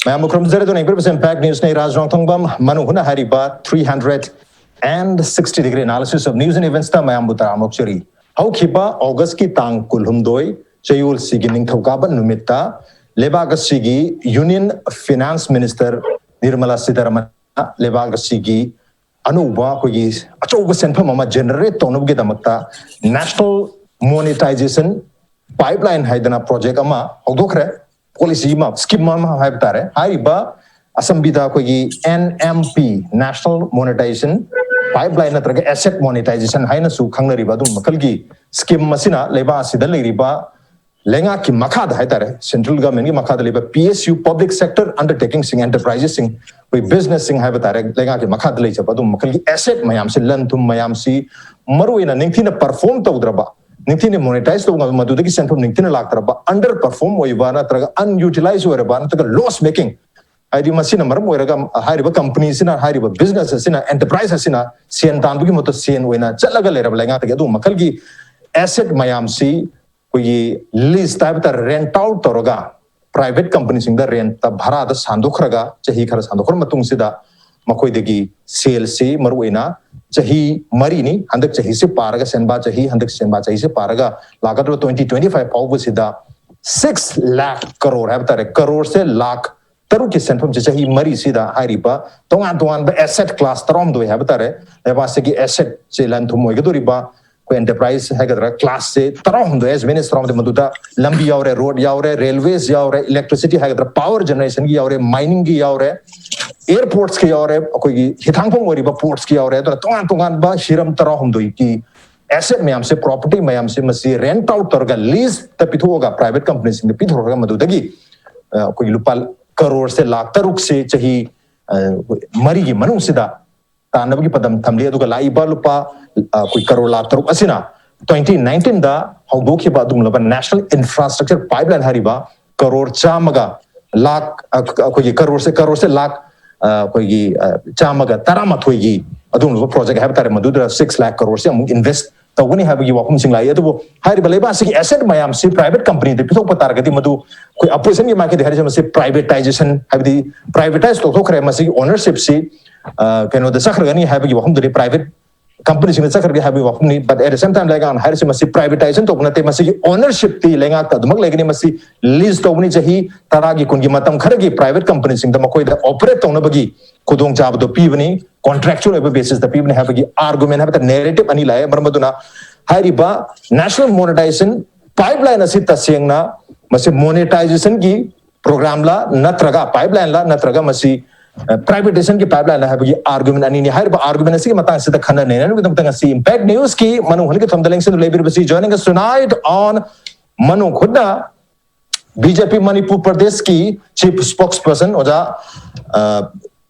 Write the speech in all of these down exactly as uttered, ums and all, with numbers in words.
ꯃꯌꯥꯝꯕꯨ ꯈꯨꯔꯨꯝꯖꯔꯤ꯫ ꯑꯗꯨꯅ Impact News ꯅ ꯏꯔꯥꯖ ꯔꯣꯡꯊꯣꯡꯕꯝ ꯃꯅꯨꯡ ꯍꯨꯠꯅ ꯍꯥꯏꯔꯤꯕ three hundred and sixty degree analysis of news and events ꯇ ꯃꯌꯥꯝꯕꯨ ꯇꯔꯥꯝꯅ ꯑꯣꯛꯆꯔꯤ꯫ ꯍꯧꯈꯤꯕ August ꯀꯤ ꯇꯥꯡ ꯀꯨꯟꯍꯨꯝꯗꯣꯏ, ꯆꯌꯣꯜꯁꯤꯒꯤ ꯅꯤꯡꯊꯧꯀꯥꯕ ꯅꯨꯃꯤꯠꯇ ꯂꯩꯕꯥꯛ ꯑꯁꯤꯒꯤ Union Finance Minister Nirmala Sitharaman ꯂꯩꯕꯥꯛ ꯑꯁꯤꯒꯤ ꯑꯅꯧꯕ ꯑꯩꯈꯣꯏꯒꯤ ꯑꯆꯧꯕ ꯁꯦꯟꯐꯝ ꯑꯃ generate ꯇꯧꯅꯕꯒꯤꯗꯃꯛꯇ National Monetization Pipeline ꯍꯥꯏꯗꯅ project ꯑꯃ ꯍꯧꯗꯣꯛꯈ꯭ꯔꯦ꯫ Policy ꯑꯃ, scheme ꯑꯃ ꯍꯥꯏꯕ ꯇꯥꯔꯦ꯫ ꯍꯥꯏꯔꯤꯕ ꯑꯁꯝꯕꯤꯗ ꯑꯩꯈꯣꯏꯒꯤ N M P, National Monetization Pipeline ꯅꯠꯇ꯭ꯔꯒ Asset Monetization ꯍꯥꯏꯅꯁꯨ ꯈꯪꯅꯔꯤꯕ ꯑꯗꯨꯝꯕ ꯃꯈꯜꯒꯤ scheme ꯑꯁꯤꯅ ꯂꯩꯕꯥꯛ ꯑꯁꯤꯗ ꯂꯩꯔꯤꯕ ꯂꯩꯉꯥꯛꯀꯤ ꯃꯈꯥꯗ ꯍꯥꯏꯇꯥꯔꯦ, central government ꯀꯤ ꯃꯈꯥꯗ ꯂꯩꯕ P S U, public sector undertaking ꯁꯤꯡ, enterprises ꯁꯤꯡ, ꯑꯩꯈꯣꯏ business ꯁꯤꯡ ꯍꯥꯏꯕ ꯇꯥꯔꯦ, ꯂꯩꯉꯥꯛꯀꯤ ꯃꯈꯥꯗ ꯂꯩꯖꯕ ꯑꯗꯨꯝꯕ ꯃꯈꯜꯒꯤ asset ꯃꯌꯥꯝꯁꯤ, ꯂꯟ ꯊꯨꯝ ꯃꯌꯥꯝꯁꯤ ꯃꯔꯨꯑꯣꯏꯅ ꯅꯤꯡꯊꯤꯅ perform ꯇꯧꯗ꯭ꯔꯕ, ꯅꯤꯡꯊꯤꯅ monetize ꯇꯧꯕ ꯉꯝꯕ, ꯃꯗꯨꯗꯒꯤ ꯁꯦꯟꯐꯝ ꯅꯤꯡꯊꯤꯅ ꯂꯥꯛꯇ꯭ꯔꯕ, under perform ꯑꯣꯏꯕ ꯅꯠꯇ꯭ꯔꯒ unutilized ꯑꯣꯏꯔꯕ ꯅꯠꯇ꯭ꯔꯒ loss making, ꯍꯥꯏꯗꯤ ꯃꯁꯤꯅ ꯃꯔꯝ ꯑꯣꯏꯔꯒ ꯍꯥꯏꯔꯤꯕ company ꯁꯤꯅ, ꯍꯥꯏꯔꯤꯕ business ꯑꯁꯤꯅ, enterprise ꯑꯁꯤꯅ ꯁꯦꯟ ꯇꯥꯟꯕꯒꯤ ꯃꯍꯨꯠꯇ ꯁꯦꯟ ꯑꯣꯏꯅ ꯆꯠꯂꯒ ꯂꯩꯔꯕ ꯂꯩꯉꯥꯛꯇꯒꯤ ꯑꯗꯨꯒꯨꯝꯕ ꯃꯈꯜꯒꯤ asset ꯃꯌꯥꯝꯁꯤ ꯑꯩꯈꯣꯏꯒꯤ lease ꯍꯥꯏꯕ ꯇꯥꯔꯦ, rent out ꯇꯧꯔꯒ private company ꯁꯤꯡꯗ rent ꯇ, ꯚꯔꯥꯗ ꯁꯥꯟꯗꯣꯛꯈ꯭ꯔꯒ, ꯆꯍꯤ ꯈꯔ ꯁꯥꯟꯗꯣꯛꯈ꯭ꯔ ꯃꯇꯨꯡꯁꯤꯗ ꯃꯈꯣꯏꯗꯒꯤ ꯁꯦꯜꯁꯤ, ꯃꯔꯨꯑꯣꯏꯅ ꯆꯍꯤ ꯃꯔꯤꯅꯤ, ꯍꯟꯗꯛ ꯆꯍꯤꯁꯤ ꯄꯥꯔꯒ, ꯁꯦꯟꯕꯥ ꯆꯍꯤ, ꯍꯟꯗꯛ ꯁꯦꯟꯕꯥ ꯆꯍꯤꯁꯤ ꯄꯥꯔꯒ ꯂꯥꯛꯀꯗꯧꯔꯤꯕ twenty twenty-five ꯐꯥꯎꯕꯁꯤꯗ six lakh crore ꯍꯥꯏꯕ ꯇꯥꯔꯦ, ꯀꯔꯣꯔꯁꯦ ꯂꯥꯈ ꯇꯔꯨꯛꯀꯤ ꯁꯦꯟꯐꯝꯁꯦ ꯆꯍꯤ ꯃꯔꯤꯁꯤꯗ ꯍꯥꯏꯔꯤꯕ ꯇꯣꯉꯥꯟ ꯇꯣꯉꯥꯟꯕ asset class ꯇꯔꯥꯍꯨꯝꯗꯣꯏ ꯍꯥꯏꯕ ꯇꯥꯔꯦ, ꯂꯩꯕꯥꯛꯁꯤꯒꯤ asset ꯁꯦ, ꯂꯟ ꯊꯨꯝ ꯑꯣꯏꯒꯗꯧꯔꯤꯕ ꯑꯩꯈꯣꯏ enterprise ꯍꯥꯏꯒꯗ꯭ꯔꯥ, class ꯁꯦ ꯇꯔꯥꯍꯨꯝꯗꯣꯏ, as many as ꯇꯔꯥꯍꯨꯝꯗꯣꯏ, ꯃꯗꯨꯗ ꯂꯝꯕꯤ ꯌꯥꯎꯔꯦ, road ꯌꯥꯎꯔꯦ, railways ꯌꯥꯎꯔꯦ, electricity ꯍꯥꯏꯒꯗ꯭ꯔꯥ, power generation ꯒꯤ ꯌꯥꯎꯔꯦ, mining ꯒꯤ ꯌꯥꯎꯔꯦ, airports ꯀꯤ ꯌꯥꯎꯔꯦ, ꯑꯩꯈꯣꯏꯒꯤ ꯍꯤꯊꯥꯡꯐꯝ ꯑꯣꯏꯔꯤꯕ ports ꯀꯤ ꯌꯥꯎꯔꯦ꯫ ꯑꯗꯨꯅ ꯇꯣꯉꯥꯟ ꯇꯣꯉꯥꯟꯕ ꯍꯤꯔꯝ ꯇꯔꯥꯍꯨꯝꯗꯣꯏꯒꯤ asset ꯃꯌꯥꯝꯁꯦ, property ꯃꯌꯥꯝꯁꯦ, ꯃꯁꯤ rent out ꯇꯧꯔꯒ, lease ꯇ ꯄꯤꯊꯣꯛꯑꯒ, private company ꯁꯤꯡꯗ ꯄꯤꯊꯣꯛꯈ꯭ꯔꯒ, ꯃꯗꯨꯗꯒꯤ ꯑ, ꯑꯩꯈꯣꯏꯒꯤ ꯂꯨꯄꯥ ꯀꯔꯣꯔꯁꯦ ꯂꯥꯈ ꯇꯔꯨꯛꯁꯦ ꯆꯍꯤ, ꯑ, ꯃꯔꯤꯒꯤ ꯃꯅꯨꯡꯁꯤꯗ ꯇꯥꯟꯅꯕꯒꯤ ꯄꯥꯟꯗꯝ ꯊꯝꯂꯤ꯫ ꯑꯗꯨꯒ ꯂꯥꯛꯏꯕ ꯂꯨꯄꯥ, ꯑ, ꯑꯩꯈꯣꯏ ꯀꯔꯣꯔ ꯂꯥꯈ ꯇꯔꯨꯛ ꯑꯁꯤꯅ twenty nineteen ꯗ ꯍꯧꯗꯣꯛꯈꯤꯕ ꯑꯗꯨꯒꯨꯝꯂꯕ National Infrastructure Pipeline ꯍꯥꯏꯔꯤꯕ ꯀꯔꯣꯔ ꯆꯥꯝꯃꯒ ꯂꯥꯈ, ꯑ, ꯑꯩꯈꯣꯏꯒꯤ ꯀꯔꯣꯔꯁꯦ, ꯀꯔꯣꯔꯁꯦ ꯂꯥꯈ, ꯑ, ꯑꯩꯈꯣꯏꯒꯤ, ꯑ, ꯆꯥꯝꯃꯒ ꯇꯔꯥꯃꯥꯊꯣꯏꯒꯤ ꯑꯗꯨꯒꯨꯝꯂꯕ project ꯍꯥꯏꯕ ꯇꯥꯔꯦ, ꯃꯗꯨꯗ six lakh ꯀꯔꯣꯔꯁꯦ ꯑꯃꯨꯛ invest ꯇꯧꯒꯅꯤ ꯍꯥꯏꯕꯒꯤ ꯋꯥꯐꯝꯁꯤꯡ ꯂꯥꯛꯏ꯫ ꯑꯗꯨꯕꯨ ꯍꯥꯏꯔꯤꯕ ꯂꯩꯕꯥꯛ ꯑꯁꯤꯒꯤ ꯑꯦꯁꯦꯠ ꯃꯌꯥꯝꯁꯤ ꯄ꯭ꯔꯥꯏꯚꯦꯠ ꯀꯝꯄꯅꯤꯗ ꯄꯤꯊꯣꯛꯄ ꯇꯥꯔꯒꯗꯤ ꯃꯗꯨ ꯑꯩꯈꯣꯏ ꯑꯣꯄꯣꯖꯤꯁꯟꯒꯤ ꯃꯥꯏꯀꯩꯗ ꯍꯥꯏꯔꯤꯁꯦ ꯃꯁꯤ ꯄ꯭ꯔꯥꯏꯚꯦꯇꯥꯏꯖꯦꯁꯟ, ꯍꯥꯏꯕꯗꯤ ꯄ꯭ꯔꯥꯏꯚꯦꯇꯥꯏꯁ ꯇꯧꯊꯣꯛꯈ꯭ꯔꯦ, ꯃꯁꯤꯒꯤ ꯑꯣꯅꯔꯁꯤꯞꯁꯤ ꯀꯩꯅꯣꯗ ꯆꯠꯈ꯭ꯔꯒꯅꯤ ꯍꯥꯏꯕꯒꯤ ꯋꯥꯐꯝꯗꯨꯗꯤ, ꯄ꯭ꯔꯥꯏꯚꯦꯠ ꯀꯝꯄꯅꯤꯁꯤꯡꯗ ꯆꯠꯈ꯭ꯔꯒꯦ ꯍꯥꯏꯕꯒꯤ ꯋꯥꯐꯝꯅꯤ꯫ But at the same time, ꯂꯩꯉꯥꯛꯅ ꯍꯥꯏꯔꯤꯁꯤ ꯃꯁꯤ ꯄ꯭ꯔꯥꯏꯚꯦꯇꯥꯏꯖꯦꯁꯟ ꯇꯧꯕ ꯅꯠꯇꯦ, ꯃꯁꯤꯒꯤ ꯑꯣꯅꯔꯁꯤꯞꯇꯤ ꯂꯩꯉꯥꯛꯇ ꯑꯗꯨꯃꯛ ꯂꯩꯒꯅꯤ꯫ ꯃꯁꯤ ꯂꯤꯁ ꯇꯧꯕꯅꯤ, ꯆꯍꯤ ꯇꯔꯥꯒꯤ, ꯀꯨꯟꯒꯤ ꯃꯇꯝ ꯈꯔꯒꯤ ꯄ꯭ꯔꯥꯏꯚꯦꯠ ꯀꯝꯄꯅꯤꯁꯤꯡꯗ ꯃꯈꯣꯏꯗ ꯑꯣꯄꯔꯦꯠ ꯇꯧꯅꯕꯒꯤ ꯈꯨꯗꯣꯡꯆꯥꯕꯗꯨ ꯄꯤꯕꯅꯤ, ꯀꯣꯟꯇ꯭ꯔꯦꯛꯆꯨꯑꯦꯜ ꯑꯣꯏꯕ ꯕꯦꯁꯤꯁꯇ ꯄꯤꯕꯅꯤ ꯍꯥꯏꯕꯒꯤ ꯑꯥꯔꯒꯨꯃꯦꯟ ꯍꯥꯏꯕ ꯇꯥꯔꯦ, ꯅꯦꯔꯦꯇꯤꯞ ꯑꯅꯤ ꯂꯥꯛꯑꯦ꯫ ꯃꯔꯝ ꯑꯗꯨꯅ ꯍꯥꯏꯔꯤꯕ ꯅꯦꯁꯅꯦꯜ ꯃꯣꯅꯦꯇꯥꯏꯖꯦꯁꯟ ꯄꯥꯏꯞꯂꯥꯏꯟ ꯑꯁꯤ ꯇꯁꯦꯡꯅ ꯃꯁꯤ ꯃꯣꯅꯦꯇꯥꯏꯖꯦꯁꯟꯒꯤ ꯄ꯭ꯔꯣꯒ꯭ꯔꯥꯝꯂ ꯅꯠꯇ꯭ꯔꯒ ꯄꯥꯏꯞꯂꯥꯏꯟꯂ ꯅꯠꯇ꯭ꯔꯒ ꯃꯁꯤ ꯄ꯭ꯔꯥꯏꯚꯦꯇꯥꯏꯖꯦꯁꯟꯒꯤ ꯄꯥꯏꯞꯂꯥꯏꯟ ꯍꯥꯏꯕꯒꯤ ꯑꯥꯔꯒꯨꯃꯦꯟ ꯑꯅꯤꯅꯤ꯫ ꯍꯥꯏꯔꯤꯕ ꯑꯥꯔꯒꯨꯃꯦꯟ ꯑꯁꯤꯒꯤ ꯃꯇꯥꯡꯁꯤꯗ ꯈꯟꯅ ꯅꯩꯅꯅꯕꯒꯤꯗꯃꯛꯇ ꯉꯁꯤ ꯏꯝꯄꯦꯛ ꯅ꯭ꯌꯨꯁꯀꯤ ꯃꯅꯨꯡ ꯍꯨꯠꯅꯒꯤ ꯊꯝꯗ ꯂꯦꯡꯁꯤꯟꯗꯨꯅ ꯂꯩꯕꯤꯔꯤꯕꯁꯤ, joining us tonight on ꯃꯅꯨꯡ ꯍꯨꯠꯅ ꯕꯤ ꯖꯦ ꯄꯤ ꯃꯅꯤꯄꯨꯔ ꯄ꯭ꯔꯗꯦꯁꯀꯤ ꯆꯤꯐ ꯁ꯭ꯄꯣꯛꯁ ꯄꯔꯁꯟ ꯑꯣꯖꯥ ꯑ,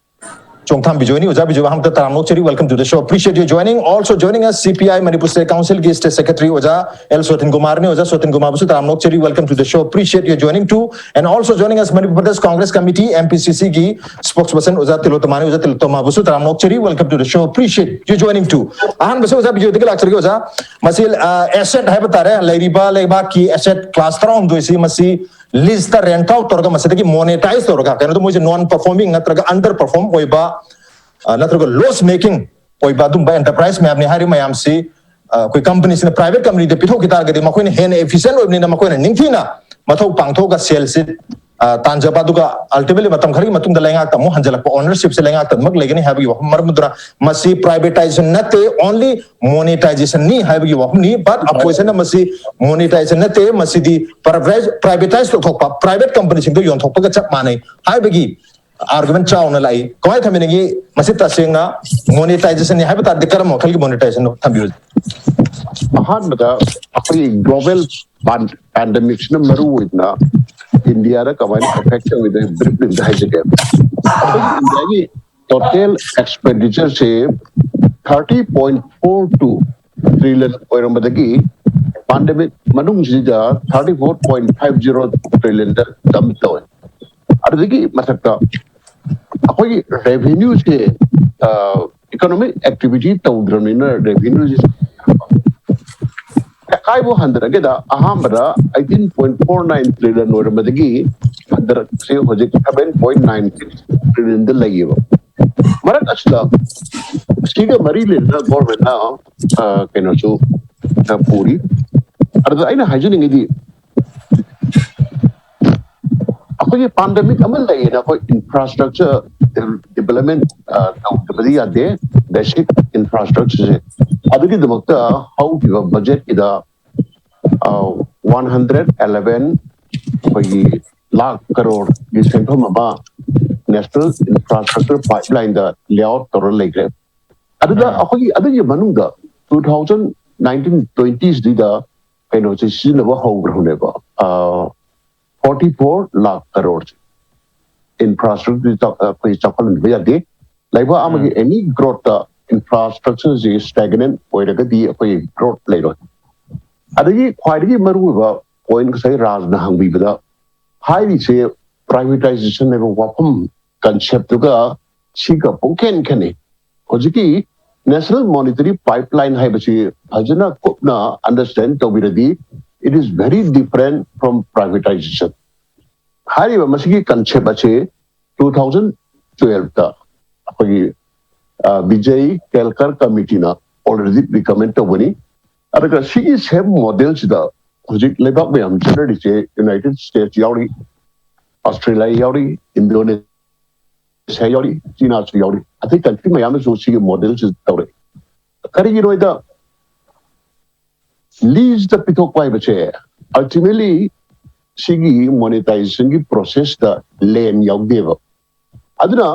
ꯆꯣꯡꯊꯥꯝ ꯕꯤꯖꯣꯏꯅꯤ꯫ ꯑꯣꯖꯥ ꯕꯤꯖꯣꯏ, ꯑꯍꯥꯟꯕꯗ ꯇꯔꯥꯝꯅ ꯑꯣꯛꯆꯔꯤ, welcome to the show, appreciate your joining. Also joining us, C P I Manipur state ꯀꯥꯎꯟꯁꯤꯜꯒꯤ ꯁ꯭ꯇꯦꯠ ꯁꯦꯀ꯭ꯔꯦꯇꯔꯤ ꯑꯣꯖꯥ ꯑꯦꯜ ꯁꯣꯊꯤꯟ ꯀꯨꯃꯥꯔꯅꯤ꯫ ꯑꯣꯖꯥ ꯁꯣꯊꯤꯟ ꯀꯨꯃꯥꯔꯕꯨꯁꯨ ꯇꯔꯥꯝꯅ ꯑꯣꯛꯆꯔꯤ, welcome to the show, appreciate your joining too. And also joining us, Manipur Pradesh Congress Committee, M P C C ꯒꯤ ꯁ꯭ꯄꯣꯛꯁ person ꯑꯣꯖꯥ ꯇꯤꯂꯣꯇꯃꯥꯅꯤ꯫ ꯑꯣꯖꯥ ꯇꯤꯂꯣꯇꯃꯥꯕꯨꯁꯨ ꯇꯔꯥꯝꯅ ꯑꯣꯛꯆꯔꯤ, welcome to the show, appreciate your joining too. ꯑꯍꯥꯟꯕꯁꯤ ꯑꯣꯖꯥ ꯕꯤꯖꯣꯏꯗꯒꯤ ꯂꯥꯛꯆꯔꯒꯦ꯫ ꯑꯣꯖꯥ, ꯃꯁꯤ ꯑꯦꯁꯦꯠ ꯍꯥꯏꯕ ꯇꯥꯔꯦ, ꯂꯩꯔꯤꯕ ꯂꯩꯕꯥꯛꯀꯤ ꯑꯦꯁꯦꯠ ꯀ꯭ꯂꯥꯁ ꯇꯔꯥꯍꯨꯝꯗꯣꯏꯁꯤ ꯃꯁꯤ ꯂꯤꯁꯇ ꯔꯦꯟꯠ ꯑꯥꯎꯠ ꯇꯧꯔꯒ ꯃꯁꯤꯗꯒꯤ ꯃꯣꯅꯦꯇꯥꯏꯖ ꯇꯧꯔꯒ, ꯀꯩꯅꯣꯗꯣ ꯃꯣꯏꯁꯦ ꯅꯣꯟ ꯄꯔꯐꯣꯔꯃꯤꯡ ꯅꯠꯇ꯭ꯔꯒ ꯑꯟꯗꯔ ꯄꯔꯐꯣꯔꯝ ꯑꯣꯏꯕ, ꯑ, ꯅꯠꯇ꯭ꯔꯒ ꯂꯣꯁ ꯃꯦꯀꯤꯡ ꯑꯣꯏꯕ ꯑꯗꯨꯝꯕ ꯑꯦꯟꯇꯔꯄ꯭ꯔꯥꯏꯁ ꯃꯌꯥꯝꯅꯤ꯫ ꯍꯥꯏꯔꯤꯕ ꯃꯌꯥꯝꯁꯤ, ꯑ, ꯑꯩꯈꯣꯏ ꯀꯝꯄꯅꯤꯁꯤꯅ ꯄ꯭ꯔꯥꯏꯚꯦꯠ ꯀꯝꯄꯅꯤꯗ ꯄꯤꯊꯣꯛꯈꯤ ꯇꯥꯔꯒꯗꯤ ꯃꯈꯣꯏꯅ ꯍꯦꯟꯅ ꯏꯐꯤꯁꯤꯌꯦꯟ ꯑꯣꯏꯕꯅꯤꯅ ꯃꯈꯣꯏꯅ ꯅꯤꯡꯊꯤꯅ ꯃꯊꯧ ꯄꯥꯡꯊꯣꯛꯑꯒ ꯁꯦꯜꯁꯤ, ꯑ, ꯇꯥꯟꯖꯕ, ꯑꯗꯨꯒ ꯑꯜꯇꯤꯃꯦꯠꯂꯤ ꯃꯇꯝ ꯈꯔꯒꯤ ꯃꯇꯨꯡꯗ ꯂꯩꯉꯥꯛꯇ ꯑꯃꯨꯛ ꯍꯟꯖꯤꯜꯂꯛꯄ, ꯑꯣꯅꯔꯁꯤꯞꯁꯦ ꯂꯩꯉꯥꯛꯇ ꯑꯗꯨꯃꯛ ꯂꯩꯒꯅꯤ ꯍꯥꯏꯕꯒꯤ ꯋꯥꯐꯝ꯫ ꯃꯔꯝ ꯑꯗꯨꯅ ꯃꯁꯤ ꯄ꯭ꯔꯥꯏꯚꯦꯇꯥꯏꯖꯦꯁꯟ ꯅꯠꯇꯦ, ꯑꯣꯟꯂꯤ ꯃꯣꯅꯦꯇꯥꯏꯖꯦꯁꯟꯅꯤ ꯍꯥꯏꯕꯒꯤ ꯋꯥꯐꯝꯅꯤ꯫ ꯕꯠ ꯑꯣꯄꯣꯖꯤꯁꯟꯅ ꯃꯁꯤ ꯃꯣꯅꯦꯇꯥꯏꯖꯦꯁꯟ ꯅꯠꯇꯦ, ꯃꯁꯤꯗꯤ ꯄ꯭ꯔꯥꯏꯚꯦꯇꯥꯏꯖ ꯇꯧꯊꯣꯛꯄ, ꯄ꯭ꯔꯥꯏꯚꯦꯠ ꯀꯝꯄꯅꯤꯁꯤꯡꯗ ꯌꯣꯟꯊꯣꯛꯄꯒ ꯆꯞ ꯃꯥꯟꯅꯩ ꯍꯥꯏꯕꯒꯤ ꯑꯥꯔꯒꯨꯃꯦꯟ ꯆꯥꯎꯅ ꯂꯥꯛꯏ꯫ ꯀꯃꯥꯏꯅ ꯊꯝꯕꯤꯅꯤꯡꯉꯤ? ꯃꯁꯤ ꯇꯁꯦꯡꯅ ꯃꯣꯅꯦꯇꯥꯏꯖꯦꯁꯟꯅꯤ ꯍꯥꯏꯕ ꯇꯥꯔꯗꯤ ꯀꯔꯝꯕ ꯃꯈꯜꯒꯤ ꯃꯣꯅꯦꯇꯥꯏꯖꯦꯁꯟꯅꯣ? ꯊꯝꯕꯤꯌꯨ꯫ ꯑꯍꯥꯟꯕꯗ ꯑꯩꯈꯣꯏꯒꯤ ꯒ꯭ꯂꯣꯕꯦꯜ ꯄꯥꯟꯗꯦꯃꯤꯛꯁꯤꯅ ꯃꯔꯨ ꯑꯣꯏꯅ ꯏꯟꯗꯤꯌꯥꯗ ꯀꯃꯥꯏꯅ ꯑꯦꯐꯦꯛ ꯇꯧꯏꯗ ꯕ꯭ꯔꯤꯐꯂꯤ ꯑꯝꯇ ꯍꯥꯏꯖꯒꯦ꯫ ꯑꯩꯈꯣꯏꯒꯤ ꯏꯟꯗꯤꯌꯥꯒꯤ ꯇꯣꯇꯦꯜ ꯑꯦꯛꯁꯄꯦꯟꯗꯤꯆꯔꯁꯦ thirty point four two trillion ꯑꯣꯏꯔꯝꯕꯗꯒꯤ ꯄꯥꯟꯗꯦꯃꯤꯛ ꯃꯅꯨꯡꯁꯤꯗ thirty four point five zero ꯇ꯭ꯔꯤꯂꯤꯌꯟꯗ ꯗꯝ ꯇꯧꯋꯦ꯫ ꯑꯗꯨꯗꯒꯤ ꯃꯊꯛꯇ ꯑꯩꯈꯣꯏꯒꯤ ꯔꯦꯚꯤꯅ꯭ꯌꯨꯁꯦ, ꯏꯀꯣꯅꯣꯃꯤꯛ ꯑꯦꯛꯇꯤꯚꯤꯇꯤ ꯇꯧꯗ꯭ꯔꯕꯅꯤꯅ ꯔꯦꯚꯤꯅ꯭ꯌꯨꯁꯦ ꯀꯥꯏꯕꯨ ꯍꯟꯊꯔꯛꯀꯦꯗ, ꯑꯍꯥꯟꯕꯗ eighteen point four nine trillion ꯑꯣꯏꯔꯝꯕꯗꯒꯤ ꯍꯟꯊꯔꯛꯁꯦ ꯍꯧꯖꯤꯛ seven point nine six trillionꯗ ꯂꯩꯌꯦꯕ꯫ ꯃꯔꯛ ꯑꯁꯤꯗ ꯁꯤꯒ ꯃꯔꯤ ꯂꯩꯅꯅ ꯒꯣꯔꯃꯦꯟꯅ ꯀꯩꯅꯣꯁꯨ ꯄꯨꯔꯤ꯫ ꯑꯗꯨꯗ ꯑꯩꯅ ꯍꯥꯏꯖꯅꯤꯡꯉꯤꯗꯤ, ꯑꯩꯈꯣꯏꯒꯤ ꯄꯥꯟꯗꯃꯤꯛ ꯑꯃ ꯂꯩꯌꯦꯅ ꯑꯩꯈꯣꯏ ꯏꯟꯐ꯭ꯔꯥꯁ꯭ꯇ꯭ꯔꯛꯆꯔ ꯗꯤꯕꯂꯞꯃꯦꯟ ꯇꯧꯗꯕꯗꯤ ꯌꯥꯗꯦ꯫ ꯕꯦꯁꯤꯛ ꯏꯟꯐ꯭ꯔꯥꯁ꯭ꯇ꯭ꯔꯛꯆꯔꯁꯦ, ꯑꯗꯨꯒꯤꯗꯃꯛꯇ ꯍꯧꯈꯤꯕ ꯕꯖꯦꯠꯀꯤꯗ ꯋꯥꯟ ꯍꯟꯗ꯭ꯔꯦꯠ ꯑꯦꯂꯚꯦꯟ ꯑꯩꯈꯣꯏꯒꯤ ꯂꯥꯈ ꯀꯔꯣꯔꯒꯤ ꯁꯦꯟꯐꯝ ꯑꯃ ꯅꯦꯁꯅꯦꯜ ꯏꯟꯐ꯭ꯔꯥꯁ꯭ꯇ꯭ꯔꯛꯆꯔ ꯄꯥꯏꯞꯂꯥꯏꯟꯗ ꯂꯦ ꯑꯥꯎꯠ ꯇꯧꯔ ꯂꯩꯈ꯭ꯔꯦ꯫ ꯑꯗꯨꯗ ꯑꯥ꯫ ꯑꯩꯈꯣꯏꯒꯤ ꯑꯗꯨꯒꯤ ꯃꯅꯨꯡꯗ two thousand nineteen twentyꯁꯤꯗ ꯀꯩꯅꯣꯁꯦ ꯁꯤꯖꯤꯟꯅꯕ ꯍꯧꯈ꯭ꯔꯕꯅꯦꯕ꯫ ꯐꯣꯔꯇꯤ ꯐꯣꯔ ꯂꯥꯈ ꯀꯔꯣꯔꯁꯦ ꯏꯟꯐ꯭ꯔꯥꯁ꯭ꯇ꯭ꯔꯛꯆꯔ ꯑꯩꯈꯣꯏ ꯆꯥꯎꯈꯠꯍꯟꯕ ꯌꯥꯗꯦ꯫ ꯂꯩꯕꯥꯛ ꯑꯃꯒꯤ ꯑꯥ꯫ ꯑꯦꯅꯤ ꯒ꯭ꯔꯣꯠꯇ ꯏꯟꯐ꯭ꯔꯥꯁ꯭ꯇ꯭ꯔꯛꯆꯔꯁꯤ ꯁ꯭ꯇꯦꯒꯅꯦꯟ ꯑꯣꯏꯔꯒꯗꯤ ꯑꯩꯈꯣꯏ ꯒ꯭ꯔꯣꯠ ꯂꯩꯔꯣꯏ꯫ ꯑꯗꯒꯤ ꯈ꯭ꯋꯥꯏꯗꯒꯤ ꯃꯔꯨꯑꯣꯏꯕ ꯄꯣꯏꯟ ꯉꯁꯥꯏ ꯔꯥꯖꯅ ꯍꯪꯕꯤꯕꯗ ꯍꯥꯏꯔꯤꯁꯦ, ꯄ꯭ꯔꯥꯏꯚꯦꯇꯥꯏꯖꯦꯁꯟ ꯍꯥꯏꯕ ꯋꯥꯐꯝ ꯀꯟꯁꯦꯞꯇꯨꯒ ꯁꯤꯒ ꯄꯨꯡꯈꯦꯟ ꯈꯦꯠꯅꯩ꯫ ꯍꯧꯖꯤꯛꯀꯤ ꯅꯦꯁꯅꯦꯜ ꯃꯣꯅꯤꯇꯔꯤ ꯄꯥꯏꯞꯂꯥꯏꯟ ꯍꯥꯏꯕꯁꯤ ꯐꯖꯅ ꯀꯨꯞꯅ ꯑꯟꯗꯔꯁ꯭ꯇꯦꯟ ꯇꯧꯕꯤꯔꯗꯤ, it is very different from privatization꯫ ꯍꯥꯏꯔꯤꯕ ꯃꯁꯤꯒꯤ ꯀꯟꯁꯦꯞ ꯑꯁꯤ two thousand twelveꯇ ꯑꯩꯈꯣꯏꯒꯤ ꯕꯤꯖꯩ ꯀꯦꯜꯀꯔ ꯀꯃꯤꯇꯤꯅ ꯑꯣꯜꯔꯦꯗꯤ ꯔꯤꯀꯃꯦꯟ ꯇꯧꯕꯅꯤ꯫ ꯑꯗꯨꯒ ꯁꯤꯒꯤ ꯁꯦꯝ ꯃꯣꯗꯦꯜꯁꯤꯗ ꯍꯧꯖꯤꯛ ꯂꯩꯕꯥꯛ ꯃꯌꯥꯝ ꯆꯠꯅꯔꯤꯁꯦ, ꯌꯨꯅꯥꯏꯇꯦꯗ ꯁ꯭ꯇꯦꯠꯁ ꯌꯥꯎꯔꯤ, ꯑꯁꯇ꯭ꯔꯦꯂꯤꯌꯥ ꯌꯥꯎꯔꯤ, ꯏꯟꯗꯣꯅꯦꯁꯤꯌꯥ ꯌꯥꯎꯔꯤ, ꯆꯤꯅꯥꯁꯨ ꯌꯥꯎꯔꯤ, ꯑꯇꯩ ꯀꯟꯇ꯭ꯔꯤ ꯃꯌꯥꯝꯅꯁꯨ ꯁꯤꯒꯤ ꯃꯣꯗꯦꯜꯁꯤ ꯇꯧꯔꯛꯏ꯫ ꯀꯔꯤꯒꯤꯅꯣꯗ, ꯂꯤꯖꯇ ꯄꯤꯊꯣꯛꯄ ꯍꯥꯏꯕꯁꯦ ꯑꯜꯇꯤꯃꯦꯠꯂꯤ ꯁꯤꯒꯤ ꯃꯣꯅꯤꯇꯥꯏꯖꯦꯁꯟꯒꯤ ꯄ꯭ꯔꯣꯁꯦꯁꯇ ꯂꯦꯟ ꯌꯥꯎꯗꯦꯕ꯫ ꯑꯗꯨꯅ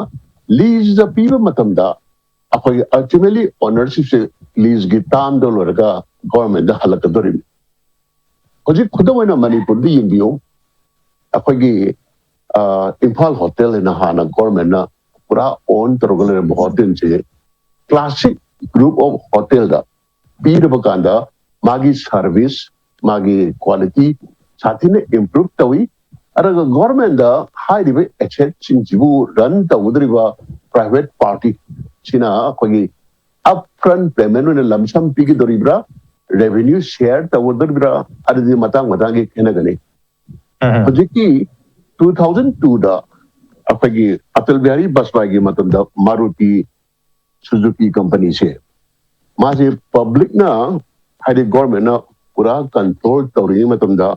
ꯂꯤꯖꯇ ꯄꯤꯕ ꯃꯇꯝꯗ ꯑꯩꯈꯣꯏꯒꯤ ꯑꯜꯇꯤꯃꯦꯠꯂꯤ ꯑꯣꯅꯔꯁꯤꯞꯁꯦ ꯂꯤꯖꯀꯤ ꯇꯥꯝꯗ ꯂꯣꯏꯔꯒ ꯒꯣꯔꯃꯦꯟꯗ ꯍꯜꯂꯛꯀꯗꯧꯔꯤꯕꯅꯤ꯫ ꯍꯧꯖꯤꯛ ꯈꯨꯗꯝ ꯑꯣꯏꯅ ꯃꯅꯤꯄꯨꯔꯗ ꯌꯦꯡꯕꯤꯌꯨ, ꯑꯩꯈꯣꯏꯒꯤ ꯏꯝꯐꯥꯜ ꯍꯣꯇꯦꯜ ꯍꯥꯏꯅ ꯍꯥꯟꯅ ꯒꯣꯔꯃꯦꯟꯅ ꯄꯨꯔꯥ ꯑꯣꯟ ꯇꯧꯔꯒ ꯂꯩꯔꯝꯕ ꯍꯣꯇꯦꯜꯁꯦ ꯀ꯭ꯂꯥꯁꯤꯛ ꯒ꯭ꯔꯨꯞ ꯑꯣꯐ ꯍꯣꯇꯦꯜꯗ ꯄꯤꯔꯕ ꯀꯥꯟꯗ ꯃꯥꯒꯤ ꯁꯥꯔꯚꯤꯁ, ꯃꯥꯒꯤ ꯀ꯭ꯋꯥꯂꯤꯇꯤ ꯁꯥꯊꯤꯅ ꯏꯝꯄ꯭ꯔꯨꯞ ꯇꯧꯏ꯫ ꯑꯗꯨꯒ ꯒꯣꯔꯃꯦꯟꯗ ꯍꯥꯏꯔꯤꯕ ꯑꯦꯁꯦꯠꯁꯤꯡꯁꯤꯕꯨ ꯔꯟ ꯇꯧꯒꯗꯧꯔꯤꯕ ꯄ꯭ꯔꯥꯏꯚꯦꯠ ꯄꯥꯔꯇꯤ ꯁꯤꯅ ꯑꯩꯈꯣꯏꯒꯤ ꯑꯞ ꯐ꯭ꯔꯟ ꯄꯦꯃꯦꯟ ꯑꯣꯏꯅ ꯂꯝꯁꯝ ꯄꯤꯒꯗꯧꯔꯤꯕ꯭ꯔꯥ, revenue share ꯇꯧꯒꯗꯧꯔꯤꯕ꯭ꯔꯥ? ꯑꯗꯨꯗꯤ ꯃꯇꯥꯡ ꯃꯇꯥꯡꯒꯤ ꯈꯦꯠꯅꯒꯅꯤ꯫ ꯎꯝ. ꯍꯧꯖꯤꯛꯀꯤ two thousand twoꯗ ꯑꯩꯈꯣꯏꯒꯤ ꯑꯇꯜ ꯕꯤꯍꯥꯔꯤ ꯕꯥꯖꯄꯥꯏꯒꯤ ꯃꯇꯝꯗ ꯃꯥꯔꯨꯇꯤ ꯁꯨꯖꯨꯀꯤ ꯀꯝꯄꯅꯤꯁꯦ, ꯃꯥꯁꯦ ꯄꯕ꯭ꯂꯤꯛꯅ, ꯍꯥꯏꯗꯤ ꯒꯣꯔꯃꯦꯟꯅ ꯄꯨꯔꯥ ꯀꯟꯇ꯭ꯔꯣꯜ ꯇꯧꯔꯤꯉꯩ ꯃꯇꯝꯗ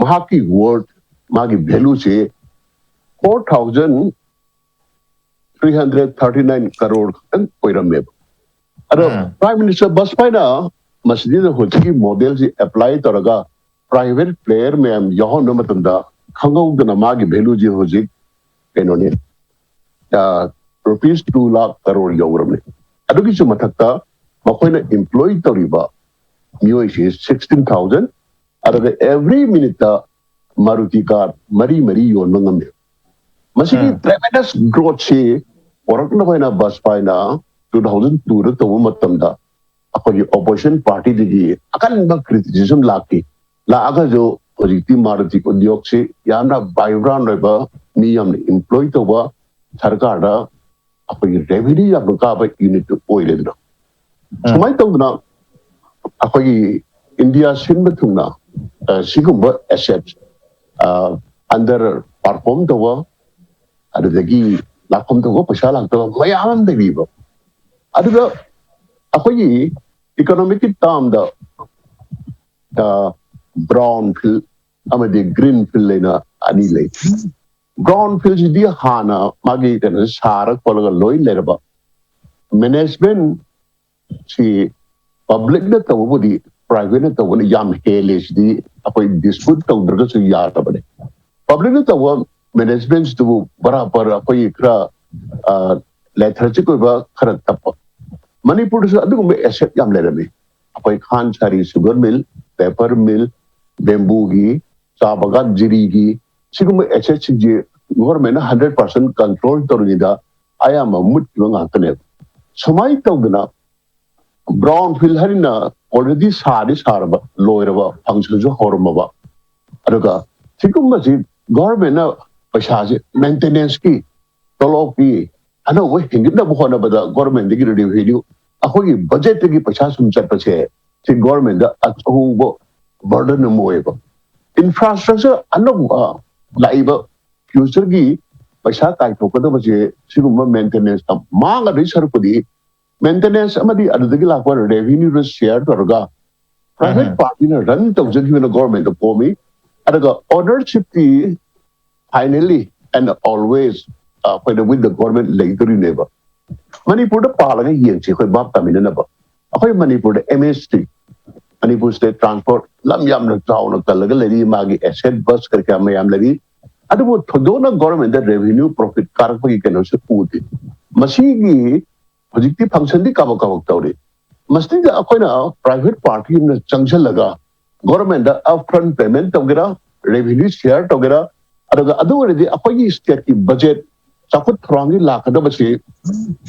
ꯃꯍꯥꯛꯀꯤ ꯋꯔꯠ, ꯃꯥꯒꯤ ꯚꯦꯂꯨꯁꯦ four thousand three hundred thirty nine crore ꯈꯛꯇꯪ ꯑꯣꯏꯔꯝꯃꯦꯕ꯫ ꯑꯗꯣ ꯎꯝ. ꯄ꯭ꯔꯥꯏꯝ ꯃꯤꯅꯤꯁꯇꯔ ꯕꯥꯖꯄꯥꯏꯅ ꯃꯁꯤꯗ ꯍꯧꯖꯤꯛꯀꯤ ꯃꯣꯗꯦꯜꯁꯤ ꯑꯦꯄ꯭ꯂꯥꯏ ꯇꯧꯔꯒ ꯄ꯭ꯔꯥꯏꯚꯦꯠ ꯄ꯭ꯂꯦꯌꯔ ꯃꯌꯥꯝ ꯌꯥꯎꯍꯟꯕ ꯃꯇꯝꯗ ꯈꯪꯍꯧꯗꯅ ꯃꯥꯒꯤ ꯚꯦꯂꯨꯁꯤ ꯍꯧꯖꯤꯛ ꯀꯩꯅꯣꯅꯤ, ꯔꯨꯄꯤꯁ two lakh crore ꯌꯧꯔꯕꯅꯤ꯫ ꯑꯗꯨꯒꯤꯁꯨ ꯃꯊꯛꯇ ꯃꯈꯣꯏꯅ ꯏꯝꯄ꯭ꯂꯣꯏ ꯇꯧꯔꯤꯕ ꯃꯤꯑꯣꯏꯁꯤ sixteen thousand, ꯑꯗꯨꯒ ꯑꯦꯚ꯭ꯔꯤ ꯃꯤꯅꯤꯠꯇ ꯃꯥꯔꯨꯇꯤ ꯀꯥꯔ ꯃꯔꯤ ꯃꯔꯤ ꯌꯣꯟꯕ ꯉꯝꯃꯦ꯫ ꯃꯁꯤꯒꯤ ꯎꯝ. ꯇ꯭ꯔꯦꯃꯦꯟꯗꯁ ꯒ꯭ꯔꯣꯠꯁꯤ ꯄꯣꯔꯛꯅꯕ ꯍꯥꯏꯅ ꯕꯥꯖꯄꯥꯏꯅ two thousand twoꯗ ꯇꯧꯕ ꯃꯇꯝꯗ ꯑꯩꯈꯣꯏꯒꯤ ꯑꯣꯄꯣꯖꯤꯁꯟ ꯄꯥꯔꯇꯤꯗꯒꯤ ꯑꯀꯟꯕ ꯀ꯭ꯔꯤꯇꯤꯁꯤꯖꯝ ꯂꯥꯛꯈꯤ꯫ ꯂꯥꯛꯑꯒꯁꯨ ꯍꯧꯖꯤꯛꯇꯤ ꯃꯥꯔꯨꯇꯤ ꯎꯗ꯭ꯌꯣꯛꯁꯤ ꯌꯥꯝꯅ ꯚꯥꯏꯕ꯭ꯔꯥꯟ ꯑꯣꯏꯕ, ꯃꯤ ꯌꯥꯝꯅ ꯏꯝꯄ꯭ꯂꯣꯏ ꯇꯧꯕ, ꯁꯔꯀꯥꯔꯗ ꯑꯩꯈꯣꯏꯒꯤ ꯔꯦꯚꯤꯅ꯭ꯌꯨ ꯌꯥꯝꯅ ꯀꯥꯕ ꯌꯨꯅꯤꯠꯇꯨ ꯑꯣꯏꯔꯦꯗꯅ꯫ ꯎꯝ. ꯁꯨꯃꯥꯏꯅ ꯇꯧꯗꯅ ꯑꯩꯈꯣꯏꯒꯤ ꯏꯟꯗꯤꯌꯥ ꯁꯤꯟꯕ ꯊꯨꯡꯅ, ꯑ, ꯁꯤꯒꯨꯝꯕ ꯑꯦꯁꯦꯠ ꯑꯟꯗꯔ ꯄꯥꯔꯐꯣꯝ ꯇꯧꯕ, ꯑꯗꯨꯗꯒꯤ ꯂꯥꯛꯐꯝ ꯊꯣꯛꯄ ꯄꯩꯁꯥ ꯂꯥꯛꯇꯕ ꯃꯌꯥꯝ ꯑꯃ ꯂꯩꯔꯤꯕ꯫ ꯑꯗꯨꯒ ꯑꯩꯈꯣꯏꯒꯤ ꯏꯀꯣꯅꯣꯃꯤꯛꯀꯤ ꯇꯥꯝꯗ ꯕ꯭ꯔꯥꯎꯟ ꯐꯤꯜ ꯑꯃꯗꯤ ꯒ꯭ꯔꯤꯟ ꯐꯤꯜ ꯍꯥꯏꯅ ꯑꯅꯤ ꯂꯩ꯫ ꯕ꯭ꯔꯥꯎꯟ ꯐꯤꯜꯁꯤꯗꯤ ꯍꯥꯟꯅ ꯃꯥꯒꯤ ꯀꯩꯅꯣꯁꯦ ꯁꯥꯔ ꯈꯣꯠꯂꯒ ꯂꯣꯏ ꯂꯩꯔꯕ꯫ ꯃꯦꯅꯦꯖꯃꯦꯟꯁꯤ ꯄꯕ꯭ꯂꯤꯛꯅ ꯇꯧꯕꯕꯨꯗꯤ ꯄ꯭ꯔꯥꯏꯚꯦꯠꯅ ꯇꯧꯕꯅ ꯌꯥꯝ ꯍꯦꯜꯂꯦ꯫ ꯁꯤꯗꯤ ꯑꯩꯈꯣꯏ ꯗꯤꯁꯄ꯭ꯌꯨꯠ ꯇꯧꯗ꯭ꯔꯒꯁꯨ ꯌꯥꯔꯕꯅꯦ꯫ ꯄꯕ꯭ꯂꯤꯛꯅ ꯇꯧꯕ ꯃꯦꯅꯦꯖꯃꯦꯟꯁꯤꯗꯕꯨ ꯕꯔꯥꯕꯔ ꯑꯩꯈꯣꯏꯒꯤ ꯈꯔ ꯂꯦꯊꯔꯖꯤꯛ ꯑꯣꯏꯕ, ꯈꯔ ꯇꯞꯄ꯫ ꯃꯅꯤꯄꯨꯔꯗꯁꯨ ꯑꯗꯨꯒꯨꯝꯕ ꯑꯦꯁꯦꯠ ꯌꯥꯝ ꯂꯩꯔꯝꯃꯤ꯫ ꯑꯩꯈꯣꯏ ꯈꯥꯟ ꯁꯥꯔꯤ ꯁꯨꯒꯔ ꯃꯤꯜ, ꯄꯦꯄꯔ ꯃꯤꯜ, ꯕꯦꯝꯕꯨꯒꯤ, ꯆꯥ ꯕꯒꯥꯟ, ꯖꯤꯔꯤꯒꯤ, ꯁꯤꯒꯨꯝꯕ ꯑꯦꯁꯦꯠꯁꯤꯡꯁꯤ ꯒꯣꯔꯃꯦꯟꯅ ꯍꯟꯗ꯭ꯔꯦꯠ ꯄꯥꯔꯁꯦꯟ ꯀꯟꯇ꯭ꯔꯣꯜ ꯇꯧꯔꯤꯉꯩꯗ ꯑꯌꯥꯝꯕ ꯃꯨꯠꯈꯤꯕ ꯉꯥꯛꯇꯅꯦꯕ꯫ ꯁꯨꯃꯥꯏꯅ ꯇꯧꯗꯅ ꯕ꯭ꯔꯥꯎꯟ ꯐꯤꯜ ꯍꯥꯏꯔꯤꯅ ꯑꯣꯜꯔꯦꯗꯤ ꯁꯥꯗꯤ ꯁꯥꯔꯕ, ꯂꯣꯏꯔꯕ, ꯐꯪꯁꯟꯁꯨ ꯍꯧꯔꯝꯃꯕ꯫ ꯑꯗꯨꯒ ꯁꯤꯒꯨꯝꯕꯁꯤ ꯒꯣꯔꯃꯦꯟꯅ ꯄꯩꯁꯥꯁꯦ ꯃꯦꯟꯇꯦꯅꯦꯟꯁꯀꯤ, ꯇꯣꯂꯣꯞꯀꯤ, ꯑꯅꯧꯕ ꯍꯤꯡꯒꯠꯅꯕ ꯍꯣꯠꯅꯕꯗ ꯒꯣꯔꯃꯦꯟꯗꯒꯤ ꯔꯦꯚꯤꯅ꯭ꯌꯨ, ꯑꯩꯈꯣꯏꯒꯤ ꯕꯖꯦꯠꯇꯒꯤ ꯄꯩꯁꯥ ꯁꯨꯝ ꯆꯠꯄꯁꯦ ꯁꯤ ꯒꯣꯔꯃꯦꯟꯗ ꯑꯆꯧꯕ ꯕꯔꯗꯟ ꯑꯃ ꯑꯣꯏꯌꯦꯕ꯫ ꯏꯟꯐ꯭ꯔꯥꯁ꯭ꯇ꯭ꯔꯛꯆꯔ ꯑꯅꯧꯕ ꯂꯥꯛꯏꯕ ꯐ꯭ꯌꯨꯆꯔꯒꯤ ꯄꯩꯁꯥ ꯀꯥꯏꯊꯣꯛꯀꯗꯕꯁꯦ ꯁꯤꯒꯨꯝꯕ ꯃꯦꯟꯇꯦꯅꯦꯟꯁꯇ ꯃꯥꯡꯒꯗꯣꯏ ꯁꯔꯨꯛꯄꯨꯗꯤ ꯃꯦꯟꯇꯦꯅꯦꯟꯁ ꯑꯃꯗꯤ ꯑꯗꯨꯗꯒꯤ ꯂꯥꯛꯄ ꯔꯦꯚꯤꯅ꯭ꯌꯨꯗ ꯁꯤꯌꯔ ꯇꯧꯔꯒ ꯄ꯭ꯔꯥꯏꯚꯦꯠ ꯄꯥꯔꯇꯤꯅ ꯔꯟ ꯇꯧꯖꯈꯤꯕꯅ ꯒꯣꯔꯃꯦꯟꯗ ꯀꯣꯝꯃꯤ꯫ ꯑꯗꯨꯒ ꯑꯣꯅꯔꯁꯤꯞꯇꯤ finally and always ꯑꯩꯈꯣꯏꯅ with the government ꯂꯩꯗꯣꯔꯤꯅꯦꯕ꯫ ꯃꯅꯤꯄꯨꯔꯗ ꯄꯥꯜꯂꯒ ꯌꯦꯡꯁꯤ ꯑꯩꯈꯣꯏ ꯚꯥꯞ ꯇꯥꯃꯤꯟꯅꯅꯕ꯫ ꯑꯩꯈꯣꯏ ꯃꯅꯤꯄꯨꯔꯗ ꯑꯦꯝ ꯑꯦꯁ ꯇꯤ, ꯃꯅꯤꯄꯨꯔ ꯁ꯭ꯇꯦꯠ ꯇ꯭ꯔꯥꯟꯁꯄꯣꯔꯠ, ꯂꯝ ꯌꯥꯝꯅ ꯆꯥꯎꯅ ꯀꯜꯂꯒ ꯂꯩꯔꯤ, ꯃꯥꯒꯤ ꯑꯦꯁꯦꯠ ꯕꯁ ꯀꯔꯤ ꯀꯔꯥ ꯃꯌꯥꯝ ꯂꯩꯔꯤ꯫ ꯑꯗꯨꯕꯨ ꯊꯣꯏꯗꯣꯛꯅ ꯒꯣꯔꯃꯦꯟꯗ ꯔꯦꯚꯤꯅ꯭ꯌꯨ ꯄ꯭ꯔꯣꯐꯤꯠ ꯀꯥꯔꯛꯄꯒꯤ ꯀꯩꯅꯣꯁꯦ ꯎꯗꯦ꯫ ꯃꯁꯤꯒꯤ ꯍꯧꯖꯤꯛꯇꯤ ꯐꯪꯁꯟꯗꯤ ꯀꯥꯕꯛ ꯀꯥꯕꯛ ꯇꯧꯔꯤ꯫ ꯃꯁꯤꯗ ꯑꯩꯈꯣꯏꯅ ꯄ꯭ꯔꯥꯏꯚꯦꯠ ꯄꯥꯔꯇꯤ ꯑꯃꯅ ꯆꯪꯁꯤꯜꯂꯒ ꯒꯣꯔꯃꯦꯟꯗ ꯑꯞ ꯐ꯭ꯔꯟ ꯄꯦꯃꯦꯟ ꯇꯧꯒꯦꯔꯥ, ꯔꯦꯚꯤꯅ꯭ꯌꯨ ꯁꯤꯌꯔ ꯇꯧꯒꯦꯔꯥ, ꯑꯗꯨꯒ ꯑꯗꯨ ꯑꯣꯏꯔꯗꯤ ꯑꯩꯈꯣꯏꯒꯤ ꯁ꯭ꯇꯦꯠꯀꯤ ꯕꯖꯦꯠ ꯆꯥꯎꯈꯠ ꯊꯧꯔꯥꯡꯒꯤ ꯂꯥꯛꯀꯗꯕꯁꯤ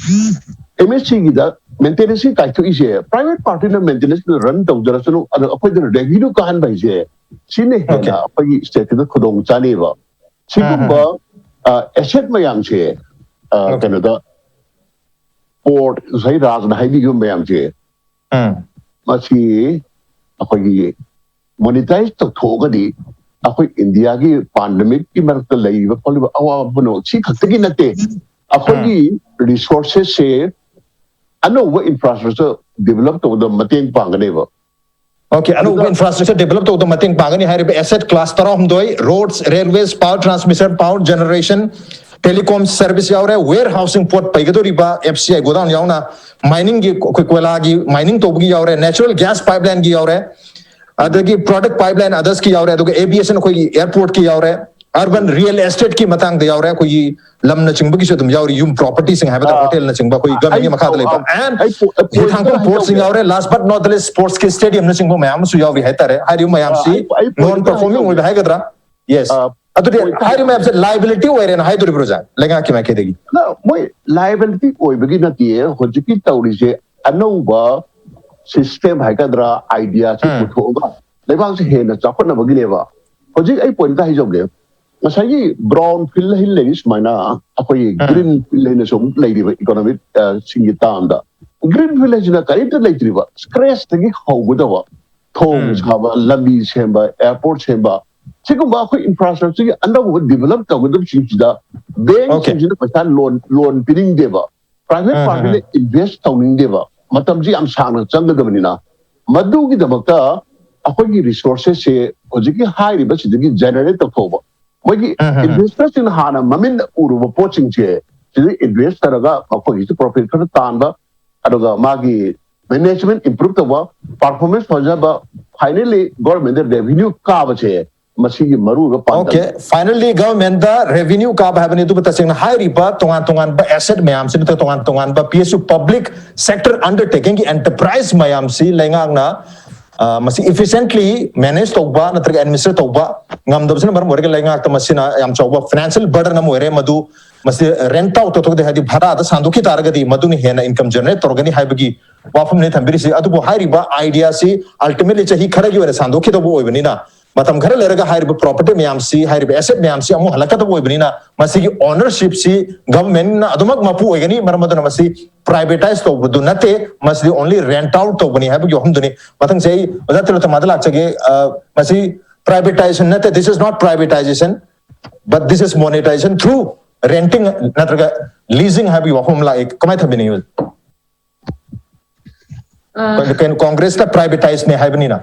ꯑꯦꯝ ꯑꯦꯁ ꯁꯤꯒꯤꯗ ꯃꯦꯟꯇꯦꯅꯦꯟꯁꯀꯤ ꯀꯥꯏꯊꯣꯛꯏꯁꯦ, ꯄ꯭ꯔꯥꯏꯚꯦꯠ ꯄꯥꯔꯇꯤꯅ ꯃꯦꯟꯇꯦꯅꯦꯟꯁ ꯔꯟ ꯇꯧꯖꯔꯁꯅꯨ, ꯑꯗꯣ ꯑꯩꯈꯣꯏꯗ ꯔꯦꯚꯤꯅ꯭ꯌꯨ ꯀꯥꯍꯟꯕ ꯍꯥꯏꯁꯦ ꯁꯤꯅ ꯍꯦꯟꯅ ꯑꯩꯈꯣꯏꯒꯤ ꯁ꯭ꯇꯦꯠꯇꯨꯗ ꯈꯨꯗꯣꯡ ꯆꯥꯅꯦꯕ꯫ ꯁꯤꯒꯨꯝꯕ ꯑꯦꯁꯦꯠ ꯃꯌꯥꯝꯁꯦ ꯑ, ꯀꯩꯅꯣꯗ ꯄꯣꯔꯠ ꯉꯁꯥꯏ ꯔꯥꯖꯅ ꯍꯥꯏꯕꯤꯈꯤꯕ ꯃꯌꯥꯝꯁꯦ, ꯎꯝ꯫ ꯃꯁꯤ ꯑꯩꯈꯣꯏꯒꯤ ꯃꯣꯅꯤꯇꯥꯏꯖ ꯇꯧꯊꯣꯛꯑꯒꯗꯤ ꯑꯩꯈꯣꯏ ꯏꯟꯗꯤꯌꯥꯒꯤ ꯄꯥꯟꯗꯃꯤꯛꯀꯤ ꯃꯔꯛꯇ ꯂꯩꯔꯤꯕ ꯈꯣꯠꯂꯤꯕ ꯑꯋꯥꯕ ꯄꯨꯝꯅꯃꯛ ꯁꯤ ꯈꯛꯇꯒꯤ ꯅꯠꯇꯦ, ꯑꯩꯈꯣꯏꯒꯤ ꯔꯤꯁꯣꯔꯁꯦꯁꯁꯦ ꯑꯅꯧꯕ ꯏꯟꯐ꯭ꯔꯥꯁ꯭ꯇ꯭ꯔꯛꯆꯔ ꯗꯤꯕꯂꯞ ꯇꯧꯕꯗ ꯃꯇꯦꯡ ꯄꯥꯡꯒꯅꯦꯕ꯫ ꯑꯣꯀꯦ, ꯑꯅꯧꯕ ꯏꯟꯐ꯭ꯔꯥꯁ꯭ꯇ꯭ꯔꯛꯆꯔ ꯗꯤꯕꯂꯞ ꯇꯧꯕꯗ ꯃꯇꯦꯡ ꯄꯥꯡꯒꯅꯤ ꯍꯥꯏꯔꯤꯕ ꯑꯦꯁꯦꯠ ꯀ꯭ꯂꯥꯁ ꯇꯔꯥꯍꯨꯝꯗꯣꯏ, roads, railways, power transmission, power generation, telecom service ꯌꯥꯎꯔꯦ, ꯋꯦꯌꯔ ꯍꯥꯎꯁꯤꯡ, ꯄꯣꯠ ꯄꯩꯒꯗꯧꯔꯤꯕ ꯑꯦꯐ ꯁꯤ ꯑꯥꯏ ꯒꯣꯗꯥꯎꯟ ꯌꯥꯎꯅ, ꯃꯥꯏꯅꯤꯡꯒꯤ, ꯑꯩꯈꯣꯏ ꯀꯣꯏꯂꯥꯒꯤ ꯃꯥꯏꯅꯤꯡ ꯇꯧꯕꯒꯤ ꯌꯥꯎꯔꯦ, ꯅꯦꯆꯔꯦꯜ ꯒ꯭ꯌꯥꯁ ꯄꯥꯏꯞꯂꯥꯏꯟꯒꯤ ꯌꯥꯎꯔꯦ, ꯑꯗꯒꯤ ꯄ꯭ꯔꯣꯗꯛ ꯄꯥꯏꯞꯂꯥꯏꯟ ꯑꯗꯔꯁꯀꯤ ꯌꯥꯎꯔꯦ, ꯑꯗꯨꯒ ꯑꯦꯚꯤꯌꯦꯁꯟ ꯑꯩꯈꯣꯏꯒꯤ ꯑꯦꯌꯥꯔꯄꯣꯔꯠꯀꯤ ꯌꯥꯎꯔꯦ, ꯑꯔꯕꯟ ꯔꯤꯌꯦꯜ ꯑꯦꯁꯇꯦꯠꯀꯤ ꯃꯇꯥꯡꯗ ꯌꯥꯎꯔꯦ, ꯑꯩꯈꯣꯏꯒꯤ ꯂꯝꯅꯆꯤꯡꯕꯒꯤꯁꯨ ꯑꯗꯨꯝ ꯌꯥꯎꯔꯤ, ꯌꯨꯝ ꯄ꯭ꯔꯣꯄꯔꯇꯤꯁꯤꯡ ꯍꯥꯏꯕ ꯇꯥꯔꯦ, ꯑꯥ, ꯍꯣꯇꯦꯜꯅꯆꯤꯡꯕ ꯑꯩꯈꯣꯏꯒꯤ ꯒꯃꯦꯟꯒꯤ ꯑꯩ- ꯃꯈꯥꯗ ꯂꯩꯕ, ꯑꯥ, ꯑꯦꯟ ꯑꯩ ꯄꯣ- ꯑꯩ ꯍꯤꯊꯥꯡꯐꯝ ꯄꯣꯏꯟꯠꯇ ꯄꯣꯔꯠꯁꯤꯡ ꯍꯥꯏꯖꯧꯒꯦ꯫ ꯌꯥꯎꯔꯦ, ꯂꯥꯁ ꯕꯠ ꯅꯣꯠ ꯂꯤꯁ ꯁ꯭ꯄꯣꯔꯠꯁꯀꯤ ꯁ꯭ꯇꯦꯗꯤꯌꯝꯅꯆꯤꯡꯕ ꯃꯌꯥꯝ ꯑꯃꯁꯨ ꯌꯥꯎꯔꯤ ꯍꯥꯏꯇꯥꯔꯦ꯫ ꯍꯥꯏꯔꯤꯕ ꯃꯌꯥꯝꯁꯤ ꯑꯥ, ꯑꯩ- ꯑꯩ ꯄꯣꯏꯟꯠꯇ ꯅꯣꯟ ꯄꯔꯐꯣꯔꯃꯤꯡ ꯍꯥꯏꯖꯧꯒꯦ꯫ ꯑꯣꯏꯕ ꯍꯥꯏꯒꯗ꯭ꯔꯥ? ꯌꯦꯁ꯫ ꯑꯥ, ꯑꯗꯨꯗꯤ ꯄꯣꯏꯟꯠꯇ ꯍꯥꯏꯔꯤꯕ ꯍꯥꯏꯖꯧꯒꯦ꯫ ꯃꯌꯥꯝꯁꯦ ꯂꯥꯏꯕꯤꯂꯤꯇꯤ ꯑꯣꯏꯔꯦꯅ ꯍꯥꯏꯗꯣꯔꯤꯕ꯭ꯔꯣ, ꯑꯣꯖꯥ, ꯂꯩꯉꯥꯛꯀꯤ ꯃꯥꯏꯀꯩꯗꯒꯤ? ꯅ ꯃꯣꯏ ꯂꯥꯏꯕꯤꯂꯤꯇꯤ ꯑꯣꯏꯕꯒꯤ ꯅꯠꯇꯦ꯫ ꯍꯧꯖꯤꯛꯀꯤ ꯇꯧꯔꯤꯁꯦ ꯑꯅꯧꯕ ꯁꯤꯁꯇꯦꯝ ꯍꯥꯏꯒꯗ꯭ꯔꯥ, ꯑꯥꯏꯗꯤꯌꯥꯁꯤ ꯎꯝ꯫ ꯄꯨꯊꯣꯛꯑꯒ ꯂꯩꯕꯥꯛꯁꯦ ꯍꯦꯟꯅ ꯆꯥꯎꯈꯠꯅꯕꯒꯤꯅꯦꯕ꯫ ꯍꯧꯖꯤꯛ ꯑꯩ ꯄꯣꯏꯟꯠꯇ ꯍꯥꯏꯖꯧꯒꯦ, ꯉꯁꯥꯏꯒꯤ ꯕ꯭ꯔꯥꯎꯟ ꯐꯤꯜ ꯍꯥꯏꯅ ꯂꯩꯔꯤ ꯁꯨꯃꯥꯏꯅ, ꯑꯩꯈꯣꯏꯒꯤ ꯎꯝ꯫ ꯒ꯭ꯔꯤꯟ ꯐꯤꯜ ꯍꯥꯏꯅꯁꯨ ꯑꯃꯨꯛ ꯂꯩꯔꯤꯕ ꯏꯀꯣꯅꯣꯃꯤꯛ, ꯑ, ꯁꯤꯡꯒꯤ ꯇꯥꯝꯗ꯫ ꯒ꯭ꯔꯤꯟ ꯚꯤꯂꯦꯖꯅ ꯀꯔꯤꯝꯇ ꯂꯩꯇ꯭ꯔꯤꯕ, ꯁ꯭ꯀ꯭ꯔꯦꯆꯇꯒꯤ ꯍꯧꯒꯗꯕ, ꯊꯣꯡ ꯁꯥꯕ, ꯂꯝꯕꯤ ꯁꯦꯝꯕ, ꯑꯦꯌꯥꯔꯄꯣꯔꯠ ꯁꯦꯝꯕ, ꯁꯤꯒꯨꯝꯕ ꯑꯩꯈꯣꯏ ꯏꯟꯐ꯭ꯔꯥꯁ꯭ꯇ꯭ꯔꯛꯆꯔꯒꯤ ꯑꯅꯧꯕ ꯗꯤꯕꯂꯞ ꯇꯧꯒꯗꯕꯁꯤꯡꯁꯤꯗ ꯕꯦꯡꯁꯤꯡꯁꯤꯅ ꯄꯩꯁꯥ ꯂꯣꯟ ꯂꯣꯟ ꯄꯤꯅꯤꯡꯗꯦꯕ, ꯄ꯭ꯔꯥꯏꯚꯦꯠ ꯄꯥꯔꯇꯤꯅ ꯏꯟꯚꯦꯁ ꯇꯧꯅꯤꯡꯗꯦꯕ, ꯃꯇꯝꯁꯤ ꯌꯥꯝ ꯁꯥꯡꯅ ꯆꯪꯒꯗꯕꯅꯤꯅ꯫ ꯃꯗꯨꯒꯤꯗꯃꯛꯇ ꯑꯩꯈꯣꯏꯒꯤ ꯔꯤꯁꯣꯔꯁꯦꯁꯁꯦ ꯍꯧꯖꯤꯛꯀꯤ ꯍꯥꯏꯔꯤꯕꯁꯤꯗꯒꯤ ꯖꯦꯅꯦꯔꯦꯠ ꯇꯧꯊꯣꯛꯑꯕ, ꯃꯣꯏꯒꯤ ꯏꯟꯚꯦꯁꯇꯔꯁꯤꯡꯅ ꯍꯥꯟꯅ ꯃꯃꯤꯠꯅ ꯎꯔꯨꯕ ꯄꯣꯠꯁꯤꯡꯁꯦ ꯁꯤꯗ ꯏꯟꯚꯦꯁ ꯇꯧꯔꯒ ꯃꯈꯣꯏꯒꯤꯁꯨ ꯄ꯭ꯔꯣꯐꯤꯠ ꯈꯔ ꯇꯥꯟꯕ, ꯑꯗꯨꯒ ꯃꯥꯒꯤ ꯃꯦꯅꯦꯖꯃꯦꯟ ꯏꯝꯄ꯭ꯔꯨꯚ ꯇꯧꯕ, ꯄꯔꯐꯣꯔꯃꯦꯟꯁ ꯐꯖꯕ, ꯐꯥꯏꯅꯦꯜꯂꯤ ꯒꯣꯔꯃꯦꯟꯗ ꯔꯦꯚꯤꯅ꯭ꯌꯨ ꯀꯥꯕꯁꯦ ꯃꯁꯤꯒꯤ ꯃꯔꯨꯑꯣꯏꯕ ꯄꯥꯟꯗꯝ꯫ Okay, finally government ꯗ revenue ꯀꯥꯕ ꯍꯥꯏꯕꯅꯤ, ꯑꯗꯨꯕꯨ ꯇꯁꯦꯡꯅ ꯍꯥꯏꯔꯤꯕ ꯇꯣꯉꯥꯟ ꯇꯣꯉꯥꯟꯕ ꯑꯦꯁꯦꯠ ꯃꯌꯥꯝꯁꯤ ꯅꯠꯇ꯭ꯔꯒ ꯇꯣꯉꯥꯟ ꯇꯣꯉꯥꯟꯕ P S U public sector undertaking ꯒꯤ ꯑꯦꯟꯇꯔꯄ꯭ꯔꯥꯏꯁ ꯃꯌꯥꯝꯁꯤ ꯂꯩꯉꯥꯛꯅ ꯑ, ꯃꯁꯤ efficiently manage ꯇꯧꯕ ꯅꯠꯇ꯭ꯔꯒ administer ꯇꯧꯕ ꯉꯝꯗꯕꯁꯤꯅ ꯃꯔꯝ ꯑꯣꯏꯔꯒ ꯂꯩꯉꯥꯛꯇ ꯃꯁꯤꯅ ꯌꯥꯝ ꯆꯥꯎꯕ financial burden ꯑꯃ ꯑꯣꯏꯔꯦ꯫ ꯃꯗꯨ ꯃꯁꯤ ꯔꯦꯟꯠ ꯑꯥꯎꯠ ꯇꯧꯊꯣꯛꯀꯗꯦ, ꯍꯥꯏꯗꯤ ꯚꯔꯥꯗ ꯁꯥꯟꯗꯣꯛꯈꯤ ꯇꯥꯔꯒꯗꯤ ꯃꯗꯨꯅ ꯍꯦꯟꯅ ꯏꯟꯀꯝ ꯖꯦꯅꯦꯔꯦꯠ ꯇꯧꯔꯒꯅꯤ ꯍꯥꯏꯕꯒꯤ ꯋꯥꯐꯝꯅꯤ ꯊꯝꯕꯤꯔꯤꯁꯤ꯫ ꯑꯗꯨꯕꯨ ꯍꯥꯏꯔꯤꯕ ꯑꯥꯏꯗꯤꯌꯥꯁꯤ ꯑꯜꯇꯤꯃꯦꯠꯂꯤ ꯆꯍꯤ ꯈꯔꯒꯤ ꯑꯣꯏꯅ ꯁꯥꯟꯗꯣꯛꯈꯤꯗꯧꯕ ꯑꯣꯏꯕꯅꯤꯅ, ꯃꯇꯝ ꯈꯔ ꯂꯩꯔꯒ ꯍꯥꯏꯔꯤꯕ ꯄ꯭ꯔꯣꯄꯔꯇꯤ ꯃꯌꯥꯝꯁꯤ, ꯍꯥꯏꯔꯤꯕ ꯑꯦꯁꯦꯠ ꯃꯌꯥꯝꯁꯤ ꯑꯃꯨꯛ ꯍꯜꯂꯛꯀꯗꯕ ꯑꯣꯏꯕꯅꯤꯅ, ꯃꯁꯤꯒꯤ ꯑꯣꯅꯔꯁꯤꯞꯁꯤ ꯒꯚꯔꯟꯃꯦꯟꯠꯅ ꯑꯗꯨꯃꯛ ꯃꯄꯨ ꯑꯣꯏꯒꯅꯤ꯫ ꯃꯔꯝ ꯑꯗꯨꯅ ꯃꯁꯤ ꯄ꯭ꯔꯥꯏꯚꯦꯇꯥꯏꯁ ꯇꯧꯕꯗꯨ ꯅꯠꯇꯦ, ꯃꯁꯤꯗꯤ only rent out ꯇꯧꯕꯅꯤ ꯍꯥꯏꯕꯒꯤ ꯋꯥꯐꯝꯗꯨꯅꯤ꯫ ꯃꯊꯪꯁꯦ ꯑꯩ ꯑꯣꯖꯥ ꯇꯤꯂꯣꯇꯃꯥꯗ ꯂꯥꯛꯆꯒꯦ꯫ ꯑ, ꯃꯁꯤ privatization ꯅꯠꯇꯦ, this is not privatization, but this is monetization through renting ꯅꯠꯇ꯭ꯔꯒ leasing ꯍꯥꯏꯕꯒꯤ ꯋꯥꯐꯝ ꯑꯃ ꯂꯥꯛꯑꯦ, ꯀꯃꯥꯏꯅ ꯊꯝꯕꯤꯅꯤꯡꯉꯤ? ꯑ, ꯀꯩꯅꯣ, ꯀꯩꯅꯣ, ꯀꯣꯡꯒ꯭ꯔꯦꯁꯅ privatized ꯅꯦ ꯍꯥꯏꯕꯅꯤꯅ꯫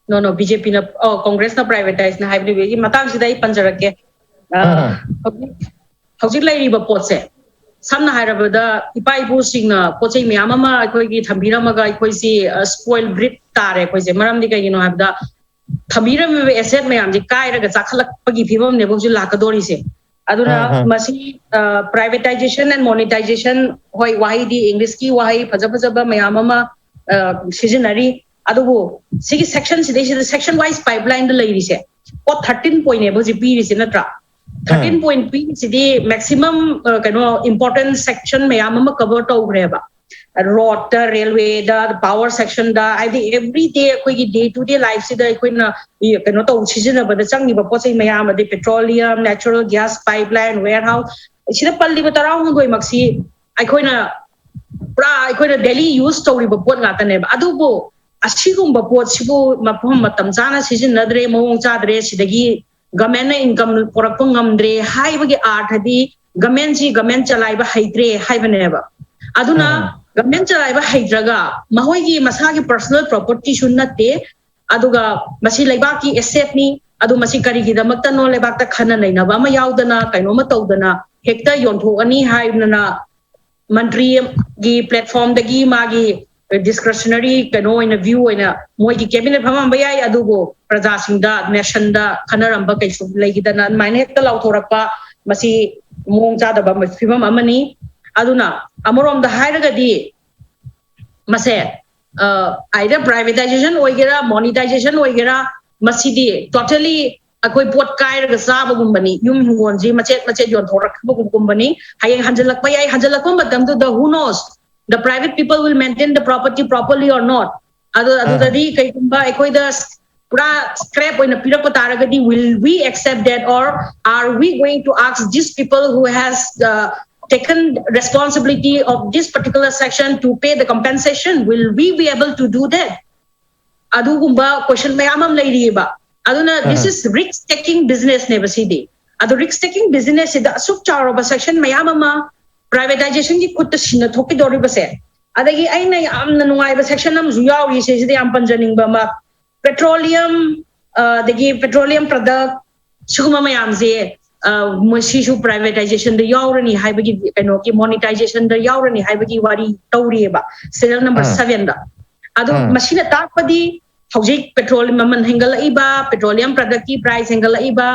No, no, B J P ꯅ, ꯑꯣ, ꯀꯣꯡꯒ꯭ꯔꯦꯁꯅ privatized ꯅ ꯍꯥꯏꯕꯅꯤ꯫ ꯁꯤ ꯃꯇꯥꯡꯁꯤꯗ ꯑꯩ ꯄꯟꯖꯔꯛꯀꯦ꯫ ꯑ, ꯎꯝ꯫ ꯍꯧꯖꯤꯛ, ꯍꯧꯖꯤꯛ ꯂꯩꯔꯤꯕ ꯄꯣꯠꯁꯦ, ꯁꯝꯅ ꯍꯥꯏꯔꯕꯗ, ꯏꯄꯥ ꯏꯄꯨꯁꯤꯡꯅ ꯄꯣꯠ ꯆꯩ ꯃꯌꯥꯝ ꯑꯃ ꯑꯩꯈꯣꯏꯒꯤ ꯊꯝꯕꯤꯔꯝꯃꯒ ꯑꯩꯈꯣꯏꯁꯤ, ꯑ, spoil breed ꯇꯥꯔꯦ ꯑꯩꯈꯣꯏꯁꯦ꯫ ꯃꯔꯝꯗꯤ ꯀꯩꯒꯤꯅꯣ ꯍꯥꯏꯕꯗ, ꯊꯝꯕꯤꯔꯝꯃꯤꯕ ꯑꯦꯁꯦꯠ ꯃꯌꯥꯝꯁꯦ ꯀꯥꯏꯔꯒ ꯆꯥꯈꯠꯂꯛꯄꯒꯤ ꯐꯤꯕꯝꯅꯦꯕ ꯍꯧꯖꯤꯛ ꯂꯥꯛꯀꯗꯣꯔꯤꯁꯦ꯫ ꯑꯗꯨꯅ ꯎꯝ, ꯎꯝ꯫ ꯃꯁꯤ, ꯑ, privatization and monetization, ꯍꯣꯏ, ꯋꯥꯍꯩꯗꯤ ꯏꯪꯂꯤꯁꯀꯤ ꯋꯥꯍꯩ ꯐꯖ ꯐꯖꯕ ꯃꯌꯥꯝ ꯑꯃ, ꯑ, ꯁꯤꯖꯤꯟꯅꯔꯤ꯫ ꯑꯗꯨꯕꯨ ꯁꯤꯒꯤ ꯁꯦꯛꯁꯟ ꯁꯤꯗꯩꯁꯤꯗ section wise pipeline ꯗ ꯂꯩꯔꯤꯁꯦ, ꯄꯣꯠ thirteen point ꯅꯦꯕ ꯍꯧꯖꯤꯛ ꯄꯤꯔꯤꯁꯦ, ꯅꯠꯇ꯭ꯔꯥ? Thirteen point ꯄꯤꯔꯤꯁꯤꯗꯤ maximum, ꯑ, ꯀꯩꯅꯣ, important section ꯃꯌꯥꯝ ꯑꯃ cover ꯇꯧꯈ꯭ꯔꯦꯕ꯫ ꯔꯣꯗꯇ, ꯔꯦꯜꯋꯦꯗ, ꯄꯥꯋꯔ ꯁꯦꯛꯁꯟꯗ, ꯍꯥꯏꯗꯤ every day ꯑꯩꯈꯣꯏꯒꯤ day to day life ꯁꯤꯗ ꯑꯩꯈꯣꯏꯅ, ꯏ, ꯀꯩꯅꯣ ꯇꯧ, ꯁꯤꯖꯤꯟꯅꯕꯗ ꯆꯪꯉꯤꯕ ꯄꯣꯠ ꯆꯩ ꯃꯌꯥꯝ, ꯑꯗꯩ petroleum, natural gas pipeline, warehouse, ꯁꯤꯗ ꯄꯜꯂꯤꯕ ꯇꯔꯥꯍꯨꯝꯗꯣꯏꯃꯛꯁꯤ ꯑꯩꯈꯣꯏꯅ ꯄꯨꯔꯥ ꯑꯩꯈꯣꯏꯅ ꯗꯦꯂꯤ ꯌꯨꯁ ꯇꯧꯔꯤꯕ ꯄꯣꯠ ꯉꯥꯛꯇꯅꯦꯕ꯫ ꯑꯗꯨꯕꯨ ꯑꯁꯤꯒꯨꯝꯕ ꯄꯣꯠꯁꯤꯕꯨ ꯃꯐꯝ ꯃꯇꯝ ꯆꯥꯅ ꯁꯤꯖꯤꯟꯅꯗ꯭ꯔꯦ, ꯃꯑꯣꯡ ꯆꯥꯗ꯭ꯔꯦ, ꯁꯤꯗꯒꯤ ꯒꯃꯦꯟꯅ ꯏꯟꯀꯝ ꯄꯨꯔꯛꯄ ꯉꯝꯗ꯭ꯔꯦ ꯍꯥꯏꯕꯒꯤ ꯑꯥꯔꯊꯗꯤ ꯒꯃꯦꯟꯁꯤ ꯒꯃꯦꯟ ꯆꯂꯥꯏꯕ ꯍꯩꯇ꯭ꯔꯦ ꯍꯥꯏꯕꯅꯦꯕ꯫ ꯑꯗꯨꯅ ꯒꯃꯦꯟ ꯆꯂꯥꯏꯕ ꯍꯩꯇ꯭ꯔꯒ ꯃꯈꯣꯏꯒꯤ ꯃꯁꯥꯒꯤ ꯄꯔꯁꯣꯅꯦꯜ ꯄ꯭ꯔꯣꯄꯔꯇꯤꯁꯨ ꯅꯠꯇꯦ, ꯑꯗꯨꯒ ꯃꯁꯤ ꯂꯩꯕꯥꯛꯀꯤ ꯑꯦꯁꯦꯠꯅꯤ꯫ ꯑꯗꯨ ꯃꯁꯤ ꯀꯔꯤꯒꯤꯗꯃꯛꯇꯅꯣ ꯂꯩꯕꯥꯛꯇ ꯈꯟꯅ ꯅꯩꯅꯕ ꯑꯃ ꯌꯥꯎꯗꯅ ꯀꯩꯅꯣꯝꯃ ꯇꯧꯗꯅ ꯍꯦꯛꯇ ꯌꯣꯟꯊꯣꯛꯑꯅꯤ ꯍꯥꯏꯗꯅ ꯃꯟꯇ꯭ꯔꯤꯒꯤ ꯄ꯭ꯂꯦꯠꯐꯣꯝꯗꯒꯤ ꯃꯥꯒꯤ ꯗꯤꯁꯀ꯭ꯔꯦꯁꯅꯔꯤ ꯀꯩꯅꯣ ꯑꯣꯏꯅ ꯚ꯭ꯌꯨ ꯑꯣꯏꯅ ꯃꯣꯏꯒꯤ ꯀꯦꯕꯤꯅꯦꯠ ꯐꯝꯃꯝꯕ ꯌꯥꯏ, ꯑꯗꯨꯕꯨ ꯄ꯭ꯔꯖꯥꯁꯤꯡꯗ, ꯅꯦꯁꯟꯗ ꯈꯟꯅꯔꯝꯕ ꯀꯩꯁꯨ ꯂꯩꯈꯤꯗꯅ ꯑꯗꯨꯃꯥꯏꯅ ꯍꯦꯛꯇ ꯂꯥꯎꯊꯣꯔꯛꯄ, ꯃꯁꯤ ꯃꯑꯣꯡ ꯆꯥꯗꯕ ꯐꯤꯕꯝ ꯑꯃꯅꯤ꯫ ꯑꯗꯨꯅ ꯑꯃꯔꯣꯝꯗ ꯍꯥꯏꯔꯒꯗꯤ ꯃꯁꯦ ꯑꯥꯏꯗꯔ ꯄ꯭ꯔꯥꯏꯚꯦꯇꯥꯏꯖꯦꯁꯟ ꯑꯣꯏꯒꯦꯔꯥ, ꯃꯣꯅꯤꯇꯥꯏꯖꯦꯁꯟ ꯑꯣꯏꯒꯦꯔꯥ, ꯃꯁꯤꯗꯤ ꯇꯣꯇꯦꯂꯤ ꯑꯩꯈꯣꯏ ꯄꯣꯠ ꯀꯥꯏꯔꯒ ꯆꯥꯕꯒꯨꯝꯕꯅꯤ꯫ ꯌꯨꯝ ꯍꯤꯡꯒꯣꯜꯁꯤ ꯃꯆꯦꯠ ꯃꯆꯦꯠ ꯌꯣꯟꯊꯣꯔꯛꯈꯤꯕꯒꯨꯝꯕꯅꯤ꯫ ꯍꯌꯦꯡ ꯍꯟꯖꯤꯜꯂꯛꯄ ꯌꯥꯏ꯫ ꯍꯟꯖꯤꯜꯂꯛꯄ ꯃꯇꯝꯗꯨꯗ who knows, the private people will maintain the property properly or not. ꯑꯗꯨ ꯑꯗꯨꯗꯗꯤ ꯀꯩꯒꯨꯝꯕ ꯑꯩꯈꯣꯏꯗ ꯄꯨꯔꯥ ꯁ꯭ꯀ꯭ꯔꯦꯞ ꯑꯣꯏꯅ ꯄꯤꯔꯛꯄ ꯇꯥꯔꯒꯗꯤ, will we accept that, or are we going to ask these people who has uh, taken responsibility of this particular section to pay the compensation? Will we be able to do that? ꯑꯗꯨꯒꯨꯝꯕ ꯀꯣꯏꯁꯟ ꯃꯌꯥꯝ ꯑꯃ ꯂꯩꯔꯤꯑꯕ꯫ ꯑꯗꯨꯅ this is risk taking business ꯅꯦꯕ ꯁꯤꯗꯤ꯫ ꯑꯗꯣ risk taking business ꯁꯤꯗ ꯑꯁꯨꯛ ꯆꯥꯎꯔꯕ section ꯃꯌꯥꯝ ꯑꯃ ꯄ꯭ꯔꯥꯏꯚꯦꯇꯥꯏꯖꯦꯁꯟꯒꯤ ꯈꯨꯠꯇ ꯁꯤꯟꯅ ꯊꯣꯛꯈꯤꯗꯧꯔꯤꯕꯁꯦ꯫ ꯑꯗꯒꯤ ꯑꯩꯅ ꯌꯥꯝꯅ ꯅꯨꯡꯉꯥꯏꯕ ꯁꯦꯛꯁꯟ ꯑꯃꯁꯨ ꯌꯥꯎꯔꯤ ꯁꯤꯁꯤꯗ ꯌꯥꯝ ꯄꯟꯖꯅꯤꯡꯕ ꯑꯃ, ꯄꯦꯇ꯭ꯔꯣꯂꯤꯌꯝ, ꯑꯗꯒꯤ ꯄꯦꯇ꯭ꯔꯣꯂꯤꯌꯝ ꯄ꯭ꯔꯗꯛ, ꯁꯤꯒꯨꯝꯕ ꯃꯌꯥꯝꯁꯦ ꯃꯣꯏ ꯁꯤꯁꯨ ꯄ꯭ꯔꯥꯏꯚꯦꯇꯥꯏꯖꯦꯁꯟꯗ ꯌꯥꯎꯔꯅꯤ ꯍꯥꯏꯕꯒꯤ, ꯀꯩꯅꯣꯒꯤ ꯃꯣꯅꯤꯇꯥꯏꯖꯦꯁꯟꯗ ꯌꯥꯎꯔꯅꯤ ꯍꯥꯏꯕꯒꯤ ꯋꯥꯔꯤ ꯇꯧꯔꯤꯑꯕ, ꯁꯦꯔꯤꯌꯦꯜ ꯅꯝꯕꯔ ꯁꯚꯦꯟꯗ꯫ ꯑꯗꯣ ꯃꯁꯤꯅ ꯇꯥꯛꯄꯗꯤ ꯍꯧꯖꯤꯛ ꯄꯦꯇ꯭ꯔꯣꯜ ꯃꯃꯜ ꯍꯦꯟꯒꯠꯂꯛꯏꯕ, ꯄꯦꯇ꯭ꯔꯣꯂꯤꯌꯝ ꯄ꯭ꯔꯗꯛꯀꯤ ꯄ꯭ꯔꯥꯏꯁ ꯍꯦꯟꯒꯠꯂꯛꯏꯕ,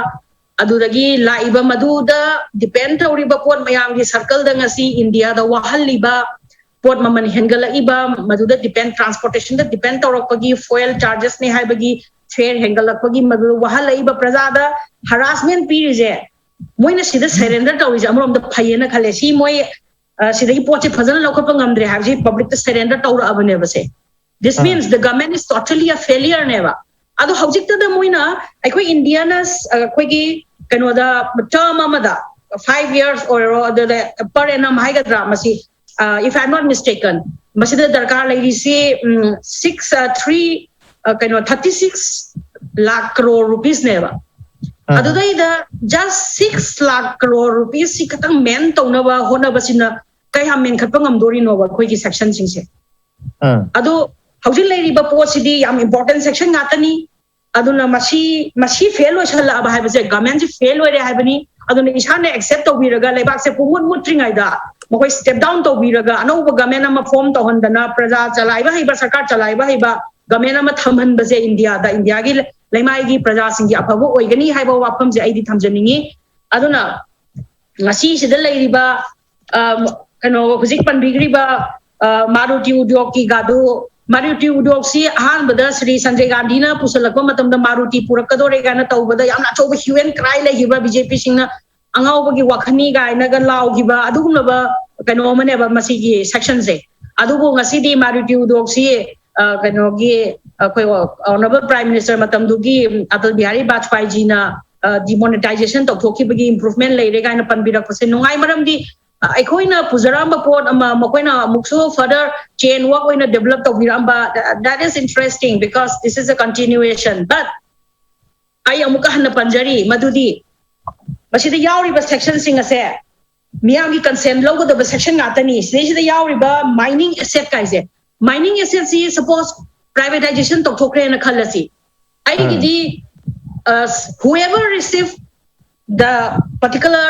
ꯑꯗꯨꯗꯒꯤ ꯂꯥꯛꯏꯕ ꯃꯗꯨꯗ ꯗꯤꯄꯦꯟ ꯇꯧꯔꯤꯕ ꯄꯣꯠ ꯃꯌꯥꯝꯒꯤ ꯁꯔꯀꯜꯗ ꯉꯁꯤ ꯏꯟꯗꯤꯌꯥꯗ ꯋꯥꯍꯜꯂꯤꯕ ꯄꯣꯠ ꯃꯃꯜ ꯍꯦꯟꯒꯠꯂꯛꯏꯕ, ꯃꯗꯨꯗ ꯗꯤꯄꯦꯟ, ꯇ꯭ꯔꯥꯟꯁꯄꯣꯔꯇꯦꯁꯟꯗ ꯗꯤꯄꯦꯟ ꯇꯧꯔꯛꯄꯒꯤ ꯐ꯭ꯌꯨꯑꯦꯜ ꯆꯥꯔꯖꯦꯁꯅꯤ ꯍꯥꯏꯕꯒꯤ ꯐꯦꯌꯔ ꯍꯦꯟꯒꯠꯂꯛꯄꯒꯤ ꯃꯗꯨꯗ ꯋꯥꯍꯜꯂꯛꯏꯕ ꯄ꯭ꯔꯖꯥꯗ ꯍꯔꯥꯁꯃꯦꯟ ꯄꯤꯔꯤꯁꯦ, ꯃꯣꯏꯅ ꯁꯤꯗ ꯁꯔꯦꯟꯗꯔ ꯇꯧꯔꯤꯁꯦ ꯑꯃꯔꯣꯝꯗ ꯐꯩꯌꯦꯅ ꯈꯜꯂꯦ꯫ ꯁꯤ ꯃꯣꯏ ꯁꯤꯗꯒꯤ ꯄꯣꯠꯁꯦ ꯐꯖꯅ ꯂꯧꯈꯠꯄ ꯉꯝꯗ꯭ꯔꯦ ꯍꯥꯏꯕꯁꯤ ꯄꯕ꯭ꯂꯤꯛꯇ surrender ꯇꯧꯔꯛꯑꯕꯅꯦꯕꯁꯦ꯫ This means the government is totally a failure ꯅꯦꯕ꯫ ꯑꯗꯣ ꯍꯧꯖꯤꯛꯇꯗ ꯃꯣꯏꯅ ꯑꯩꯈꯣꯏ ꯏꯟꯗꯤꯌꯥꯅ ꯑꯩꯈꯣꯏꯒꯤ ꯀꯩꯅꯣꯗ ꯇꯔꯝ ꯑꯃꯗ five years ꯑꯣꯏꯔꯣ, ꯑꯗꯨꯗ per annum ꯍꯥꯏꯒꯗ꯭ꯔꯥ, ꯃꯁꯤ if I'm not mistaken, ꯃꯁꯤꯗ ꯗꯔꯀꯥꯔ ꯂꯩꯔꯤꯁꯤ ꯁꯤꯛꯁ ꯊ꯭ꯔꯤ ꯀꯩꯅꯣ ꯊꯥꯔꯇꯤ ꯁꯤꯛꯁ ꯂꯥꯈ ꯀ꯭ꯔꯣꯔ ꯔꯨꯄꯤꯁꯅꯦꯕ꯫ ꯑꯗꯨꯗꯩꯗ just six lakh crore rupees ꯁꯤ ꯈꯛꯇꯪ ꯃꯦꯟ ꯇꯧꯅꯕ ꯍꯣꯠꯅꯕꯁꯤꯅ ꯀꯌꯥꯝ ꯃꯦꯟꯈꯠꯄ ꯉꯝꯗꯣꯔꯤꯅꯣꯕ ꯑꯩꯈꯣꯏꯒꯤ ꯁꯦꯛꯁꯟꯁꯤꯡꯁꯦ? ꯑꯗꯣ ꯍꯧꯖꯤꯛ ꯂꯩꯔꯤꯕ ꯄꯣꯠꯁꯤꯗꯤ ꯌꯥꯝ ꯏꯝꯄꯣꯔꯇꯦꯟ ꯁꯦꯛꯁꯟ ꯉꯥꯛꯇꯅꯤ꯫ ꯑꯗꯨꯅ ꯃꯁꯤ ꯃꯁꯤ ꯐꯦꯜ ꯑꯣꯏꯁꯜꯂꯛꯑꯕ ꯍꯥꯏꯕꯁꯦ, ꯒꯃꯦꯟꯁꯤ ꯐꯦꯜ ꯑꯣꯏꯔꯦ ꯍꯥꯏꯕꯅꯤ꯫ ꯑꯗꯨꯅ ꯏꯁꯥꯅ ꯑꯦꯛꯁꯦꯞ ꯇꯧꯕꯤꯔꯒ, ꯂꯩꯕꯥꯛꯁꯦ ꯄꯨꯡꯃꯨꯠ ꯃꯨꯠꯇ꯭ꯔꯤꯉꯩꯗ ꯃꯈꯣꯏ ꯁ꯭ꯇꯦꯞ ꯗꯥꯎꯟ ꯇꯧꯕꯤꯔꯒ ꯑꯅꯧꯕ ꯒꯃꯦꯟ ꯑꯃ ꯐꯣꯔꯝ ꯇꯧꯍꯟꯗꯅ, ꯄ꯭ꯔꯖꯥ ꯆꯂꯥꯏꯕ ꯍꯩꯕ, ꯁꯔꯀꯥꯔ ꯆꯂꯥꯏꯕ ꯍꯩꯕ ꯒꯃꯦꯟ ꯑꯃ ꯊꯝꯍꯟꯕꯁꯦ ꯏꯟꯗꯤꯌꯥꯗ, ꯏꯟꯗꯤꯌꯥꯒꯤ ꯂꯩꯃꯥꯏꯒꯤ ꯄ꯭ꯔꯖꯥꯁꯤꯡꯒꯤ ꯑꯐꯕ ꯑꯣꯏꯒꯅꯤ ꯍꯥꯏꯕ ꯋꯥꯐꯝꯁꯦ ꯑꯩꯗꯤ ꯊꯝꯖꯅꯤꯡꯉꯤ꯫ ꯑꯗꯨꯅ ꯉꯁꯤꯁꯤꯗ ꯂꯩꯔꯤꯕ ꯀꯩꯅꯣ ꯍꯧꯖꯤꯛ ꯄꯟꯕꯤꯈ꯭ꯔꯤꯕ ꯃꯥꯔꯨꯇꯤ ꯎꯗ꯭ꯌꯣꯛꯀꯤꯒꯗꯨ, ꯃꯥꯔꯨꯇꯤ ꯎꯗ꯭ꯌꯣꯛꯁꯤ ꯑꯍꯥꯟꯕꯗ ꯁ꯭ꯔꯤ ꯁꯟꯖꯌ ꯒꯥꯟꯙꯤꯅ ꯄꯨꯁꯜꯂꯛꯄ ꯃꯇꯝꯗ ꯃꯥꯔꯨꯇꯤ ꯄꯨꯔꯛꯀꯗꯣꯔꯦ ꯀꯥꯏꯅ ꯇꯧꯕꯗ ꯌꯥꯝꯅ ꯑꯆꯧꯕ ꯍ꯭ꯌꯨ ꯑꯦꯟ ꯀ꯭ꯔꯥꯏ ꯂꯩꯈꯤꯕ, ꯕꯤ ꯖꯦ ꯄꯤꯁꯤꯡꯅ ꯑꯉꯥꯎꯕꯒꯤ ꯋꯥꯈꯜꯅꯤ ꯀꯥꯏꯅꯒ ꯂꯥꯎꯈꯤꯕ ꯑꯗꯨꯒꯨꯝꯂꯕ ꯀꯩꯅꯣ ꯑꯃꯅꯦꯕ ꯃꯁꯤꯒꯤ ꯁꯦꯛꯁꯟꯁꯦ꯫ ꯑꯗꯨꯕꯨ ꯉꯁꯤꯗꯤ ꯃꯥꯔꯨꯇꯤ ꯎꯗ꯭ꯌꯣꯛꯁꯤ ꯀꯩꯅꯣꯒꯤ ꯑꯩꯈꯣꯏ ꯑꯣꯅꯔꯦꯕꯜ ꯄ꯭ꯔꯥꯏꯝ ꯃꯤꯅꯤꯁꯇꯔ ꯃꯇꯝꯗꯨꯒꯤ ꯑꯇꯜ ꯕꯤꯍꯥꯔꯤ ꯕꯥꯖꯄꯥꯏꯖꯤꯅ ꯗꯤꯃꯣꯅꯤꯇꯥꯏꯖꯦꯁꯟ ꯇꯧꯊꯣꯛꯈꯤꯕꯒꯤ ꯏꯝꯄ꯭ꯔꯨꯚꯃꯦꯟ ꯂꯩꯔꯦ ꯀꯥꯏꯅ ꯄꯟꯕꯤꯔꯛꯄꯁꯦ ꯅꯨꯡꯉꯥꯏ꯫ ꯃꯔꯝꯗꯤ ꯑꯩꯈꯣꯏꯅ ꯄꯨꯖꯔꯛꯑꯝꯕ ꯄꯣꯠ ꯑꯃ ꯃꯈꯣꯏꯅ ꯑꯃꯨꯛꯁꯨ ꯐꯔꯗꯔ ꯆꯦꯟ ꯋꯥꯛ ꯑꯣꯏꯅ develop ꯇꯧꯕꯤꯔꯛꯑꯝꯕ, that is interesting because this is a continuation. But ꯑꯩ ꯑꯃꯨꯛꯀ ꯍꯟꯅ ꯄꯟꯖꯔꯤ ꯃꯗꯨꯗꯤ ꯃꯁꯤꯗ ꯌꯥꯎꯔꯤꯕ ꯁꯦꯛꯁꯟꯁꯤꯡ ꯑꯁꯦ ꯃꯤꯌꯥꯝꯒꯤ ꯀꯟꯁꯦꯟ ꯂꯧꯒꯗꯕ ꯁꯦꯛꯁꯟ ꯉꯥꯛꯇꯅꯤ꯫ ꯁꯤꯗꯩꯁꯤꯗ ꯌꯥꯎꯔꯤꯕ ꯃꯥꯏꯅꯤꯡ ꯑꯦꯁꯦꯠ ꯀꯥꯏꯁꯦ, ꯃꯥꯏꯅꯤꯡ ꯑꯦꯁꯦꯠꯁꯤ ꯁꯄꯣꯁ ꯄ꯭ꯔꯥꯏꯚꯦꯇꯥꯏꯖꯦꯁꯟ ꯇꯧꯊꯣꯛꯈ꯭ꯔꯦꯅ ꯈꯜꯂꯁꯤ, ꯑꯩꯒꯤꯗꯤ whoever receive the particular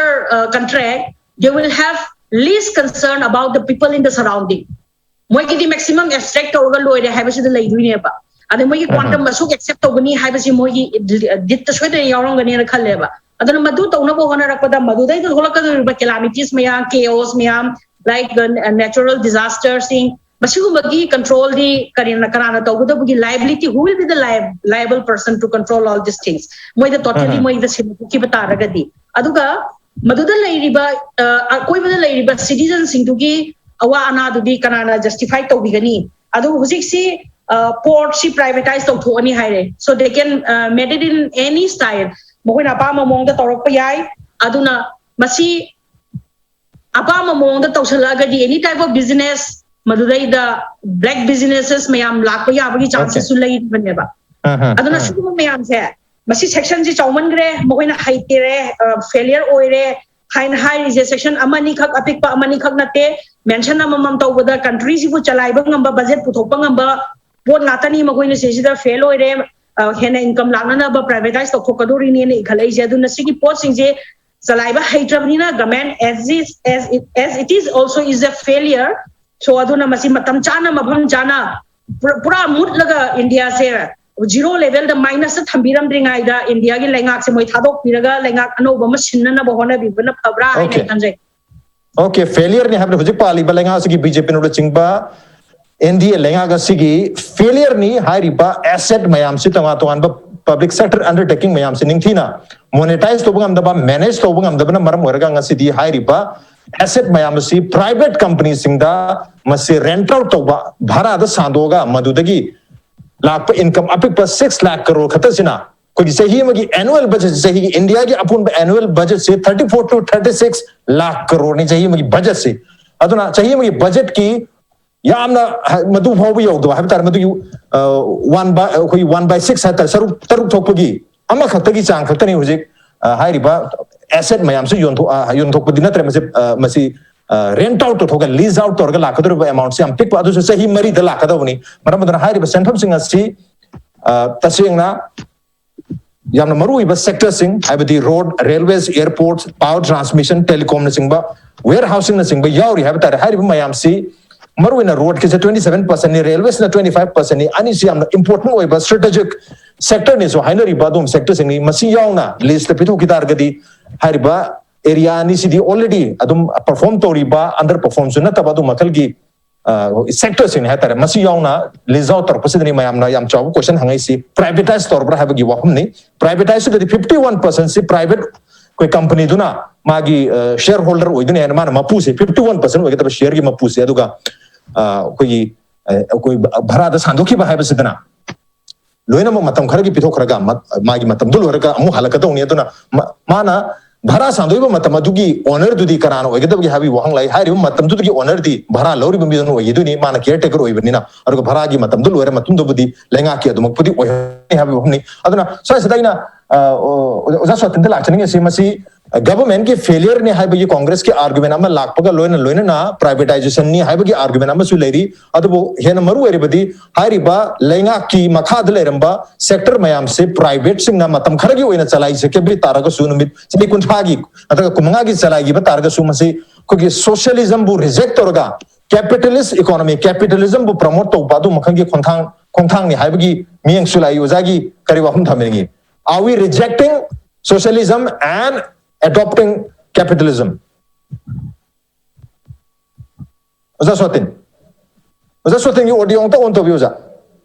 contract, they will have least concern about the people in the surrounding. ꯃꯣꯏꯒꯤꯗꯤ ꯃꯦꯛꯁꯤꯃꯝ ꯑꯦꯛꯁꯇ꯭ꯔꯦꯛ ꯇꯧꯔꯒ ꯂꯣꯏꯔꯦ ꯍꯥꯏꯕꯁꯤꯗ ꯂꯩꯗꯣꯏꯅꯦꯕ꯫ ꯑꯗꯩ ꯃꯣꯏꯒꯤ ꯀ꯭ꯋꯥꯟꯇꯝ ꯑꯁꯨꯛ ꯑꯦꯛꯁꯦꯞ ꯇꯧꯒꯅꯤ ꯍꯥꯏꯕꯁꯤ ꯃꯣꯏꯒꯤ ꯗꯤꯠꯇ ꯁꯣꯏꯗꯅ ꯌꯥꯎꯔꯝꯒꯅꯤꯅ ꯈꯜꯂꯦꯕ꯫ ꯑꯗꯨꯅ ꯃꯗꯨ ꯇꯧꯅꯕ ꯍꯣꯠꯅꯔꯛꯄꯗ ꯃꯗꯨꯗꯩꯗ ꯊꯣꯛꯂꯛꯀꯗꯧꯔꯤꯕ ꯀꯦꯂꯥꯃꯤꯇꯤꯁ ꯃꯌꯥꯝ, ꯀꯦꯑꯣꯁ ꯃꯌꯥꯝ, like natural disaster ꯁꯤꯡ, ꯃꯁꯤꯒꯨꯝꯕꯒꯤ ꯀꯟꯇ꯭ꯔꯣꯜꯗꯤ ꯀꯔꯤꯅ ꯀꯅꯥꯅ ꯇꯧꯒꯗꯕꯒꯤ liability, who will be the liable person to control all these things? ꯃꯣꯏꯗ ꯇꯣꯇꯦꯂꯤ ꯃꯣꯏꯗ ꯁꯤꯟꯅꯊꯣꯛꯈꯤꯕ ꯇꯥꯔꯒꯗꯤ꯫ ꯑꯗꯨꯒ ꯃꯗꯨꯗ ꯂꯩꯔꯤꯕ ꯑꯀꯣꯏꯕꯗ ꯂꯩꯔꯤꯕ ꯁꯤꯇꯤꯖꯟꯁꯤꯡꯗꯨꯒꯤ ꯑꯋꯥ ꯑꯅꯥꯗꯨꯗꯤ ꯀꯅꯥꯅ ꯖꯁꯇꯤꯐꯥꯏ ꯇꯧꯕꯤꯒꯅꯤ? ꯑꯗꯨ ꯍꯧꯖꯤꯛꯁꯤ ꯄꯣꯔꯠꯁꯤ ꯄ꯭ꯔꯥꯏꯚꯦꯇꯥꯏꯁ ꯇꯧꯊꯣꯛꯑꯅꯤ ꯍꯥꯏꯔꯦ, so they can made it in any style. ꯃꯈꯣꯏꯅ ꯑꯄꯥꯝꯕ ꯃꯑꯣꯡꯗ ꯇꯧꯔꯛꯄ ꯌꯥꯏ꯫ ꯑꯗꯨꯅ ꯃꯁꯤ ꯑꯄꯥꯝꯕ ꯃꯑꯣꯡꯗ ꯇꯧꯁꯜꯂꯛꯑꯒꯗꯤ any type of business, ꯃꯗꯨꯗꯩꯗ black businesses ꯃꯌꯥꯝ ꯂꯥꯛꯄ ꯌꯥꯕꯒꯤ chances ꯁꯨ ꯂꯩꯔꯤꯕꯅꯦꯕ꯫ ꯑꯗꯨꯅ ꯁꯤꯒꯨꯝꯕ ꯃꯌꯥꯝꯁꯦ, ꯃꯁꯤ section ꯁꯤ ꯆꯥꯎꯃꯟꯈ꯭ꯔꯦ, ꯃꯈꯣꯏꯅ ꯍꯩꯇꯦꯔꯦ, failure ꯑꯣꯏꯔꯦ ꯍꯥꯏꯅ ꯍꯥꯏꯔꯤꯁꯦ section ꯑꯃꯅꯤꯈꯛ, ꯑꯄꯤꯛꯄ ꯑꯃꯅꯤꯈꯛ ꯅꯠꯇꯦ꯫ Mention ꯑꯃꯃꯝ ꯇꯧꯕꯗ country ꯁꯤꯕꯨ ꯆꯂꯥꯏꯕ ꯉꯝꯕ, budget ꯄꯨꯊꯣꯛꯄ ꯉꯝꯕ ꯄꯣꯠ ꯉꯥꯛꯇꯅꯤ꯫ ꯃꯈꯣꯏꯅ ꯁꯤꯁꯤꯗ fail ꯑꯣꯏꯔꯦ, ꯑ, ꯍꯦꯟꯅ income ꯂꯥꯛꯅꯅꯕ privatize ꯇꯧꯊꯣꯛꯀꯗꯣꯔꯤꯅꯦꯅ ꯏꯈꯠꯂꯛꯏꯁꯦ꯫ ꯑꯗꯨꯅ ꯁꯤꯒꯤ ꯄꯣꯠꯁꯤꯡꯁꯦ ꯆꯂꯥꯏꯕ ꯍꯩꯇ꯭ꯔꯕꯅꯤꯅ government as is, as it, as it is also is a failure. So ꯑꯗꯨꯅ ꯃꯁꯤ ꯃꯇꯝ ꯆꯥꯅ, ꯃꯐꯝ ꯆꯥꯅ, ꯄꯨꯔꯥ, ꯄꯨꯔꯥ ꯃꯨꯠꯂꯒ ꯏꯟꯗꯤꯌꯥꯁꯦ zero level ꯗ, minus ꯇ ꯊꯝꯕꯤꯔꯝꯗ꯭ꯔꯤꯉꯩꯗ ꯏꯟꯗꯤꯌꯥꯒꯤ ꯂꯩꯉꯥꯛꯁꯦ ꯃꯣꯏ ꯊꯥꯗꯣꯛꯄꯤꯔꯒ ꯂꯩꯉꯥꯛ ꯑꯅꯧꯕ ꯑꯃ ꯁꯤꯟꯅꯅꯕ ꯍꯣꯠꯅꯕꯤꯕꯅ ꯐꯕ꯭ꯔꯥ ꯍꯥꯏꯅ ꯑꯩ ꯈꯟꯖꯩ꯫ Okay, failure ꯅꯤ ꯍꯥꯏꯕꯗꯤ ꯍꯧꯖꯤꯛ ꯄꯥꯜꯂꯤꯕ ꯂꯩꯉꯥꯛ ꯑꯁꯤꯒꯤ BJP ꯅ ꯂꯨꯆꯤꯡꯕ NDA ꯂꯩꯉꯥꯛ ꯑꯁꯤꯒꯤ failure ꯅꯤ ꯍꯥꯏꯔꯤꯕ asset ꯃꯌꯥꯝꯁꯤ, ꯇꯣꯉꯥꯟ ꯇꯣꯉꯥꯟꯕ public sector undertaking ꯃꯌꯥꯝꯁꯤ ꯅꯤꯡꯊꯤꯅ monetize ꯇꯧꯕ ꯉꯝꯗꯕ, manage ꯇꯧꯕ ꯉꯝꯗꯕꯅ ꯃꯔꯝ ꯑꯣꯏꯔꯒ ꯉꯁꯤꯗꯤ ꯍꯥꯏꯔꯤꯕ asset ꯃꯌꯥꯝ ꯑꯁꯤ private company ꯁꯤꯡꯗ ꯃꯁꯤ rent out ꯇꯧꯕ, ꯚꯔꯥꯗ ꯁꯥꯟꯗꯣꯛꯑꯒ ꯃꯗꯨꯗꯒꯤ ꯂꯥꯛꯄ income ꯑꯄꯤꯛꯄ six lakh crore ꯈꯛꯇꯁꯤꯅ ꯑꯩꯈꯣꯏꯒꯤ ꯆꯍꯤ ꯑꯃꯒꯤ annual budget, ꯆꯍꯤꯒꯤ ꯏꯟꯗꯤꯌꯥꯒꯤ ꯑꯄꯨꯟꯕ annual budget ꯁꯤ thirty four to thirty six lakh crore ꯅꯤ ꯆꯍꯤ ꯑꯃꯒꯤ budget ꯁꯤ꯫ ꯑꯗꯨꯅ ꯆꯍꯤ ꯑꯃꯒꯤ budget ꯀꯤ ꯌꯥꯝꯅ ꯍ-, ꯃꯗꯨ ꯐꯥꯎꯕ ꯌꯧꯗꯕ ꯍꯥꯏꯕ ꯇꯥꯔꯦ, ꯃꯗꯨꯒꯤ, ꯑ, one by, ꯑꯩꯈꯣꯏꯒꯤ one by six ꯍꯥꯏ ꯇꯥꯔꯦ, ꯁꯔꯨꯛ ꯇꯔꯨꯛ ꯊꯣꯛꯄꯒꯤ ꯑꯃꯈꯛꯇꯒꯤ ꯆꯥꯡ ꯈꯛꯇꯅꯤ ꯍꯧꯖꯤꯛ, ꯑ, ꯍꯥꯏꯔꯤꯕ asset ꯃꯌꯥꯝꯁꯤ ꯌꯣꯟꯊꯣꯛ-, ꯑ, ꯌꯣꯟꯊꯣꯛꯄꯗꯤ ꯅꯠꯇ꯭ꯔꯦ꯫ ꯃꯁꯤ, ꯑ, ꯃꯁꯤ, ꯑ, rent out ꯇꯧꯊꯣꯛꯑꯒ, lease out ꯇꯧꯔꯒ ꯂꯥꯛꯀꯗꯧꯔꯤꯕ amount ꯁꯤ ꯌꯥꯝ ꯄꯤꯛꯄ, ꯑꯗꯨꯁꯨ ꯆꯍꯤ ꯃꯔꯤꯗ ꯂꯥꯛꯀꯗꯧꯕꯅꯤ꯫ ꯃꯔꯝ ꯑꯗꯨꯅ ꯍꯥꯏꯔꯤꯕ ꯁꯦꯟꯐꯝꯁꯤꯡ ꯑꯁꯤ, ꯑ, ꯇꯁꯦꯡꯅ ꯌꯥꯝꯅ ꯃꯔꯨꯑꯣꯏꯕ sector ꯁꯤꯡ, ꯍꯥꯏꯕꯗꯤ road, railways, airports, power transmission, telecom ꯅꯆꯤꯡꯕ, warehousing ꯅꯆꯤꯡꯕ ꯌꯥꯎꯔꯤ ꯍꯥꯏꯕ ꯇꯥꯔꯦ꯫ ꯍꯥꯏꯔꯤꯕ ꯃꯌꯥꯝꯁꯤ ꯃꯔꯨꯑꯣꯏꯅ road ꯀꯤꯁꯦ twenty seven percent ꯅꯤ, railways ꯅ twenty five percent ꯅꯤ, ꯑꯅꯤꯁꯤ ꯌꯥꯝꯅ important ꯑꯣꯏꯕ strategic sector ꯅꯤꯁꯨ ꯍꯥꯏꯅꯔꯤꯕ ꯑꯗꯨꯒꯨꯝꯕ sector ꯁꯤꯡꯅꯤ꯫ ꯃꯁꯤ ꯌꯥꯎꯅ list ꯇ ꯄꯤꯊꯣꯛꯈꯤ ꯇꯥꯔꯒꯗꯤ ꯍꯥꯏꯔꯤꯕ area ꯑꯅꯤꯁꯤꯗꯤ already ꯑꯗꯨꯝ perform ꯇꯧꯔꯤꯕ, under perform ꯁꯨ ꯅꯠꯇꯕ ꯑꯗꯨ ꯃꯈꯜꯒꯤ ꯑ, sector ꯁꯤꯡꯅꯤ ꯍꯥꯏꯇꯥꯔꯦ꯫ ꯃꯁꯤ ꯌꯥꯎꯅ lease out ꯇꯧꯔꯛꯄꯁꯤꯗꯅꯤ ꯃꯌꯥꯝꯅ ꯌꯥꯝ ꯆꯥꯎꯕ question ꯍꯪꯉꯛꯏꯁꯤ, privatize ꯇꯧꯔꯕ꯭ꯔꯥ ꯍꯥꯏꯕꯒꯤ ꯋꯥꯐꯝꯅꯤ꯫ Privatize ꯁꯤꯗꯗꯤ fifty one percent ꯁꯤ private ꯑꯩꯈꯣꯏ company ꯗꯨꯅ ꯃꯥꯒꯤ, ꯑ, shareholder ꯑꯣꯏꯗꯣꯏꯅꯤ ꯍꯥꯏꯅ, ꯃꯥꯅ ꯃꯄꯨꯁꯦ fifty one percent ꯑꯣꯏꯒꯗꯕ share ꯒꯤ ꯃꯄꯨꯁꯦ, ꯑꯗꯨꯒ, ꯑ, ꯑꯩꯈꯣꯏꯒꯤ, ꯑ, ꯑꯩꯈꯣꯏ ꯚꯔꯥꯗ ꯁꯥꯟꯗꯣꯛꯈꯤꯕ ꯍꯥꯏꯕꯁꯤꯗꯅ ꯂꯣꯏꯅꯃꯛ ꯃꯇꯝ ꯈꯔꯒꯤ ꯄꯤꯊꯣꯛꯈ꯭ꯔꯒ ꯃ-, ꯃꯥꯒꯤ ꯃꯇꯝꯗꯨ ꯂꯣꯏꯔꯒ ꯑꯃꯨꯛ ꯍꯜꯂꯛꯀꯗꯧꯅꯤ꯫ ꯑꯗꯨꯅ ꯃ-, ꯃꯥꯅ ꯚꯔꯥ ꯁꯥꯟꯗꯣꯛꯏꯕ ꯃꯇꯝ ꯑꯗꯨꯒꯤ owner ꯗꯨꯗꯤ ꯀꯅꯥꯅ ꯑꯣꯏꯒꯗꯕꯒꯦ ꯍꯥꯏꯕꯒꯤ ꯋꯥꯍꯪ ꯂꯥꯛꯏ꯫ ꯍꯥꯏꯔꯤꯕ ꯃꯇꯝꯗꯨꯗꯒꯤ owner ꯗꯤ ꯚꯔꯥ ꯂꯧꯔꯤꯕ ꯃꯤꯗꯨꯅ ꯑꯣꯏꯈꯤꯗꯣꯏꯅꯤ, ꯃꯥꯅ caretaker ꯑꯣꯏꯕꯅꯤꯅ꯫ ꯑꯗꯨꯒ ꯚꯔꯥꯒꯤ ꯃꯇꯝꯗꯨ ꯂꯣꯏꯔ ꯃꯇꯨꯡꯗꯕꯨꯗꯤ ꯂꯩꯉꯥꯛꯀꯤ ꯑꯗꯨꯃꯛꯄꯨꯗꯤ ꯑꯣꯏꯍꯟꯅꯤ ꯍꯥꯏꯕꯒꯤ ꯋꯥꯐꯝꯅꯤ꯫ ꯑꯗꯨꯅ ꯁ꯭ꯋꯥꯏꯁꯤꯗ ꯑꯩꯅ ꯑ, ꯑꯣ, ꯑꯣꯖꯥ ꯁꯣꯇꯤꯟꯗ ꯂꯥꯛꯆꯅꯤꯡꯉꯤꯁꯤ, ꯃꯁꯤ government ꯀꯤ failure ꯅꯤ ꯍꯥꯏꯕꯒꯤ Congress ꯀꯤ argument ꯑꯃ ꯂꯥꯛꯄꯒ ꯂꯣꯏꯅ ꯂꯣꯏꯅꯅ privatization ꯅꯤ ꯍꯥꯏꯕꯒꯤ argument ꯑꯃꯁꯨ ꯂꯩꯔꯤ꯫ ꯑꯗꯨꯕꯨ ꯍꯦꯟꯅ ꯃꯔꯨ ꯑꯣꯏꯔꯤꯕꯗꯤ ꯍꯥꯏꯔꯤꯕ ꯂꯩꯉꯥꯛꯀꯤ ꯃꯈꯥꯗ ꯂꯩꯔꯝꯕ sector ꯃꯌꯥꯝꯁꯦ private ꯁꯤꯡꯅ ꯃꯇꯝ ꯈꯔꯒꯤ ꯑꯣꯏꯅ ꯆꯂꯥꯏꯖꯒꯦ ꯇꯥꯔꯒꯁꯨ, ꯅꯨꯃꯤꯠ ꯆꯍꯤ ꯀꯨꯟꯊ꯭ꯔꯥꯒꯤ ꯅꯠꯇ꯭ꯔꯒ ꯀꯨꯟꯃꯉꯥꯒꯤ ꯆꯂꯥꯏꯈꯤꯕ ꯇꯥꯔꯒꯁꯨ, ꯃꯁꯤ ꯑꯩꯈꯣꯏꯒꯤ socialism ꯕꯨ reject ꯇꯧꯔꯒ capitalist economy, capitalism ꯕꯨ promote ꯇꯧꯕ ꯑꯗꯨ ꯃꯈꯜꯒꯤ ꯈꯣꯡꯊꯥꯡ, ꯈꯣꯡꯊꯥꯡꯅꯤ ꯍꯥꯏꯕꯒꯤ ꯃꯤꯠꯌꯦꯡꯁꯨ ꯂꯥꯛꯏ꯫ ꯑꯣꯖꯥꯒꯤ ꯀꯔꯤ ꯋꯥꯐꯝ ꯊꯝꯕꯤꯅꯤꯡꯉꯤ? Are we rejecting socialism and adopting capitalism? ꯑꯣꯖꯥ ꯁꯣꯇꯤꯟ, ꯑꯣꯖꯥ ꯁꯣꯇꯤꯟꯒꯤ audio ꯑꯝꯇ on ꯇꯧꯕꯤꯌꯨ ꯑꯣꯖꯥ,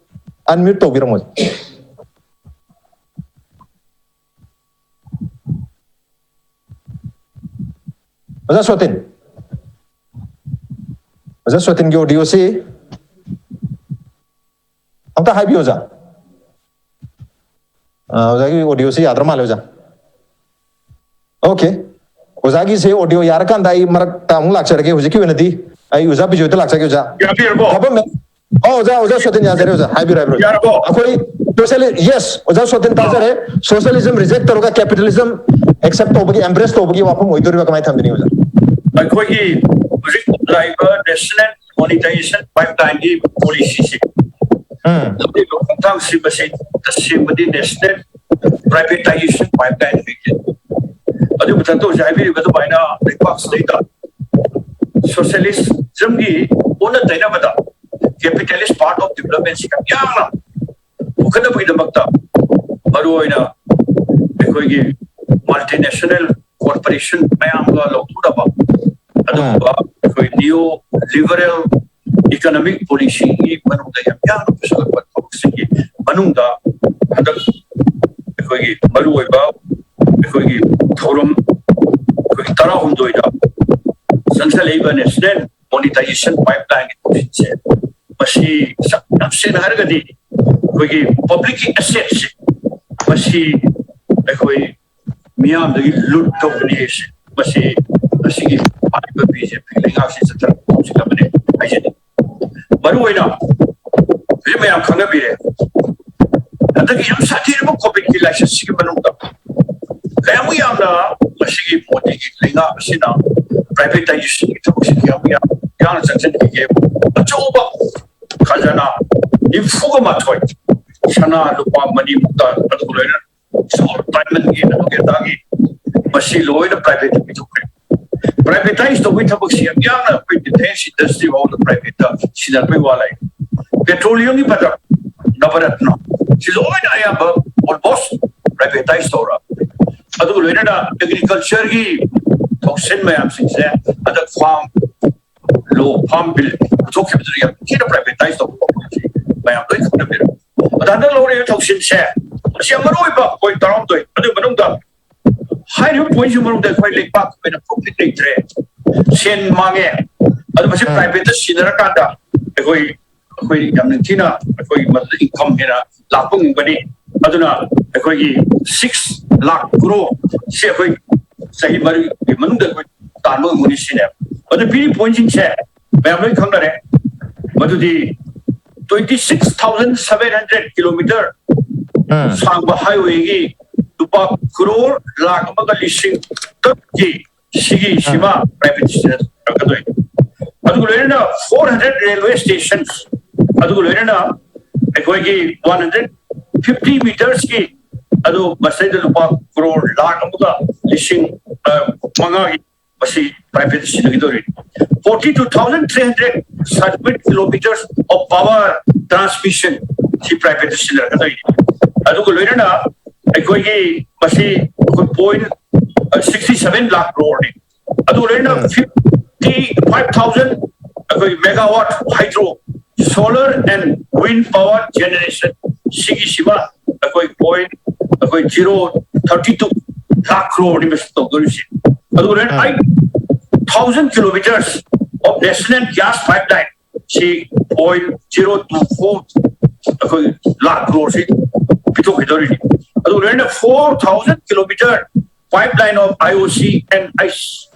unmute ꯇꯧꯕꯤꯔꯝꯃꯣ ꯑꯣꯖꯥ꯫ ꯑꯣꯖꯥ ꯁꯣꯇꯤꯟ, ꯑꯣꯖꯥ ꯁꯣꯇꯤꯟꯒꯤ audio ꯁꯤ ꯑꯝꯇ ꯍꯥꯏꯕꯤꯌꯨ ꯑꯣꯖꯥ꯫ ꯑ, ꯑꯣꯖꯥꯒꯤ audio ꯁꯤ ꯌꯥꯗ꯭ꯔ ꯃꯥꯜꯂꯦ ꯑꯣꯖꯥ꯫ Okay, ꯑꯣꯖꯥꯒꯤꯁꯦ audio ꯌꯥꯔꯀꯥꯟꯗ ꯑꯩ ꯃꯔꯛꯇ ꯑꯃꯨꯛ ꯂꯥꯛꯆꯔꯒꯦ꯫ ꯍꯧꯖꯤꯛꯀꯤ ꯑꯣꯏꯅꯗꯤ ꯑꯩ ꯑꯣꯖꯥ ꯕꯤꯖꯣꯏꯗ ꯂꯥꯛꯆꯒꯦ ꯑꯣꯖꯥ꯫ ꯌꯥꯕꯤꯔꯕꯣ? Government, ꯑꯣ ꯑꯣꯖꯥ, ꯑꯣꯖꯥ ꯁꯣꯇꯤꯟ ꯌꯥꯖꯔꯦ ꯑꯣꯖꯥ, ꯍꯥꯏꯕꯤꯔꯣ ꯍꯥꯏꯕꯤꯔꯣ꯫ ꯌꯥꯔꯕꯣ? ꯑꯩꯈꯣꯏ sociali-, yes, ꯑꯣꯖꯥ ꯁꯣꯇꯤꯟ ꯇꯥꯖꯔꯦ꯫ Socialism reject ꯇꯧꯔꯒ capitalism accept ꯇꯧꯕꯒꯤ, embrace ꯇꯧꯕꯒꯤ ꯋꯥꯐꯝ ꯑꯣꯏꯗꯣꯔꯤꯕ꯭ꯔꯥ, ꯀꯃꯥꯏꯅ ꯊꯝꯕꯤꯅꯤ ꯑꯣꯖꯥ? ꯑꯩꯈꯣꯏꯒꯤ ꯍꯧꯖꯤꯛ ꯂꯥꯛꯏꯕ national monetization pipeline ꯒꯤ policy ꯁꯤ, ꯎꯝ꯫ ꯂꯧꯔꯤꯕ ꯈꯣꯡꯊꯥꯡꯁꯤ, ꯃꯁꯤ ꯇꯁꯦꯡꯕꯗꯤ national privatization pipeline ꯑꯣꯏꯒꯦ꯫ ꯑꯗꯨꯒꯤ ꯃꯊꯛꯇ ꯍꯧꯖꯤꯛ ꯍꯥꯏꯕꯤꯔꯤꯕ ꯑꯗꯨꯃꯥꯏꯅ ꯂꯩꯕꯥꯛꯁꯤꯗꯩꯗ socialism ꯒꯤ ꯑꯣꯟꯅ ꯇꯩꯅꯕꯗ capitalist part of development ꯁꯤ ꯌꯥꯝ ꯌꯥꯡꯅ ꯄꯨꯈꯠꯅꯕꯒꯤꯗꯃꯛꯇ ꯃꯔꯨꯑꯣꯏꯅ ꯑꯩꯈꯣꯏꯒꯤ multinational corporation ꯃꯌꯥꯝꯒ ꯂꯧꯊꯣꯛꯅꯕ ꯑꯗꯨꯒꯨꯝꯕ ꯑꯩꯈꯣꯏ neo liberal economic policy ꯒꯤ ꯃꯅꯨꯡꯗ ꯌꯥꯝ ꯌꯥꯝꯅ ꯄꯨꯁꯤꯜꯂꯛꯄ ꯊꯕꯛꯁꯤꯡꯒꯤ ꯃꯅꯨꯡꯗ ꯍꯟꯗꯛ ꯑꯩꯈꯣꯏꯒꯤ ꯃꯔꯨꯑꯣꯏꯕ ꯑꯩꯈꯣꯏꯒꯤ ꯊꯧꯔꯝ ꯑꯩꯈꯣꯏꯒꯤ ꯇꯔꯥꯍꯨꯝꯗꯣꯏꯗ ꯆꯪꯁꯜꯂꯛꯏꯕ national monetization pipeline ꯒꯤ ꯊꯧꯁꯤꯜꯁꯦ, ꯃꯁꯤ ꯌꯥꯝ ꯁꯦꯡꯅ ꯍꯥꯏꯔꯒꯗꯤ ꯑꯩꯈꯣꯏꯒꯤ public ꯀꯤ asset ꯁꯦ, ꯃꯁꯤ ꯑꯩꯈꯣꯏ ꯃꯤꯌꯥꯝꯗꯒꯤ ꯂꯨꯠ ꯇꯧꯕꯅꯤ ꯍꯥꯏꯁꯦ꯫ ꯃꯁꯤ ꯉꯁꯤꯒꯤ ꯍꯥꯏꯔꯤꯕ ꯕꯤ ꯖꯦ ꯄꯤ ꯂꯩꯉꯥꯛꯁꯤ ꯆꯠꯊꯔꯛꯄ ꯍꯧꯖꯤꯛ ꯑꯃꯅꯤ ꯍꯥꯏꯖꯅꯤꯡꯉꯤ꯫ ꯃꯔꯨ ꯑꯣꯏꯅ ꯍꯧꯖꯤꯛ ꯃꯌꯥꯝ ꯈꯪꯅꯕꯤꯔꯦ, ꯍꯟꯗꯛꯀꯤ ꯌꯥꯝ ꯁꯥꯊꯤꯔꯕ ꯀꯣꯚꯤꯗꯀꯤ ꯂꯥꯏꯁꯠꯁꯤꯒꯤ ꯃꯅꯨꯡꯗ ꯀꯌꯥꯃꯨꯛ ꯌꯥꯝꯅ ꯃꯁꯤꯒꯤ ꯃꯣꯗꯤꯒꯤ ꯂꯩꯉꯥꯛ ꯑꯁꯤꯅ ꯄ꯭ꯔꯥꯏꯚꯦꯇꯥꯏꯖꯦꯁꯟꯒꯤ ꯊꯕꯛꯁꯤ ꯀꯌꯥꯃꯨꯛ ꯌꯥꯝ ꯌꯥꯝꯅ ꯆꯪꯁꯤꯟꯈꯤꯒꯦ꯫ ꯑꯆꯧꯕ ꯈꯖꯅꯥ ꯅꯤꯐꯨꯒ ꯃꯥꯊꯣꯏ, ꯁꯅꯥ ꯂꯨꯄꯥ ꯃꯅꯤ ꯃꯨꯛꯇ, ꯑꯗꯨꯒ ꯂꯣꯏꯅ ꯁꯣꯜ ꯗꯥꯏꯃꯟꯒꯤ ꯑꯗꯨꯒꯤ ꯑꯗꯥꯒꯤ ꯃꯁꯤ ꯂꯣꯏꯅ ꯄ꯭ꯔꯥꯏꯚꯦꯠꯇ ꯄꯤꯊꯣꯛꯈ꯭ꯔꯦ꯫ ꯄ꯭ꯔꯥꯏꯚꯦꯇꯥꯏꯁ ꯇꯧꯕꯒꯤ ꯊꯕꯛꯁꯤ ꯌꯥꯝ ꯌꯥꯝꯅ ꯑꯩꯈꯣꯏ ꯗꯤꯐꯦꯟꯁ ꯏꯟꯗꯁꯇ꯭ꯔꯤ ꯐꯥꯎꯗ ꯄ꯭ꯔꯥꯏꯚꯦꯠꯇ ꯁꯤꯟꯅꯕꯒꯤ ꯋꯥ ꯂꯩ꯫ ꯄꯦꯇ꯭ꯔꯣꯂꯤꯌꯝꯒꯤ ꯄ꯭ꯔꯗꯛ ꯅꯕꯔꯠꯅ ꯁꯤ ꯂꯣꯏꯅ ꯑꯌꯥꯝꯕ ꯑꯣꯜꯃꯣꯁ ꯄ꯭ꯔꯥꯏꯚꯦꯇꯥꯏꯁ ꯇꯧꯔꯛꯑꯕꯅꯤ꯫ ꯑꯗꯨꯒ ꯂꯣꯏꯅꯅ ꯑꯦꯒ꯭ꯔꯤꯀꯜꯆꯔꯒꯤ ꯊꯧꯁꯤꯜ ꯃꯌꯥꯝꯁꯤꯡꯁꯦ ꯍꯟꯗꯛ ꯐꯥꯝ ꯂꯣ, ꯐꯥꯝ ꯕꯤꯜ ꯄꯨꯊꯣꯛꯈꯤꯕꯗꯨꯗ ꯌꯥꯝ ꯊꯤꯅ ꯄ꯭ꯔꯥꯏꯚꯦꯇꯥꯏꯁ ꯇꯧꯕ ꯄꯣꯠꯁꯤ ꯃꯌꯥꯝ ꯂꯣꯏ ꯈꯪꯅꯕꯤꯔꯝꯃꯤ꯫ ꯑꯗ ꯍꯟꯗꯛ ꯂꯧꯔꯤꯕ ꯊꯧꯁꯤꯜꯁꯦ ꯃꯁꯤ ꯌꯥꯝ ꯃꯔꯨ ꯑꯣꯏꯕ ꯄꯣꯏꯟ ꯇꯔꯥꯍꯨꯝꯗꯣꯏ, ꯑꯗꯨꯒꯤ ꯃꯅꯨꯡꯗ ꯍꯥꯏꯔꯤꯕ ꯄꯣꯏꯟꯁꯤ ꯃꯅꯨꯡꯗ ꯑꯩꯈꯣꯏ ꯂꯩꯕꯥꯛꯀꯤ ꯑꯣꯏꯅ ꯄ꯭ꯔꯣꯐꯤꯠ ꯂꯩꯇ꯭ꯔꯦ, ꯁꯦꯟ ꯃꯥꯡꯉꯦ꯫ ꯑꯗꯨ ꯃꯁꯤ ꯎꯝ꯫ ꯄ꯭ꯔꯥꯏꯚꯦꯠꯇ ꯁꯤꯟꯅꯔꯀꯥꯟꯗ ꯑꯩꯈꯣꯏ ꯑꯩꯈꯣꯏ ꯌꯥꯝ ꯅꯤꯡꯊꯤꯅ ꯑꯩꯈꯣꯏ ꯃꯗꯨꯗ ꯏꯟꯀꯝ ꯍꯦꯟꯅ ꯂꯥꯛꯄ ꯉꯝꯒꯅꯤ꯫ ꯑꯗꯨꯅ ꯑꯩꯈꯣꯏꯒꯤ ꯁꯤꯛꯁ ꯂꯥꯈ ꯀ꯭ꯔꯣꯔ ꯁꯤ ꯑꯩꯈꯣꯏ ꯆꯍꯤ ꯃꯔꯤꯒꯤ ꯃꯅꯨꯡꯗ ꯑꯩꯈꯣꯏ ꯇꯥꯟꯕ ꯉꯝꯒꯅꯤ ꯁꯤꯅꯦꯕ꯫ ꯑꯗꯨ ꯄꯤꯔꯤ ꯄꯣꯏꯟꯁꯤꯡꯁꯦ ꯃꯌꯥꯝ ꯂꯣꯏ ꯈꯪꯅꯔꯦ꯫ ꯃꯗꯨꯗꯤ twenty six thousand seven hundred kilometer ꯎꯝ꯫ ꯁꯥꯡꯕ ꯍꯥꯏꯋꯦꯒꯤ ꯂꯨꯄꯥ ꯀ꯭ꯔꯣꯔ ꯂꯥꯈ ꯑꯃꯒ ꯂꯤꯁꯤꯡ ꯇꯔꯨꯛꯀꯤ ꯁꯤꯒꯤ ꯁꯤꯃ ꯄ꯭ꯔꯥꯏꯚꯦꯠ ꯁꯤꯗ ꯇꯧꯔꯛꯀꯗꯣꯏꯅꯤ꯫ ꯑꯗꯨꯒ ꯂꯣꯏꯅꯅ four hundred railway stations, ꯑꯗꯨꯒ ꯂꯣꯏꯅꯅ ꯑꯩꯈꯣꯏꯒꯤ one hundred fifty metersꯀꯤ, ꯑꯗꯨ ꯃꯁꯤꯗ ꯂꯨꯄꯥ ꯀ꯭ꯔꯣꯔ ꯂꯥꯈ ꯑꯃꯒ ꯂꯤꯁꯤꯡ, ꯑ, ꯃꯉꯥꯒꯤ ꯃꯁꯤ private ꯁꯤꯖꯤꯟꯅꯈꯤꯗꯧꯔꯤꯅꯤ꯫ Forty two thousand three hundred circuit kilometers of power transmission ꯁꯤ ꯄ꯭ꯔꯥꯏꯚꯦꯠ ꯁꯤꯖꯤꯟꯅꯔꯛꯀꯗꯣꯏꯅꯤ꯫ ꯑꯗꯨꯒ ꯂꯣꯏꯅꯅ ꯑꯩꯈꯣꯏꯒꯤ ꯃꯁꯤ ꯑꯩꯈꯣꯏ ꯄꯣꯏꯟ ꯁꯤꯛꯁꯇꯤ ꯁꯚꯦꯟ ꯂꯥꯈ ꯀ꯭ꯔꯣꯔꯅꯤ꯫ ꯑꯗꯨꯒ ꯂꯣꯏꯅꯅ ꯎꯝ꯫ Fifty five thousand ꯑꯩꯈꯣꯏ megawatt hydro, solar and wind power generation ꯁꯤꯒꯤꯁꯤꯃ ꯑꯩꯈꯣꯏ ꯄꯣꯏꯟ ꯑꯩꯈꯣꯏ ꯖꯤꯔꯣ ꯊꯥꯔꯇꯤ ꯇꯨ ꯂꯥꯈ ꯀ꯭ꯔꯣꯔꯅꯤ ꯃꯁꯤ ꯇꯧꯗꯣꯔꯤꯁꯤ꯫ ꯑꯗꯨꯒ ꯂꯣꯏꯅ ꯎꯝ꯫ Eight thousand kilometers of national gas pipeline ꯁꯤ ꯄꯣꯏꯟ ꯖꯤꯔꯣ ꯇꯨ ꯐꯣꯔ ꯑꯩꯈꯣꯏ ꯂꯥꯈ ꯀ꯭ꯔꯣꯔꯁꯤ ꯄꯤꯊꯣꯛꯈꯤꯗꯧꯔꯤꯅꯤ꯫ ꯑꯗꯨꯒ ꯂꯣꯏꯅ four thousand kilometer Pipeline of I O C and I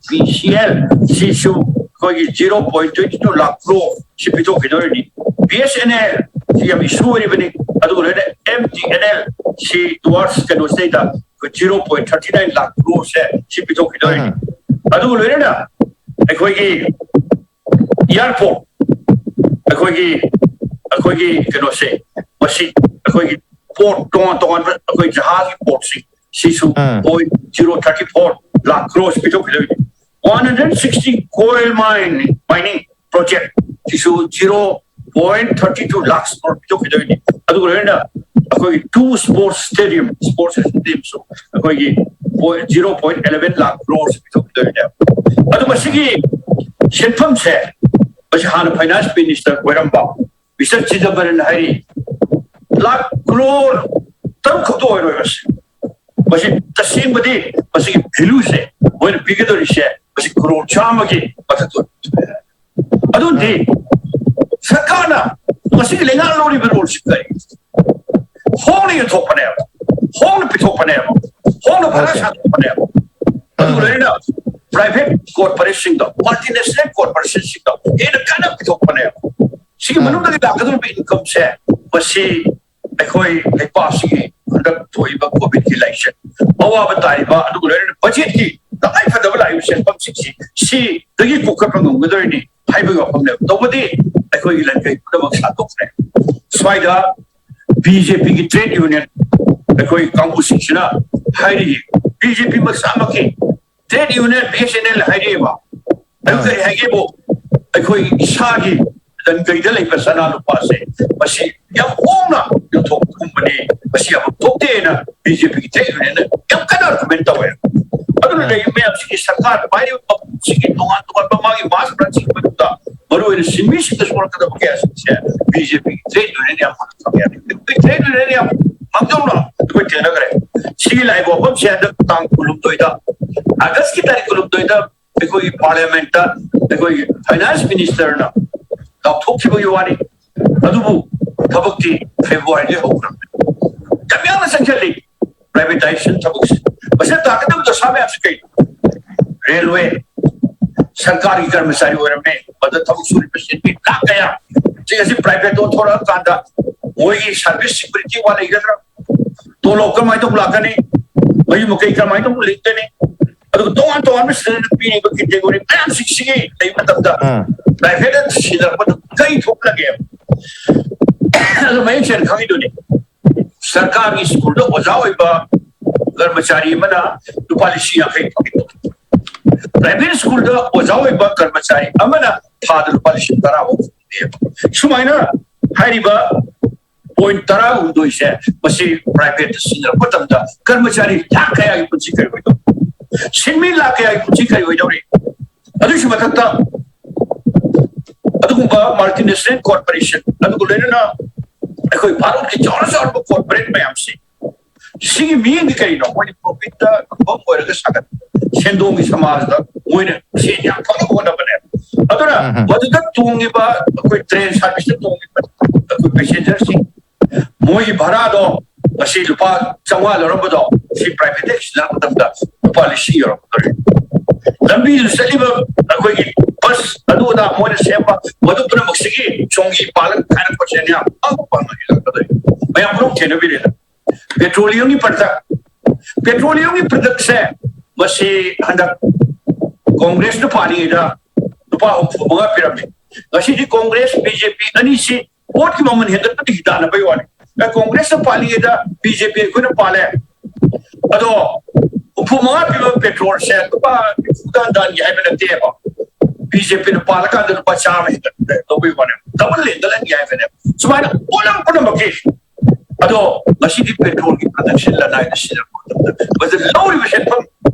P C L ꯁꯤꯁꯨ ꯑꯩꯈꯣꯏꯒꯤ zero point twenty two lakh crore ꯁꯤ ꯄꯤꯊꯣꯛꯈꯤꯗꯣꯔꯤꯅꯤ꯫ B S N L ꯁꯤ ꯌꯥꯝ issue ꯑꯣꯏꯔꯤꯕꯅꯤ꯫ ꯑꯗꯨꯒ ꯂꯣꯏꯅ M T N L ꯁꯤ towards ꯀꯩꯅꯣꯁꯤꯗꯩꯗ ꯑꯩꯈꯣꯏ zero point thirty nine lakh crore ꯁꯦ ꯁꯤ ꯄꯤꯊꯣꯛꯈꯤꯗꯣꯔꯤꯅꯤ꯫ ꯑꯗꯨꯒ ꯂꯣꯏꯅꯅ ꯑꯩꯈꯣꯏꯒꯤ airport, ꯑꯩꯈꯣꯏꯒꯤ ꯑꯩꯈꯣꯏꯒꯤ ꯀꯩꯅꯣꯁꯦ, ꯃꯁꯤ ꯑꯩꯈꯣꯏꯒꯤ port, ꯇꯣꯉꯥꯟ ꯇꯣꯉꯥꯟꯕ ꯑꯩꯈꯣꯏ ꯖꯍꯥꯖꯒꯤ portꯁꯤꯡ ꯁꯤꯁꯨ point zero thirty four lakh crore ꯄꯤꯊꯣꯛꯈꯤꯗꯣꯏꯅꯤ꯫ One hundred sixty coal mine mining project ꯁꯤꯁꯨ zero point thirty two lakh crore ꯄꯤꯊꯣꯛꯈꯤꯗꯣꯏꯅꯤ꯫ ꯑꯗꯨꯒ ꯂꯣꯏꯅꯅ ꯑꯩꯈꯣꯏꯒꯤ two sports stadium, sports stadiumꯁꯨ ꯑꯩꯈꯣꯏꯒꯤ zero point eleven lakh crore ꯄꯤꯊꯣꯛꯈꯤꯗꯣꯏꯅꯦꯕ꯫ ꯑꯗꯨ ꯃꯁꯤꯒꯤ ꯁꯦꯟꯐꯝꯁꯦ, ꯃꯁꯤ ꯍꯥꯟꯅ finance minister ꯑꯣꯏꯔꯝꯕ Mister Chidambaran ꯍꯥꯏꯔꯤ, ꯂꯥꯈ ꯀ꯭ꯔꯣꯔ ꯇꯔꯨꯛ ꯈꯛꯇ ꯑꯣꯏꯔꯣꯏ ꯃꯁꯤ꯫ ꯃꯁꯤ ꯇꯁꯦꯡꯕꯗꯤ ꯃꯁꯤꯒꯤ valueꯁꯦ ꯃꯣꯏꯅ ꯄꯤꯒꯗꯧꯔꯤꯁꯦ ꯃꯁꯤ ꯀ꯭ꯔꯣꯔ ꯆꯥꯝꯃꯒꯤ ꯃꯊꯛꯇ ꯑꯣꯏꯔꯣꯏ꯫ ꯑꯗꯨꯗꯤ ꯁꯔꯀꯥꯔꯅ ꯉꯁꯤꯒꯤ ꯂꯩꯉꯥꯛ ꯂꯧꯔꯤꯕ roleꯁꯤ ꯀꯔꯤ? ꯍꯣꯡꯅ ꯌꯣꯟꯊꯣꯛꯄꯅꯦꯕ, ꯍꯣꯡꯅ ꯄꯤꯊꯣꯛꯄꯅꯦꯕ, ꯍꯣꯡꯅ ꯚꯔꯥ Okay. ꯁꯥꯗꯣꯛꯄꯅꯦꯕ꯫ ꯑꯗꯨꯒ ꯎꯝ꯫ ꯂꯣꯏꯅꯅ private corporationꯗ, multinational corporationꯁꯤꯡꯗ ꯍꯦꯟꯅ ꯀꯥꯟꯅꯕ ꯄꯤꯊꯣꯛꯄꯅꯦꯕ꯫ ꯁꯤꯒꯤ ꯎꯝ꯫ ꯃꯅꯨꯡꯗꯒꯤ ꯂꯥꯛꯀꯗꯧꯔꯤꯕ incomeꯁꯦ, ꯃꯁꯤ ꯑꯩꯈꯣꯏ ꯂꯩꯄꯥꯛꯁꯤꯒꯤ ꯍꯟꯗꯛ ꯊꯣꯛꯏꯕ COVIDꯀꯤ ꯂꯥꯏꯆꯠ ꯑꯋꯥꯕ ꯇꯥꯔꯤꯕ, ꯑꯗꯨꯒ ꯂꯣꯏꯅꯅ budgetꯀꯤ ꯇꯉꯥꯏ ꯐꯗꯕ ꯂꯥꯛꯏꯕ ꯁꯦꯟꯐꯝꯁꯤꯡꯁꯤ ꯁꯤꯗꯒꯤ ꯀꯣꯛꯈꯠꯄ ꯉꯝꯒꯗꯣꯏꯅꯤ ꯍꯥꯏꯕꯒꯤ ꯋꯥꯐꯝꯅꯦꯕ꯫ ꯇꯧꯕꯗꯤ ꯑꯩꯈꯣꯏꯒꯤ ꯂꯟꯀꯩ ꯄꯨꯝꯅꯃꯛ ꯁꯥꯟꯗꯣꯛꯈ꯭ꯔꯦ꯫ ꯁ꯭ꯋꯥꯏꯗ BJPꯒꯤ trade union ꯑꯩꯈꯣꯏ ꯀꯥꯡꯕꯨꯁꯤꯡꯁꯤꯅ ꯍꯥꯏꯔꯤ, BJP ꯃꯁꯥꯃꯛꯀꯤ trade union BSNL ꯍꯥꯏꯔꯤꯕ, ꯑꯗꯨ ꯑꯥ꯫ ꯀꯔꯤ ꯍꯥꯏꯒꯦꯕꯨ, ꯑꯩꯈꯣꯏ ꯏꯁꯥꯒꯤ ꯂꯟꯀꯩꯗ ꯂꯩꯕ ꯁꯅꯥ ꯂꯨꯄꯥꯁꯦ ꯃꯁꯤ ꯌꯥꯝ ꯍꯣꯡꯅ ꯌꯣꯟꯊꯣꯛꯄꯒꯨꯝꯕꯅꯤ, ꯃꯁꯤ ꯌꯥꯝ ꯊꯣꯛꯇꯦꯅ BJPꯒꯤ trade unionꯅ ꯌꯥꯝ ꯀꯟꯅ argument ꯇꯧꯋꯦ꯫ ꯑꯗꯨꯅ ꯑꯥ꯫ ꯂꯩꯔꯤꯕ ꯃꯌꯥꯝꯁꯤꯒꯤ ꯁꯔꯀꯥꯔ ꯄꯥꯏꯔꯤꯕ ꯃꯐꯝꯁꯤꯒꯤ ꯇꯣꯉꯥꯟ ꯇꯣꯉꯥꯟꯕ ꯃꯥꯒꯤ mass brandꯁꯤꯡꯒꯤ ꯃꯅꯨꯡꯗ ꯃꯔꯨꯑꯣꯏꯅ ꯁꯤꯟꯃꯤꯁꯤꯡꯗ ꯁꯣꯛꯂꯛꯀꯗꯕ ꯀꯌꯥꯁꯤꯡꯁꯦ BJPꯒꯤ trade unionꯅ ꯌꯥꯝ ꯍꯥꯟꯅ ꯈꯪꯉꯦ꯫ ꯑꯩꯈꯣꯏ trade unionꯅ ꯌꯥꯝ ꯃꯥꯡꯖꯧꯅ ꯑꯩꯈꯣꯏ ꯊꯦꯡꯅꯈ꯭ꯔꯦ꯫ ꯁꯤꯒꯤ ꯂꯥꯛꯏꯕ ꯋꯥꯐꯝꯁꯦ ꯍꯟꯗꯛ ꯇꯥꯡ ꯀꯨꯟꯍꯨꯝꯗꯣꯏꯗ, Augustꯀꯤ ꯇꯥꯔꯤꯛ ꯀꯨꯟꯍꯨꯝꯗꯣꯏꯗ ꯑꯩꯈꯣꯏꯒꯤ parliamentꯇ ꯑꯩꯈꯣꯏꯒꯤ finance ministerꯅ ꯂꯥꯎꯊꯣꯛꯈꯤꯕꯒꯤ ꯋꯥꯅꯤ꯫ ꯑꯗꯨꯕꯨ ꯊꯕꯛꯇꯤ Februaryꯗꯒꯤ ꯍꯧꯈ꯭ꯔꯕꯅꯤ꯫ ꯌꯥꯝ ꯌꯥꯝꯅ ꯆꯪꯁꯤꯜꯂꯤ privatization ꯊꯕꯛꯁꯦ꯫ ꯃꯁꯤꯗ ꯇꯥꯒꯗꯕꯗ ꯃꯌꯥꯝꯁꯤ ꯀꯩꯅꯣ? ꯔꯦꯜꯋꯦ ꯁꯔꯀꯥꯔꯒꯤ ꯀꯔꯃꯆꯥꯔꯤ ꯑꯣꯏꯔꯝꯃꯦ, ꯃꯗꯨ ꯊꯕꯛ ꯁꯨꯔꯤꯕ ꯁꯤꯟꯃꯤ ꯂꯥꯛ ꯀꯌꯥ, ꯁꯤ ꯑꯁꯤ ꯄ꯭ꯔꯥꯏꯚꯦꯠꯇ ꯑꯣꯟꯊꯣꯔꯛꯑꯀꯥꯟꯗ ꯃꯣꯏꯒꯤ ꯁꯔꯚꯤꯁ ꯁꯦꯀ꯭ꯌꯨꯔꯤꯇꯤ ꯋꯥ ꯂꯩꯒꯗ꯭ꯔꯥ? ꯇꯣꯂꯣꯞ ꯀꯃꯥꯏꯅ ꯇꯧꯕ ꯂꯥꯛꯀꯅꯤ? ꯃꯌꯨꯝ ꯃꯀꯩ ꯀꯃꯥꯏꯅ ꯇꯧꯕ ꯂꯤꯡꯒꯅꯤ? ꯑꯗꯨꯒ ꯇꯣꯉꯥꯟ ꯇꯣꯉꯥꯟꯕ ꯁꯦꯜ ꯄꯤꯔꯤꯕ ꯀꯦꯇꯦꯒꯣꯔꯤ ꯃꯌꯥꯝꯁꯤꯡꯁꯤꯒꯤ ꯂꯩꯕ ꯃꯇꯝꯗ ꯎꯝ꯫ ꯄ꯭ꯔꯥꯏꯚꯦꯠꯇ ꯁꯤꯟꯅꯔꯛꯄꯗ ꯀꯔꯤ ꯊꯣꯛꯂꯒꯦ? ꯑꯗꯨ ꯃꯌꯦꯛ ꯁꯦꯡꯅ ꯈꯪꯉꯤꯗꯨꯅꯤ꯫ ꯁꯔꯀꯥꯔꯒꯤ ꯁ꯭ꯀꯨꯜꯗ ꯑꯣꯖꯥ ꯑꯣꯏꯕ ꯀꯔꯃꯆꯥꯔꯤ ꯑꯃꯅ ꯂꯨꯄꯥ ꯂꯤꯁꯤꯡ ꯌꯥꯡꯈꯩ ꯐꯪꯉꯤ꯫ ꯄ꯭ꯔꯥꯏꯚꯦꯠ ꯁ꯭ꯀꯨꯜꯗ ꯑꯣꯖꯥ ꯑꯣꯏꯕ ꯀꯔꯃꯆꯥꯔꯤ ꯑꯃꯅ ꯊꯥꯗ ꯂꯨꯄꯥ ꯂꯤꯁꯤꯡ ꯇꯔꯥ ꯐꯥꯎ ꯐꯪꯉꯦꯕ꯫ ꯁꯨꯃꯥꯏꯅ ꯍꯥꯏꯔꯤꯕ ꯄꯣꯏꯟꯠ ꯇꯔꯥꯍꯨꯝꯗꯣꯏꯁꯦ, ꯃꯁꯤ ꯄ꯭ꯔꯥꯏꯚꯦꯠꯇ ꯁꯤꯟꯅꯔꯛꯄ ꯃꯇꯝꯗ ꯀꯔꯃꯆꯥꯔꯤ ꯂꯥꯛ ꯀꯌꯥꯒꯤ ꯄꯨꯟꯁꯤ ꯀꯔꯤ ꯑꯣꯏꯗꯧꯔꯤ? ꯁꯤꯟꯃꯤ ꯂꯥꯛ ꯀꯌꯥꯒꯤ ꯄꯨꯟꯁꯤ ꯀꯔꯤ ꯑꯣꯏꯗꯧꯔꯤ? ꯑꯗꯨꯒꯤꯁꯨ ꯃꯊꯛꯇ ꯑꯗꯨꯒꯨꯝꯕ ꯃꯜꯇꯤꯅꯦꯁꯅꯦꯜ ꯀꯣꯔꯄꯣꯔꯦꯁꯟ, ꯑꯗꯨꯒ ꯂꯣꯏꯅꯅ ꯑꯩꯈꯣꯏ ꯚꯥꯔꯠꯀꯤ ꯆꯥꯎꯔ ꯆꯥꯎꯔꯕ ꯀꯣꯔꯄꯣꯔꯦꯠ ꯃꯌꯥꯝꯁꯤ, ꯁꯤꯒꯤ ꯃꯤꯠꯌꯦꯡꯗꯤ ꯀꯔꯤꯅꯣ? ꯃꯣꯏꯗꯤ ꯄ꯭ꯔꯣꯐꯤꯠꯇ ꯌꯨꯝꯐꯝ ꯑꯣꯏꯔꯒ ꯁꯥꯒꯠ, ꯁꯦꯟꯗꯣꯡꯒꯤ ꯁꯃꯥꯖꯇ ꯃꯣꯏꯅ ꯁꯦꯟ ꯌꯥꯝ ꯐꯪꯅꯕ ꯍꯣꯠꯅꯕꯅꯦ꯫ ꯑꯗꯨꯅ ꯎꯝ, ꯎꯝ꯫ ꯃꯗꯨꯗ ꯇꯣꯡꯉꯤꯕ ꯑꯩꯈꯣꯏ ꯇ꯭ꯔꯦꯟ ꯁꯥꯔꯚꯤꯁꯇ ꯇꯣꯡꯉꯤꯕ ꯑꯩꯈꯣꯏ ꯄꯦꯁꯦꯟꯖꯔꯁꯤꯡ, ꯃꯣꯏꯒꯤ ꯚꯔꯥꯗꯣ ꯉꯁꯤ ꯂꯨꯄꯥ ꯆꯥꯝꯃꯉꯥ ꯂꯧꯔꯝꯕꯗꯣ ꯁꯤ ꯄ꯭ꯔꯥꯏꯚꯦꯠꯇ ꯁꯤꯖꯤꯟꯅꯕ ꯃꯇꯝꯗ ꯂꯨꯄꯥ ꯂꯤꯁꯤꯡ ꯌꯧꯔꯛꯀꯗꯧꯔꯦ꯫ ꯂꯝꯕꯤꯗꯨ ꯆꯠꯂꯤꯕ ꯑꯩꯈꯣꯏꯒꯤ ꯕꯁ ꯑꯗꯨ ꯑꯗꯥ ꯃꯣꯏꯅ ꯁꯦꯝꯕ, ꯃꯗꯨ ꯄꯨꯝꯅꯃꯛꯁꯤꯒꯤ ꯆꯣꯡꯒꯤ ꯄꯥꯜꯂꯒ ꯈꯥꯏꯔꯛꯄꯁꯦ ꯌꯥꯝ ꯐꯪꯕ ꯄꯥꯝꯕ ꯍꯦꯜꯂꯛꯀꯗꯣꯏ꯫ ꯃꯌꯥꯝ ꯄꯨꯝꯅꯃꯛ ꯊꯦꯡꯅꯕꯤꯔꯦꯗ꯫ ꯄꯦꯇ꯭ꯔꯣꯂꯤꯌꯝꯒꯤ ꯄ꯭ꯔꯗꯛ, ꯄꯦꯇ꯭ꯔꯣꯂꯤꯌꯝꯒꯤ ꯄ꯭ꯔꯗꯛꯁꯦ ꯃꯁꯤ ꯍꯟꯗꯛ ꯀꯣꯡꯒ꯭ꯔꯦꯁꯅ ꯄꯥꯜꯂꯤꯉꯩꯗ ꯂꯨꯄꯥ ꯍꯨꯝꯐꯨ ꯃꯉꯥ ꯄꯤꯔꯝꯃꯤ꯫ ꯉꯁꯤꯗꯤ ꯀꯣꯡꯒ꯭ꯔꯦꯁ, ꯕꯤ ꯖꯦ ꯄꯤ ꯑꯅꯤꯁꯤ ꯄꯣꯠꯀꯤ ꯃꯃꯜ ꯍꯦꯟꯒꯠꯄꯗꯒꯤ ꯇꯥꯟꯅꯕꯩ ꯋꯥꯅꯤ꯫ ꯀꯣꯡꯒ꯭ꯔꯦꯁꯅ ꯄꯥꯜꯂꯤꯉꯩꯗ ꯕꯤ ꯖꯦ ꯄꯤ ꯑꯩꯈꯣꯏꯅ ꯄꯥꯜꯂꯦ꯫ ꯑꯗꯣ ꯍꯨꯝꯐꯨ ꯃꯉꯥ ꯄꯤꯕ ꯄꯦꯇ꯭ꯔꯣꯜꯁꯦ ꯂꯨꯄꯥ ꯅꯤꯐꯨꯗ ꯍꯟꯊꯍꯟꯒꯦ ꯍꯥꯏꯕ ꯅꯠꯇꯦꯕ꯫ ꯕꯤ ꯖꯦ ꯄꯤꯅ ꯄꯥꯜꯂꯀꯥꯟꯗ ꯂꯨꯄꯥ ꯆꯥꯝꯃ ꯍꯦꯟꯒꯠ ꯂꯧꯕꯩ ꯋꯥꯅꯦ꯫ ꯗꯕꯜ ꯍꯦꯟꯒꯠꯍꯟꯒꯦ ꯍꯥꯏꯕꯅꯦ꯫ ꯁꯨꯃꯥꯏꯅ ꯄꯣꯠꯂꯝ ꯄꯨꯝꯅꯃꯛꯀꯤ꯫ ꯑꯗꯣ ꯉꯁꯤꯗꯤ ꯄꯦꯇ꯭ꯔꯣꯜꯒꯤ ꯄ꯭ꯔꯗꯛꯁꯟ ꯂꯅꯥꯏꯗ ꯁꯤꯖꯤꯟꯅꯔꯛꯄ ꯃꯇꯝꯗ ꯃꯁꯤꯗ ꯂꯧꯔꯤꯕ ꯁꯦꯟꯐꯝ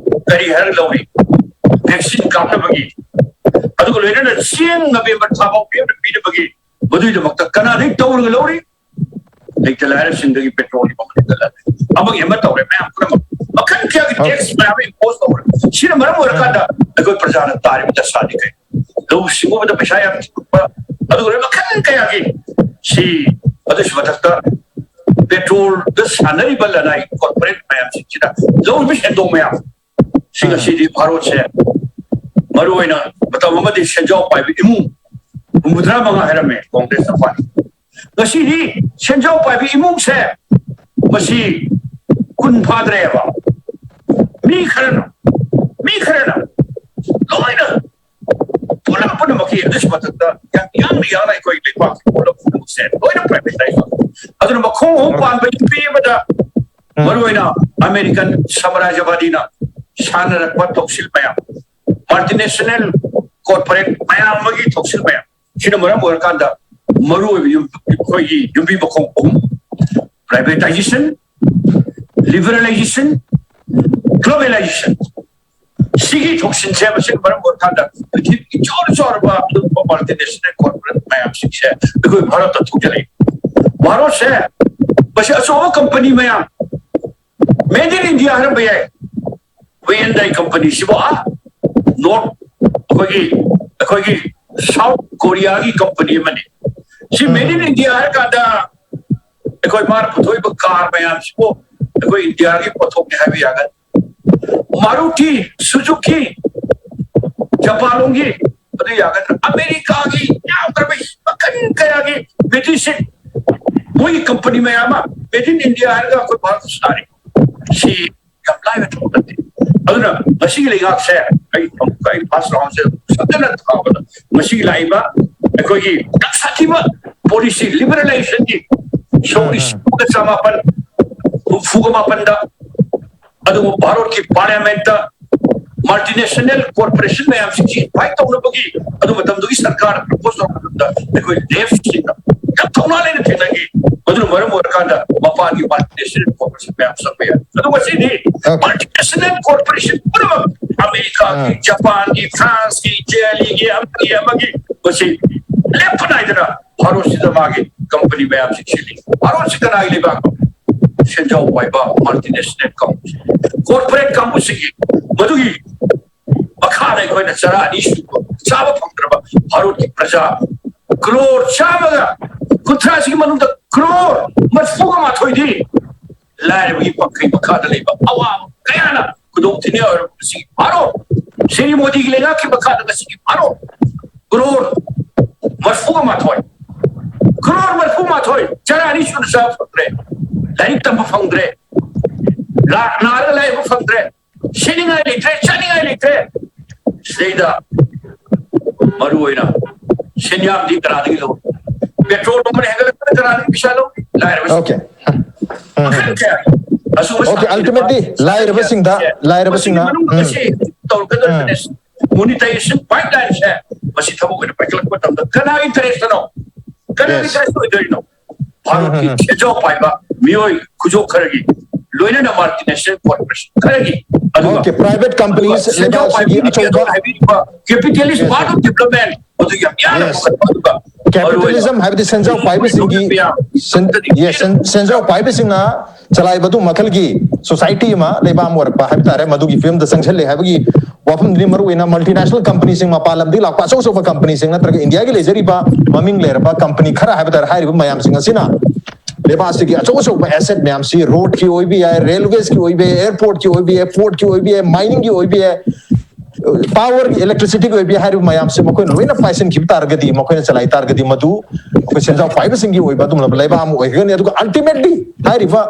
ꯀꯔꯤ ꯍꯥꯏꯔꯒ ꯂꯧꯔꯤ? ꯚꯦꯛꯁꯤꯟ ꯀꯥꯞꯅꯕꯒꯤ, ꯑꯗꯨꯒ ꯂꯣꯏꯅꯅ ꯆꯦꯡ ꯅꯕꯦꯝꯕꯔ ꯊꯥ ꯐꯥꯎ ꯄꯤꯅꯕꯒꯤ, ꯃꯗꯨꯒꯤꯗꯃꯛꯇ ꯀꯅꯥꯗꯒꯤ ꯇꯧꯔꯒ ꯂꯧꯔꯤ? ꯂꯩꯇ ꯂꯥꯏꯔꯁꯤꯡꯗꯒꯤ ꯄꯦꯇ꯭ꯔꯣꯜꯒꯤ ꯃꯃꯜ ꯍꯦꯟꯒꯠꯂꯦ꯫ ꯑꯃꯒꯤ ꯑꯃ ꯇꯧꯔꯦ, ꯃꯌꯥꯝ ꯄꯨꯝꯅꯃꯛ ꯃꯈꯜ ꯀꯌꯥꯒꯤ ꯑꯣꯀꯦ꯫ ꯇꯦꯛꯁ ꯃꯌꯥꯝ ꯑꯃ ꯏꯝꯄꯣꯁ ꯇꯧꯔꯦ꯫ ꯁꯤꯅ ꯃꯔꯝ ꯑꯣꯏꯔꯀꯥꯟꯗ ꯑꯩꯈꯣꯏ ꯄ꯭ꯔꯖꯥꯅ ꯇꯥꯔꯤꯕ ꯗꯁꯥꯗꯤ ꯀꯩ? ꯂꯧꯎ ꯁꯤꯡꯎꯕꯗ ꯄꯩꯁꯥ ꯌꯥꯝ ꯊꯤꯡꯕ, ꯑꯗꯨꯒ ꯃꯈꯜ ꯀꯌꯥꯒꯤ ꯁꯤ, ꯑꯗꯨꯒꯤ ꯃꯊꯛꯇ ꯄꯦꯇ꯭ꯔꯣꯜꯗ ꯁꯥꯟꯅꯔꯤꯕ ꯂꯅꯥꯏ ꯀꯣꯔꯄꯣꯔꯦꯠ ꯃꯌꯥꯝꯁꯤꯡꯁꯤꯗ ꯂꯧꯔꯤꯕ ꯁꯦꯟꯗꯣꯡ ꯃꯌꯥꯝ, ꯁꯤ ꯉꯁꯤꯗꯤ ꯚꯥꯔꯠꯁꯦ ꯃꯔꯨꯑꯣꯏꯅ ꯃꯇꯝ ꯑꯃꯗꯤ ꯁꯦꯟꯖꯥꯎ ꯄꯥꯏꯕ ꯏꯃꯨꯡ ꯍꯨꯝꯐꯨꯇꯔꯥ ꯃꯉꯥ ꯍꯥꯏꯔꯝꯃꯦ ꯀꯣꯡꯒ꯭ꯔꯦꯁꯅ ꯄꯥꯏ꯫ ꯉꯁꯤꯗꯤ ꯁꯦꯟꯖꯥꯎ ꯄꯥꯏꯕ ꯏꯃꯨꯡꯁꯦ ꯃꯁꯤ ꯀꯨꯟ ꯐꯥꯗ꯭ꯔꯦꯕ꯫ ꯃꯤ ꯈꯔꯅ ꯃꯤ ꯈꯔꯅ ꯂꯣꯏꯅ ꯄꯨꯝꯅꯃꯛ ꯄꯨꯝꯅꯃꯛꯀꯤ ꯑꯗꯨꯁꯨ ꯃꯊꯛꯇ ꯌꯥꯝ ꯌꯥꯡꯅ ꯌꯥꯡꯅ ꯑꯩꯈꯣꯏ ꯂꯩꯕꯥꯛꯀꯤ ꯄꯣꯠꯂꯝ ꯄꯨꯝꯅꯃꯛꯁꯦ ꯂꯣꯏꯅ ꯄ꯭ꯔꯥꯏꯚꯦꯇꯥꯏꯁ ꯇꯧ꯫ ꯑꯗꯨꯅ ꯃꯈꯣꯡ ꯑꯍꯨꯝ ꯄꯥꯟꯕ ꯌꯨꯝꯕꯤ ꯑꯃꯗ ꯃꯔꯨꯑꯣꯏꯅ ꯑꯃꯦꯔꯤꯀꯟ ꯁꯥꯝꯔꯥꯖ꯭ꯌꯕꯥꯗꯤꯅ ꯁꯥꯟꯅꯔꯛꯄ ꯊꯧꯁꯤꯜ ꯃꯌꯥꯝ, ꯃꯜꯇꯤꯅꯦꯁꯅꯦꯜ ꯀꯣꯔꯄꯣꯔꯦꯠ ꯃꯌꯥꯝ ꯑꯃꯒꯤ ꯊꯧꯁꯤꯜ ꯃꯌꯥꯝ ꯁꯤꯅ ꯃꯔꯝ ꯑꯣꯏꯔꯀꯥꯟꯗ ꯃꯔꯨꯑꯣꯏꯕ ꯌꯨꯝ ꯑꯩꯈꯣꯏꯒꯤ ꯌꯨꯝꯕꯤ ꯃꯈꯣꯡ ꯑꯍꯨꯝ, ꯄ꯭ꯔꯥꯏꯚꯦꯇꯥꯏꯖꯦꯁꯟ, ꯂꯤꯕꯔꯦꯂꯥꯏꯖꯦꯁꯟ, ꯒ꯭ꯂꯣꯕꯦꯂꯥꯏꯖꯦꯁꯟ, ꯁꯤꯒꯤ ꯊꯧꯁꯤꯜꯁꯦ ꯃꯁꯤꯅ ꯃꯔꯝ ꯑꯣꯏꯔꯀꯥꯟꯗ ꯄ꯭ꯔꯤꯊꯤꯕꯤꯒꯤ ꯆꯥꯎꯔ ꯆꯥꯎꯔꯕ ꯑꯗꯨꯒꯨꯝꯕ ꯃꯜꯇꯤꯅꯦꯁꯅꯦꯜ ꯀꯣꯔꯄꯣꯔꯦꯠ ꯃꯌꯥꯝꯁꯤꯡꯁꯦ ꯑꯩꯈꯣꯏ ꯚꯥꯔꯠꯇ ꯊꯣꯛꯆꯜꯂꯛꯏ꯫ ꯚꯥꯔꯠꯁꯦ ꯃꯁꯤ ꯑꯆꯧꯕ ꯀꯝꯄꯅꯤ ꯃꯌꯥꯝ, ꯃꯦꯗ ꯏꯟ ꯏꯟꯗꯤꯌꯥ ꯍꯥꯏꯔꯝꯕ ꯌꯥꯏ, ꯍꯨꯏꯟꯗꯥꯏ ꯀꯝꯄꯅꯤꯁꯤꯕꯨ ꯑꯥ ꯅꯣꯔꯠ ꯑꯩꯈꯣꯏꯒꯤ ꯑꯩꯈꯣꯏꯒꯤ ꯁꯥꯎꯠ ꯀꯣꯔꯤꯌꯥꯒꯤ ꯀꯝꯄꯅꯤ ꯑꯃꯅꯤ꯫ ꯁꯤ ꯃꯦꯗ ꯏꯟ ꯏꯟꯗꯤꯌꯥ ꯍꯥꯏꯔ ꯀꯥꯟꯗ ꯑꯩꯈꯣꯏ ꯃꯥꯅ ꯄꯨꯊꯣꯛꯏꯕ ꯀꯥꯔ ꯃꯌꯥꯝꯁꯤꯕꯨ ꯑꯩꯈꯣꯏ ꯏꯟꯗꯤꯌꯥꯒꯤ ꯄꯣꯠꯊꯣꯛꯅꯤ ꯍꯥꯏꯕ ꯌꯥꯒꯅꯤ꯫ ꯃꯥꯔꯨꯇꯤ, ꯁꯨꯖꯨꯀꯤ, ꯖꯄꯥꯟꯂꯣꯝꯒꯤ, ꯑꯗꯨ ꯌꯥꯒꯗ꯭ꯔꯥ? ꯑꯃꯦꯔꯤꯀꯥꯒꯤ ꯌꯥꯝꯗ꯭ꯔꯕ ꯃꯈꯜ ꯀꯌꯥꯒꯤ ꯃꯦꯗꯤꯁꯤꯟ, ꯃꯣꯏꯒꯤ ꯀꯝꯄꯅꯤ ꯃꯌꯥꯝ ꯑꯃ ꯃꯦꯗ ꯏꯟ ꯏꯟꯗꯤꯌꯥ ꯍꯥꯏꯔꯒ ꯑꯩꯈꯣꯏ ꯚꯥꯔꯠꯇ ꯁꯥꯔꯤ꯫ ꯁꯤ ꯌꯥꯝ ꯂꯥꯏꯕ ꯊꯕꯛ ꯅꯠꯇꯦ꯫ ꯑꯗꯨꯅ ꯉꯁꯤꯒꯤ ꯂꯩꯉꯥꯛꯁꯦ ꯑꯩ ꯑꯃꯨꯛꯀ ꯑꯩ ꯐꯥꯔꯁ ꯔꯥꯎꯟꯁꯦ ꯁꯣꯏꯗꯅ ꯊꯥꯕꯗ ꯉꯁꯤꯒꯤ ꯂꯥꯛꯏꯕ ꯑꯩꯈꯣꯏꯒꯤ ꯌꯥꯝ ꯁꯥꯊꯤꯕ ꯄꯣꯂꯤꯁꯤ ꯂꯤꯕꯔꯦꯂꯥꯏꯖꯦꯁꯟꯒꯤ ꯁꯣꯛꯂꯤ ꯁꯤꯒ ꯆꯃꯥꯄꯟ ꯍꯨꯝꯐꯨꯒ ꯃꯥꯄꯟꯗ ꯑꯗꯨꯕꯨ ꯚꯥꯔꯠꯀꯤ ꯄꯥꯔꯂꯤꯌꯥꯃꯦꯟꯠꯇ ꯃꯜꯇꯤꯅꯦꯁꯅꯦꯜ ꯀꯣꯔꯄꯣꯔꯦꯁꯟ ꯃꯌꯥꯝꯁꯤꯡꯁꯤ ꯏꯟꯚꯥꯏꯠ ꯇꯧꯅꯕꯒꯤ ꯑꯗꯨ ꯃꯇꯝꯗꯨꯒꯤ ꯁꯔꯀꯥꯔꯅ ꯄ꯭ꯔꯄꯣꯁ ꯇꯧꯔꯛꯄ ꯃꯇꯝꯗ ꯑꯩꯈꯣꯏ ꯂꯦꯐꯁꯤꯡꯅ ꯌꯥꯝ ꯊꯧꯅꯥ ꯂꯩꯅ ꯊꯦꯡꯅꯈꯤ꯫ ꯃꯗꯨꯅ ꯃꯔꯝ ꯑꯣꯏꯔꯀꯥꯟꯗ ꯃꯄꯥꯟꯒꯤ ꯃꯜꯇꯤꯅꯦꯁꯅꯦꯜ ꯀꯣꯔꯄꯣꯔꯦꯁꯟ ꯃꯌꯥꯝ ꯆꯪꯕ ꯌꯥꯏ꯫ ꯑꯗꯨ ꯉꯁꯤꯗꯤ ꯃꯜꯇꯤꯅꯦꯁꯅꯦꯜ ꯀꯣꯔꯄꯣꯔꯦꯁꯟ ꯄꯨꯝꯅꯃꯛ ꯑꯃꯦꯔꯤꯀꯥꯒꯤ, ꯖꯄꯥꯟꯒꯤ, ꯐ꯭ꯔꯥꯟꯁꯀꯤ, ꯏꯇꯥꯂꯤꯒꯤ, ꯑꯃꯒꯤ ꯑꯃꯒꯤ ꯃꯁꯤ ꯂꯦꯞꯄ ꯅꯥꯏꯗꯅ ꯚꯥꯔꯠꯁꯤꯗ ꯃꯥꯒꯤ ꯀꯝꯄꯅꯤ ꯃꯌꯥꯝꯁꯤ ꯁꯤꯜꯂꯤ꯫ ꯚꯥꯔꯠꯁꯤ ꯀꯅꯥꯒꯤ ꯂꯩꯕꯥꯛꯅꯣ? ꯁꯦꯟꯖꯥꯎ ꯄꯥꯏꯕ ꯃꯜꯇꯤꯅꯦꯁꯅꯦꯜ ꯀꯝꯄꯅꯤ, ꯀꯣꯔꯄꯣꯔꯦꯠ ꯀꯥꯡꯕꯨꯁꯤꯡꯒꯤ ꯃꯗꯨꯒꯤ ꯃꯈꯥꯗ ꯑꯩꯈꯣꯏꯅ ꯆꯔꯥ ꯑꯅꯤ ꯁꯨꯕ ꯆꯥꯕ ꯐꯪꯗ꯭ꯔꯕ ꯚꯥꯔꯠꯀꯤ ꯄ꯭ꯔꯖꯥ ꯀ꯭ꯔꯣꯔ ꯆꯥꯝꯃꯒ ꯀꯨꯟꯊ꯭ꯔꯥꯁꯤꯒꯤ ꯃꯅꯨꯡꯗ ꯀ꯭ꯔꯣꯔ ꯃꯔꯤꯐꯨꯒ ꯃꯥꯊꯣꯏꯗꯤ ꯂꯥꯏꯔꯕꯒꯤ ꯄꯪꯈꯩ ꯃꯈꯥꯗ ꯂꯩꯕ ꯑꯋꯥꯕ ꯀꯌꯥꯅ ꯈꯨꯗꯣꯡꯊꯤꯅꯤꯡꯉꯥꯏ ꯑꯣꯏꯔꯕ ꯃꯁꯤꯒꯤ ꯐꯥꯔꯣ, ꯁ꯭ꯔꯤ ꯃꯣꯗꯤꯒꯤ ꯂꯩꯉꯥꯛꯀꯤ ꯃꯈꯥꯗ ꯉꯁꯤꯒꯤ ꯐꯥꯔꯣ, ꯀ꯭ꯔꯣꯔ ꯃꯔꯤꯐꯨꯒ ꯃꯥꯊꯣꯏ, ꯀ꯭ꯔꯣꯔ ꯃꯔꯤꯐꯨ ꯃꯥꯊꯣꯏ, ꯆꯔꯥ ꯑꯅꯤ ꯁꯨꯅ ꯆꯥꯕ ꯐꯪꯗ꯭ꯔꯦ, ꯂꯥꯏꯔꯤꯛ ꯇꯝꯕ ꯐꯪꯗ꯭ꯔꯦ, ꯂꯥ-, ꯅꯥꯔꯒ ꯂꯥꯏꯌꯦꯡꯕ ꯐꯪꯗ꯭ꯔꯦ, ꯁꯤꯅꯤꯡꯉꯥꯏ ꯂꯩꯇ꯭ꯔꯦ, ꯆꯥꯅꯤꯡꯉꯥꯏ ꯂꯩꯇ꯭ꯔꯦ꯫ ꯁꯤꯗꯩꯗ ꯃꯔꯨ ꯑꯣꯏꯅ ꯁꯦꯟꯌꯥꯝꯗꯤ ꯀꯅꯥꯗꯒꯤ ꯂꯧ? ꯄꯦꯇ꯭ꯔꯣꯜ ꯃꯃꯜ ꯍꯦꯟꯒꯠꯂꯛꯄꯗ ꯀꯅꯥꯗꯒꯤ ꯄꯩꯁꯥ ꯂꯧ? ꯂꯥꯏꯔꯕꯁꯤꯡ꯫ Okay. ꯃꯈꯜ ꯀꯌꯥ ꯑꯁꯨꯝꯕ Okay, ultimately, ꯂꯥꯏꯔꯕꯁꯤꯡꯗ, ꯂꯥꯏꯔꯕꯁꯤꯡꯅ, ꯃꯅꯨꯡꯗ ꯎꯝ, ꯃꯁꯤ ꯇꯧꯔꯛꯀꯗꯧꯔꯤꯕꯅꯦ꯫ Monetization pipeline ꯁꯦ ꯃꯁꯤ ꯊꯕꯛ ꯑꯣꯏꯅ ꯄꯥꯏꯈꯠꯂꯛꯄ ꯃꯇꯝꯗ ꯀꯅꯥꯒꯤ interest ꯅꯣ? ꯀꯅꯥꯒꯤ Yes. Interest ꯑꯣꯏꯗꯣꯏꯅꯣ? ꯚꯥꯔꯠꯀꯤ ꯎꯝ, ꯎꯝ, ꯎꯝ. ꯁꯦꯟꯖꯥꯎ ꯄꯥꯏꯕ ꯃꯤꯑꯣꯏ ꯈꯨꯖꯣꯞ ꯈꯔꯒꯤ, ꯂꯣꯏꯅꯅ multinational corporation ꯈꯔꯒꯤ, ꯑꯗꯨꯒ Okay, private companies ꯑꯗꯨꯒ ꯁꯦꯟꯖꯥꯎ ꯂꯩꯕꯥꯛꯁꯤꯒꯤ ꯄꯥꯏꯕ ꯃꯤꯒꯤ ꯑꯆꯧꯕ ꯑꯗꯨ ꯍꯥꯏꯕꯤꯔꯤꯕ capitalist Yes, part sir. of development ꯃꯗꯨ ꯌꯥꯝ ꯌꯥꯝꯅ Yes. ꯐꯒꯠꯄ ꯑꯗꯨꯒ Capitalism ꯍꯥꯏꯕꯗꯤ ꯁꯦꯟꯖꯥꯎ ꯄꯥꯏꯕꯁꯤꯡꯒꯤ ꯁꯦꯟ-, yes, ꯁꯦꯟ-, ꯁꯦꯟꯖꯥꯎ ꯄꯥꯏꯕꯁꯤꯡꯅ ꯆꯂꯥꯏꯕ ꯑꯗꯨ ꯃꯈꯜꯒꯤ society ꯑꯃ, ꯂꯩꯕꯥꯛ ꯑꯃ ꯑꯣꯏꯔꯛꯄ ꯍꯥꯏꯕ ꯇꯥꯔꯦ, ꯃꯗꯨꯒꯤ ꯐꯤꯕꯝꯗ ꯆꯪꯁꯤꯜꯂꯦ ꯍꯥꯏꯕꯒꯤ ꯋꯥꯐꯝꯗꯨꯅꯤ꯫ ꯃꯔꯨ ꯑꯣꯏꯅ multinational company ꯁꯤꯡ, ꯃꯄꯥꯟ ꯂꯝꯗꯒꯤ ꯂꯥꯛꯄ ꯑꯆꯧ ꯑꯆꯧꯕ company ꯁꯤꯡ ꯅꯠꯇ꯭ꯔꯒ ꯏꯟꯗꯤꯌꯥꯒꯤ ꯂꯩꯖꯔꯤꯕ ꯃꯃꯤꯡ ꯂꯩꯔꯕ company ꯈꯔ ꯍꯥꯏꯕ ꯇꯥꯔꯦ, ꯍꯥꯏꯔꯤꯕ ꯃꯌꯥꯝꯁꯤꯡ ꯑꯁꯤꯅ ꯂꯩꯕꯥꯛ ꯑꯁꯤꯒꯤ ꯑꯆꯧ ꯑꯆꯧꯕ asset ꯃꯌꯥꯝꯁꯤ, road ꯀꯤ ꯑꯣꯏꯕ ꯌꯥꯏ, railways ꯀꯤ ꯑꯣꯏꯕ ꯌꯥꯏ, airport ꯀꯤ ꯑꯣꯏꯕ ꯌꯥꯏ, port ꯀꯤ ꯑꯣꯏꯕ ꯌꯥꯏ, mining ꯒꯤ ꯑꯣꯏꯕ ꯌꯥꯏ, power ꯒꯤ, electricity ꯒꯤ ꯑꯣꯏꯕ ꯌꯥꯏ, ꯍꯥꯏꯔꯤꯕ ꯃꯌꯥꯝꯁꯦ ꯃꯈꯣꯏꯅ ꯂꯣꯏꯅ ꯄꯥꯏꯁꯤꯟꯈꯤꯕ ꯇꯥꯔꯒꯗꯤ, ꯃꯈꯣꯏꯅ ꯆꯂꯥꯏ ꯇꯥꯔꯒꯗꯤ, ꯃꯗꯨ ꯑꯩꯈꯣꯏ ꯁꯦꯟꯖꯥꯎ ꯄꯥꯏꯕꯁꯤꯡꯒꯤ ꯑꯣꯏꯕ ꯑꯗꯨꯒꯨꯝꯂꯕ ꯂꯩꯕꯥꯛ ꯑꯃ ꯑꯣꯏꯒꯅꯤ꯫ ꯑꯗꯨꯒ ultimately ꯍꯥꯏꯔꯤꯕ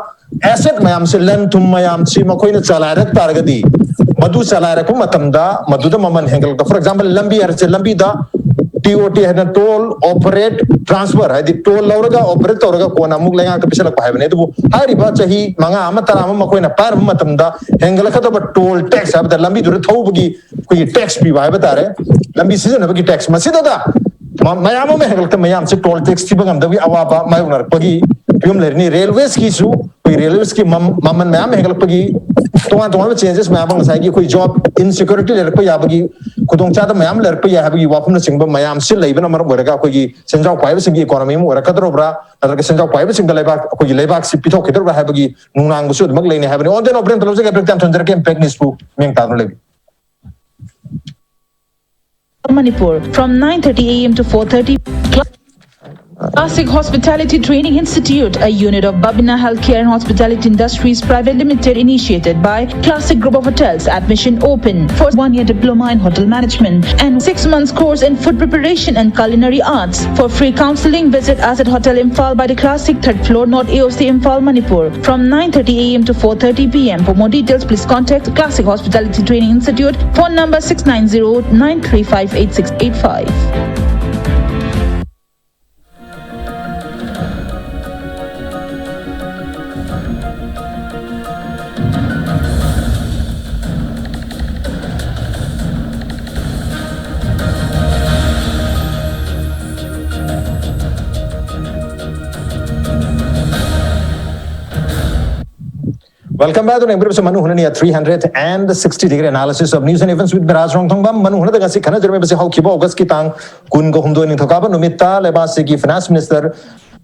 asset ꯃꯌꯥꯝꯁꯦ, ꯂꯟ ꯊꯨꯝ ꯃꯌꯥꯝꯁꯤ ꯃꯈꯣꯏꯅ ꯆꯂꯥꯏꯔꯛ ꯇꯥꯔꯒꯗꯤ, ꯃꯗꯨ ꯆꯂꯥꯏꯔꯛꯄ ꯃꯇꯝꯗ ꯃꯗꯨꯗ ꯃꯃꯜ ꯍꯦꯟꯒꯠꯂꯛꯄ, for example, ꯂꯝꯕꯤ ꯍꯥꯏꯔꯁꯦ, ꯂꯝꯕꯤꯗ T O T ꯍꯥꯏꯅ toll, operate, transfer, ꯍꯥꯏꯗꯤ toll ꯂꯧꯔꯒ operate ꯇꯧꯔꯒ ꯀꯣꯟꯅ ꯑꯃꯨꯛ ꯂꯩꯉꯥꯛꯇ ꯄꯤꯁꯜꯂꯛꯄ ꯍꯥꯏꯕꯅꯤ꯫ ꯑꯗꯨꯕꯨ ꯍꯥꯏꯔꯤꯕ ꯆꯍꯤ ꯃꯉꯥ ꯑꯃ, ꯇꯔꯥ ꯑꯃ ꯃꯈꯣꯏꯅ ꯄꯥꯏꯔꯝꯕ ꯃꯇꯝꯗ ꯍꯦꯟꯒꯠꯂꯛꯀꯗꯕ toll tax ꯍꯥꯏꯕꯗ ꯂꯝꯕꯤꯗꯨꯗ ꯊꯧꯕꯒꯤ ꯑꯩꯈꯣꯏꯒꯤ tax ꯄꯤꯕ ꯍꯥꯏꯕ ꯇꯥꯔꯦ, ꯂꯝꯕꯤ ꯁꯤꯖꯤꯟꯅꯕꯒꯤ tax, ꯃꯁꯤꯗꯗ ꯃ-, ꯃꯌꯥꯝ ꯑꯃ ꯍꯦꯟꯒꯠꯂꯛꯇ ꯃꯌꯥꯝꯁꯦ toll tax ꯊꯤꯕ ꯉꯝꯗꯕꯒꯤ ꯑꯋꯥꯕ ꯃꯥꯌꯣꯛꯅꯔꯛꯄꯒꯤ ꯐꯤꯕꯝ ꯂꯩꯔꯅꯤ꯫ Railways ꯀꯤꯁꯨ ꯑꯩꯈꯣꯏ railways ꯀꯤ ꯃꯝ-, ꯃꯃꯜ ꯃꯌꯥꯝ ꯍꯦꯟꯒꯠꯂꯛꯄꯒꯤ ꯇꯣꯉꯥꯟ ꯇꯣꯉꯥꯟꯕ changes ꯃꯌꯥꯝ ꯑꯃ, ꯉꯁꯥꯏꯒꯤ ꯑꯩꯈꯣꯏ job insecurity ꯂꯩꯔꯛꯄ ꯌꯥꯕꯒꯤ ꯈꯨꯗꯣꯡꯆꯥꯗꯕ ꯃꯌꯥꯝ ꯂꯩꯔꯛꯄ ꯌꯥꯏ ꯍꯥꯏꯕꯒꯤ ꯋꯥꯐꯝꯅꯆꯤꯡꯕ ꯃꯌꯥꯝꯁꯤ ꯂꯩꯕꯅ ꯃꯔꯝ ꯑꯣꯏꯔꯒ ꯑꯩꯈꯣꯏꯒꯤ ꯁꯦꯟꯖꯥꯎ ꯄꯥꯏꯕꯁꯤꯡꯒꯤ economy ꯑꯃ ꯑꯣꯏꯔꯛꯀꯗꯧꯔꯕ꯭ꯔꯥ, ꯅꯠꯇ꯭ꯔꯒ ꯁꯦꯟꯖꯥꯎ ꯄꯥꯏꯕꯁꯤꯡꯗ ꯂꯩꯕꯥꯛ, ꯑꯩꯈꯣꯏꯒꯤ ꯂꯩꯕꯥꯛꯁꯤ ꯄꯤꯊꯣꯛꯈꯤꯗꯧꯔꯤꯕ꯭ꯔꯥ ꯍꯥꯏꯕꯒꯤ ꯅꯨꯡꯅꯥꯡꯕꯁꯨ ꯑꯗꯨꯃꯛ ꯂꯩꯅꯩ ꯍꯥꯏꯕꯅꯤ꯫ On the note, ꯂꯧꯖꯒꯦ, break time ꯊꯝꯖꯔꯛꯀꯦ, Impact News ꯄꯨ ꯃꯤꯠꯌꯦꯡ ꯇꯥꯗꯨꯅ ꯂꯩꯕꯤꯌꯨ꯫ Manipur, from nine thirty a m to four thirty. Classic Hospitality Training Institute, a unit of Babina Healthcare and Hospitality Industries Private Limited, initiated by Classic Group of Hotels. Admission open for one-year diploma in hotel management and six months course in food preparation and culinary arts. For free counseling, visit us at Hotel Imphal by the Classic, third floor, North A O C, Imphal, Manipur, from nine thirty a m to four thirty p m. For more details, please contact Classic Hospitality Training Institute, phone number six nine zero nine three five eight six eight five. Welcome back to Nengpiripsa Manu Hunania three hundred and sixty degree analysis of news and events with Miraj Rongthongbam. Manu Hunada ngasi khana jerme basi hau kiba August ki tang kun ko humdo ning thokaba numitta leba sigi finance minister,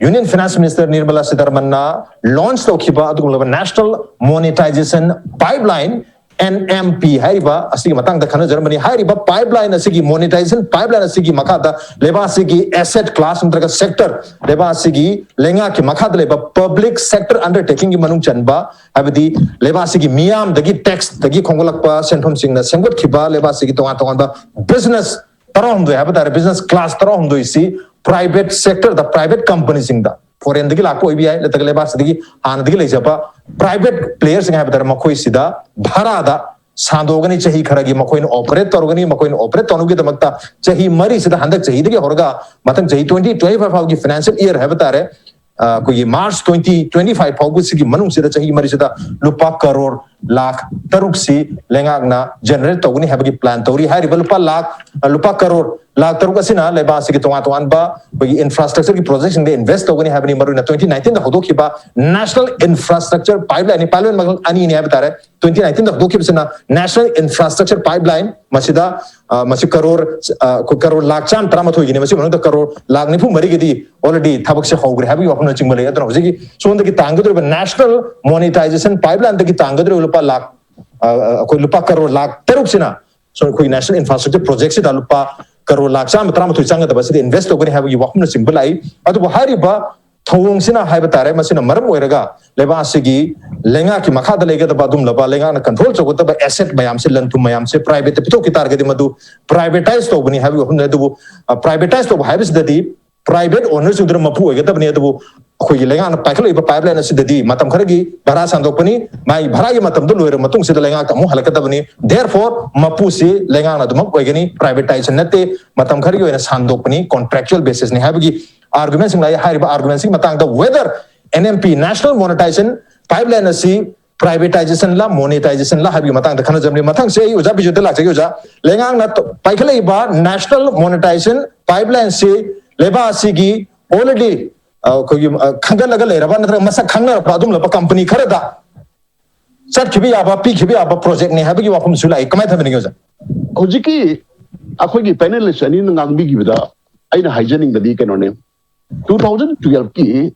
Union Finance Minister Nirmala Sitharaman na launch to kiba adu leba National Monetization Pipeline, N M P haiba asigi matang da khana jerme ni haiba pipeline asigi monetization pipeline asigi makada leba sigi asset class ndraga sector leba sigi lenga ki makada leba public sector undertaking ki manung chanba ꯍꯥꯏꯕꯗꯤ ꯂꯩꯕꯥꯛ ꯑꯁꯤꯒꯤ ꯃꯤꯌꯥꯝꯗꯒꯤ ꯇꯦꯛꯁꯇꯒꯤ ꯈꯣꯝꯒꯠꯂꯛꯄ ꯁꯦꯟꯐꯝꯁꯤꯡꯅ ꯁꯦꯝꯒꯠꯈꯤꯕ ꯂꯩꯕꯥꯛ ꯑꯁꯤꯒꯤ ꯇꯣꯉꯥꯟ ꯇꯣꯉꯥꯟꯕ business ꯇꯔꯥꯍꯨꯝꯗꯣꯏ ꯍꯥꯏꯕ ꯇꯥꯔꯦ, ꯕꯤꯖꯤꯅꯦꯁ ꯀ꯭ꯂꯥꯁ ꯇꯔꯥꯍꯨꯝꯗꯣꯏꯁꯤ ꯄ꯭ꯔꯥꯏꯚꯦꯠ ꯁꯦꯛꯇꯔꯗ, ꯄ꯭ꯔꯥꯏꯚꯦꯠ ꯀꯝꯄꯅꯤꯁꯤꯡꯗ, ꯐꯣꯔꯦꯟꯗꯒꯤ ꯂꯥꯛꯄ ꯑꯣꯏꯕ ꯌꯥꯏ, ꯅꯠꯇ꯭ꯔꯒ ꯂꯩꯕꯥꯛꯁꯤꯗꯒꯤ ꯍꯥꯟꯅꯗꯒꯤ ꯂꯩꯖꯕ ꯄ꯭ꯔꯥꯏꯚꯦꯠ ꯄ꯭ꯂꯦꯌꯔꯁꯤꯡ ꯍꯥꯏꯕ ꯇꯥꯔꯦ, ꯃꯈꯣꯏꯁꯤꯗ ꯚꯔꯥꯗ ꯁꯥꯟꯗꯣꯛꯑꯒꯅꯤ꯫ ꯆꯍꯤ ꯈꯔꯒꯤ ꯃꯈꯣꯏꯅ ꯑꯣꯄꯔꯦꯠ ꯇꯧꯔꯒꯅꯤ꯫ ꯃꯈꯣꯏꯅ ꯑꯣꯄꯔꯦꯠ ꯇꯧꯅꯕꯒꯤꯗꯃꯛꯇ ꯆꯍꯤ ꯃꯔꯤꯁꯤꯗ, ꯍꯟꯗꯛ ꯆꯍꯤꯗꯒꯤ ꯍꯧꯔꯒ ꯃꯊꯪ ꯆꯍꯤ twenty twenty-five ꯐꯥꯎꯒꯤ ꯐꯥꯏꯅꯥꯟꯁꯤꯌꯦꯜ ꯏꯌꯔ ꯍꯥꯏꯕ ꯇꯥꯔꯦ, ꯑ, ꯑꯩꯈꯣꯏꯒꯤ ꯃꯥꯔꯆ twenty twenty-five ꯐꯥꯎꯕꯁꯤꯒꯤ ꯃꯅꯨꯡꯁꯤꯗ, ꯆꯍꯤ ꯃꯔꯤꯁꯤꯗ ꯂꯨꯄꯥ ꯀꯔꯣꯔ ꯂꯥꯈ ꯇꯔꯨꯛꯁꯤ ꯂꯩꯉꯥꯛꯅ ꯖꯦꯅꯦꯔꯦꯠ ꯇꯧꯒꯅꯤ ꯍꯥꯏꯕꯒꯤ ꯄ꯭ꯂꯥꯟ ꯇꯧꯔꯤ꯫ ꯍꯥꯏꯔꯤꯕ ꯂꯨꯄꯥ ꯂꯥꯈ, ꯑ, ꯂꯨꯄꯥ ꯀꯔꯣꯔ ꯂꯥꯈ ꯇꯔꯨꯛ ꯑꯁꯤꯅ ꯂꯩꯕꯥꯛ ꯑꯁꯤꯒꯤ ꯇꯣꯉꯥꯟ ꯇꯣꯉꯥꯟꯕ ꯑꯩꯈꯣꯏꯒꯤ ꯏꯟꯐ꯭ꯔꯥꯁ꯭ꯇ꯭ꯔꯛꯆꯔꯒꯤ ꯄ꯭ꯔꯣꯖꯦꯛꯁꯤꯡꯗ ꯏꯟꯚꯦꯁ ꯇꯧꯒꯅꯤ ꯍꯥꯏꯕꯅꯤ꯫ ꯃꯔꯨꯑꯣꯏꯅ twenty nineteenꯗ ꯍꯧꯗꯣꯛꯈꯤꯕ ꯅꯦꯁꯅꯦꯜ ꯏꯟꯐ꯭ꯔꯥꯁ꯭ꯇ꯭ꯔꯛꯆꯔ ꯄꯥꯏꯞꯂꯥꯏꯟꯅꯤ, ꯄꯥꯏꯞꯂꯥꯏꯟ ꯃꯈꯜ ꯑꯅꯤꯅꯤ ꯍꯥꯏꯕ ꯇꯥꯔꯦ꯫ Twenty nineteenꯗ ꯍꯧꯗꯣꯛꯈꯤꯕꯁꯤꯅ ꯅꯦꯁꯅꯦꯜ ꯏꯟꯐ꯭ꯔꯥꯁ꯭ꯇ꯭ꯔꯛꯆꯔ ꯄꯥꯏꯞꯂꯥꯏꯟ, ꯃꯁꯤꯗ, ꯑ, ꯃꯁꯤ ꯀꯔꯣꯔ, ꯑ, ꯑꯩꯈꯣꯏ ꯀꯔꯣꯔ ꯂꯥꯈ ꯆꯥꯝ ꯇꯔꯥꯃꯥꯊꯣꯏꯒꯤꯅꯤ꯫ ꯃꯁꯤ ꯃꯅꯨꯡꯗ ꯀꯔꯣꯔ ꯂꯥꯈ ꯅꯤꯐꯨ ꯃꯔꯤꯒꯤꯗꯤ ꯑꯣꯜꯔꯦꯗꯤ ꯊꯕꯛꯁꯦ ꯍꯧꯈ꯭ꯔꯦ ꯍꯥꯏꯕꯒꯤ ꯋꯥꯐꯝꯅꯆꯤꯡꯕ ꯂꯩ꯫ ꯑꯗꯨꯅ ꯍꯧꯖꯤꯛꯀꯤ ꯁꯣꯝꯗꯒꯤ ꯇꯥꯡꯒꯗꯧꯔꯤꯕ ꯅꯦꯁꯅꯦꯜ ꯃꯣꯅꯤꯇꯥꯏꯖꯦꯁꯟ ꯄꯥꯏꯞꯂꯥꯏꯟꯗꯒꯤ ꯇꯥꯡꯒꯗꯧꯔꯤꯕ ꯂꯨꯄꯥ ꯂꯥꯈ, ꯑ, ꯑ, ꯑꯩꯈꯣꯏ ꯂꯨꯄꯥ ꯀꯔꯣꯔ ꯂꯥꯈ ꯇꯔꯨꯛꯁꯤꯅ ꯁꯣꯝ ꯑꯩꯈꯣꯏꯒꯤ ꯅꯦꯁꯅꯦꯜ ꯏꯟꯐ꯭ꯔꯥꯁ꯭ꯇ꯭ꯔꯛꯆꯔ ꯄ꯭ꯔꯣꯖꯦꯛꯁꯤꯗ ꯂꯨꯄꯥ ꯀꯔꯣꯔ ꯂꯥꯈ ꯆꯥꯝꯃ ꯇꯔꯥꯃꯥꯊꯣꯏ ꯆꯪꯒꯗꯕ ꯑꯁꯤꯗ ꯏꯟꯚꯦꯁ ꯇꯧꯒꯅꯤ ꯍꯥꯏꯕꯒꯤ ꯋꯥꯐꯝꯅꯆꯤꯡꯕ ꯂꯥꯛꯏ꯫ ꯑꯗꯨꯕꯨ ꯍꯥꯏꯔꯤꯕ ꯊꯧꯑꯣꯡꯁꯤꯅ ꯍꯥꯏꯕ ꯇꯥꯔꯦ, ꯃꯁꯤꯅ ꯃꯔꯝ ꯑꯣꯏꯔꯒ ꯂꯩꯕꯥꯛ ꯑꯁꯤꯒꯤ ꯂꯩꯉꯥꯛꯀꯤ ꯃꯈꯥꯗ ꯂꯩꯒꯗꯕ ꯑꯗꯨꯒꯨꯝꯂꯕ, ꯂꯩꯉꯥꯛꯅ ꯀꯟꯇ꯭ꯔꯣꯜ ꯇꯧꯒꯗꯕ ꯑꯦꯁꯦꯠ ꯃꯌꯥꯝꯁꯦ, ꯂꯟ ꯊꯨꯝ ꯃꯌꯥꯝꯁꯦ ꯄ꯭ꯔꯥꯏꯚꯦꯠꯇ ꯄꯤꯊꯣꯛꯈꯤ ꯇꯥꯔꯒꯗꯤ ꯃꯗꯨ ꯄ꯭ꯔꯥꯏꯚꯦꯇꯥꯏꯁ ꯇꯧꯕꯅꯤ ꯍꯥꯏꯕꯒꯤ ꯋꯥꯐꯝꯅꯤ꯫ ꯑꯗꯨꯕꯨ ꯄ꯭ꯔꯥꯏꯚꯦꯇꯥꯏꯁ ꯇꯧꯕ ꯍꯥꯏꯕꯁꯤꯗꯗꯤ ꯄ꯭ꯔꯥꯏꯚꯦꯠ ꯑꯣꯅꯔꯁꯤꯡꯗꯨꯅ ꯃꯄꯨ ꯑꯣꯏꯒꯗꯕꯅꯤ꯫ ꯑꯗꯨꯕꯨ ꯑꯩꯈꯣꯏꯒꯤ ꯂꯩꯉꯥꯛꯅ ꯄꯥꯏꯈꯠꯂꯛꯏꯕ ꯄꯥꯏꯞꯂꯥꯏꯟ ꯑꯁꯤꯗꯗꯤ ꯃꯇꯝ ꯈꯔꯒꯤ ꯚꯔꯥ ꯁꯥꯟꯗꯣꯛꯄꯅꯤ, ꯃꯥꯒꯤ ꯚꯔꯥꯒꯤ ꯃꯇꯝꯗꯨ ꯂꯣꯏꯔꯕ ꯃꯇꯨꯡꯁꯤꯗ ꯂꯩꯉꯥꯛꯇ ꯑꯃꯨꯛ ꯍꯜꯂꯛꯀꯗꯕꯅꯤ꯫ Therefore, ꯃꯄꯨꯁꯤ ꯂꯩꯉꯥꯛꯅ ꯑꯗꯨꯃꯛ ꯑꯣꯏꯒꯅꯤ, ꯄ꯭ꯔꯥꯏꯚꯦꯇꯥꯏꯖꯦꯁꯟ ꯅꯠꯇꯦ, ꯃꯇꯝ ꯈꯔꯒꯤ ꯑꯣꯏꯅ ꯁꯥꯟꯗꯣꯛꯄꯅꯤ, ꯀꯣꯟꯇ꯭ꯔꯦꯛꯆꯨꯑꯦꯜ ꯕꯦꯁꯤꯁꯅꯤ ꯍꯥꯏꯕꯒꯤ ꯑꯥꯔꯒꯨꯃꯦꯟꯁꯤꯡ ꯂꯥꯛꯏ꯫ ꯍꯥꯏꯔꯤꯕ ꯑꯥꯔꯒꯨꯃꯦꯟꯁꯤꯒꯤ ꯃꯇꯥꯡꯗ whether N M P, National Monetization Pipeline ꯑꯁꯤ ꯄ꯭ꯔꯥꯏꯚꯦꯇꯥꯏꯖꯦꯁꯟꯂ ꯃꯣꯅꯦꯇꯥꯏꯖꯦꯁꯟꯂ ꯍꯥꯏꯕꯒꯤ ꯃꯇꯥꯡꯗ ꯈꯟꯅꯖꯕꯅꯤ꯫ ꯃꯊꯪꯁꯦ ꯑꯩ ꯑꯣꯖꯥ ꯕꯤꯖꯨꯗ ꯂꯥꯛꯆꯒꯦ꯫ ꯑꯣꯖꯥ, ꯂꯩꯉꯥꯛꯅ ꯄꯥꯏꯈꯠꯂꯛꯏꯕ ꯅꯦꯁꯅꯦꯜ ꯃꯣꯅꯦꯇꯥꯏꯖꯦꯁꯟ ꯄꯥꯏꯞꯂꯥꯏꯟꯁꯤ ꯂꯩꯕꯥꯛ ꯑꯁꯤꯒꯤ already ꯑꯩꯈꯣꯏꯒꯤ ꯈꯟꯒꯠꯂꯒ ꯂꯩꯔꯕ ꯅꯠꯇ꯭ꯔꯒ ꯃꯁꯛ ꯈꯪꯅꯔꯕ ꯑꯗꯨꯒꯨꯝꯂꯕ ꯀꯝꯄꯅꯤ ꯈꯔꯗ ꯆꯠꯈꯤꯕ ꯌꯥꯕ, ꯄꯤꯈꯤꯕ ꯌꯥꯕ ꯄ꯭ꯔꯣꯖꯦꯛꯅꯤ ꯍꯥꯏꯕꯒꯤ ꯋꯥꯐꯝꯁꯨ ꯂꯥꯛꯏ꯫ ꯀꯃꯥꯏꯅ ꯊꯝꯕꯤꯅꯤꯡꯉꯤ ꯑꯣꯖꯥ? ꯍꯧꯖꯤꯛꯀꯤ ꯑꯩꯈꯣꯏꯒꯤ ꯄꯦꯅꯦꯂꯤꯁ ꯑꯅꯤꯅ ꯉꯥꯡꯕꯤꯈꯤꯕꯗ ꯑꯩꯅ ꯍꯥꯏꯖꯅꯤꯡꯕꯗꯤ ꯀꯩꯅꯣꯅꯦ, ꯇꯨ ꯊꯥꯎꯖꯟ ꯇꯨꯌꯦꯜꯐꯀꯤ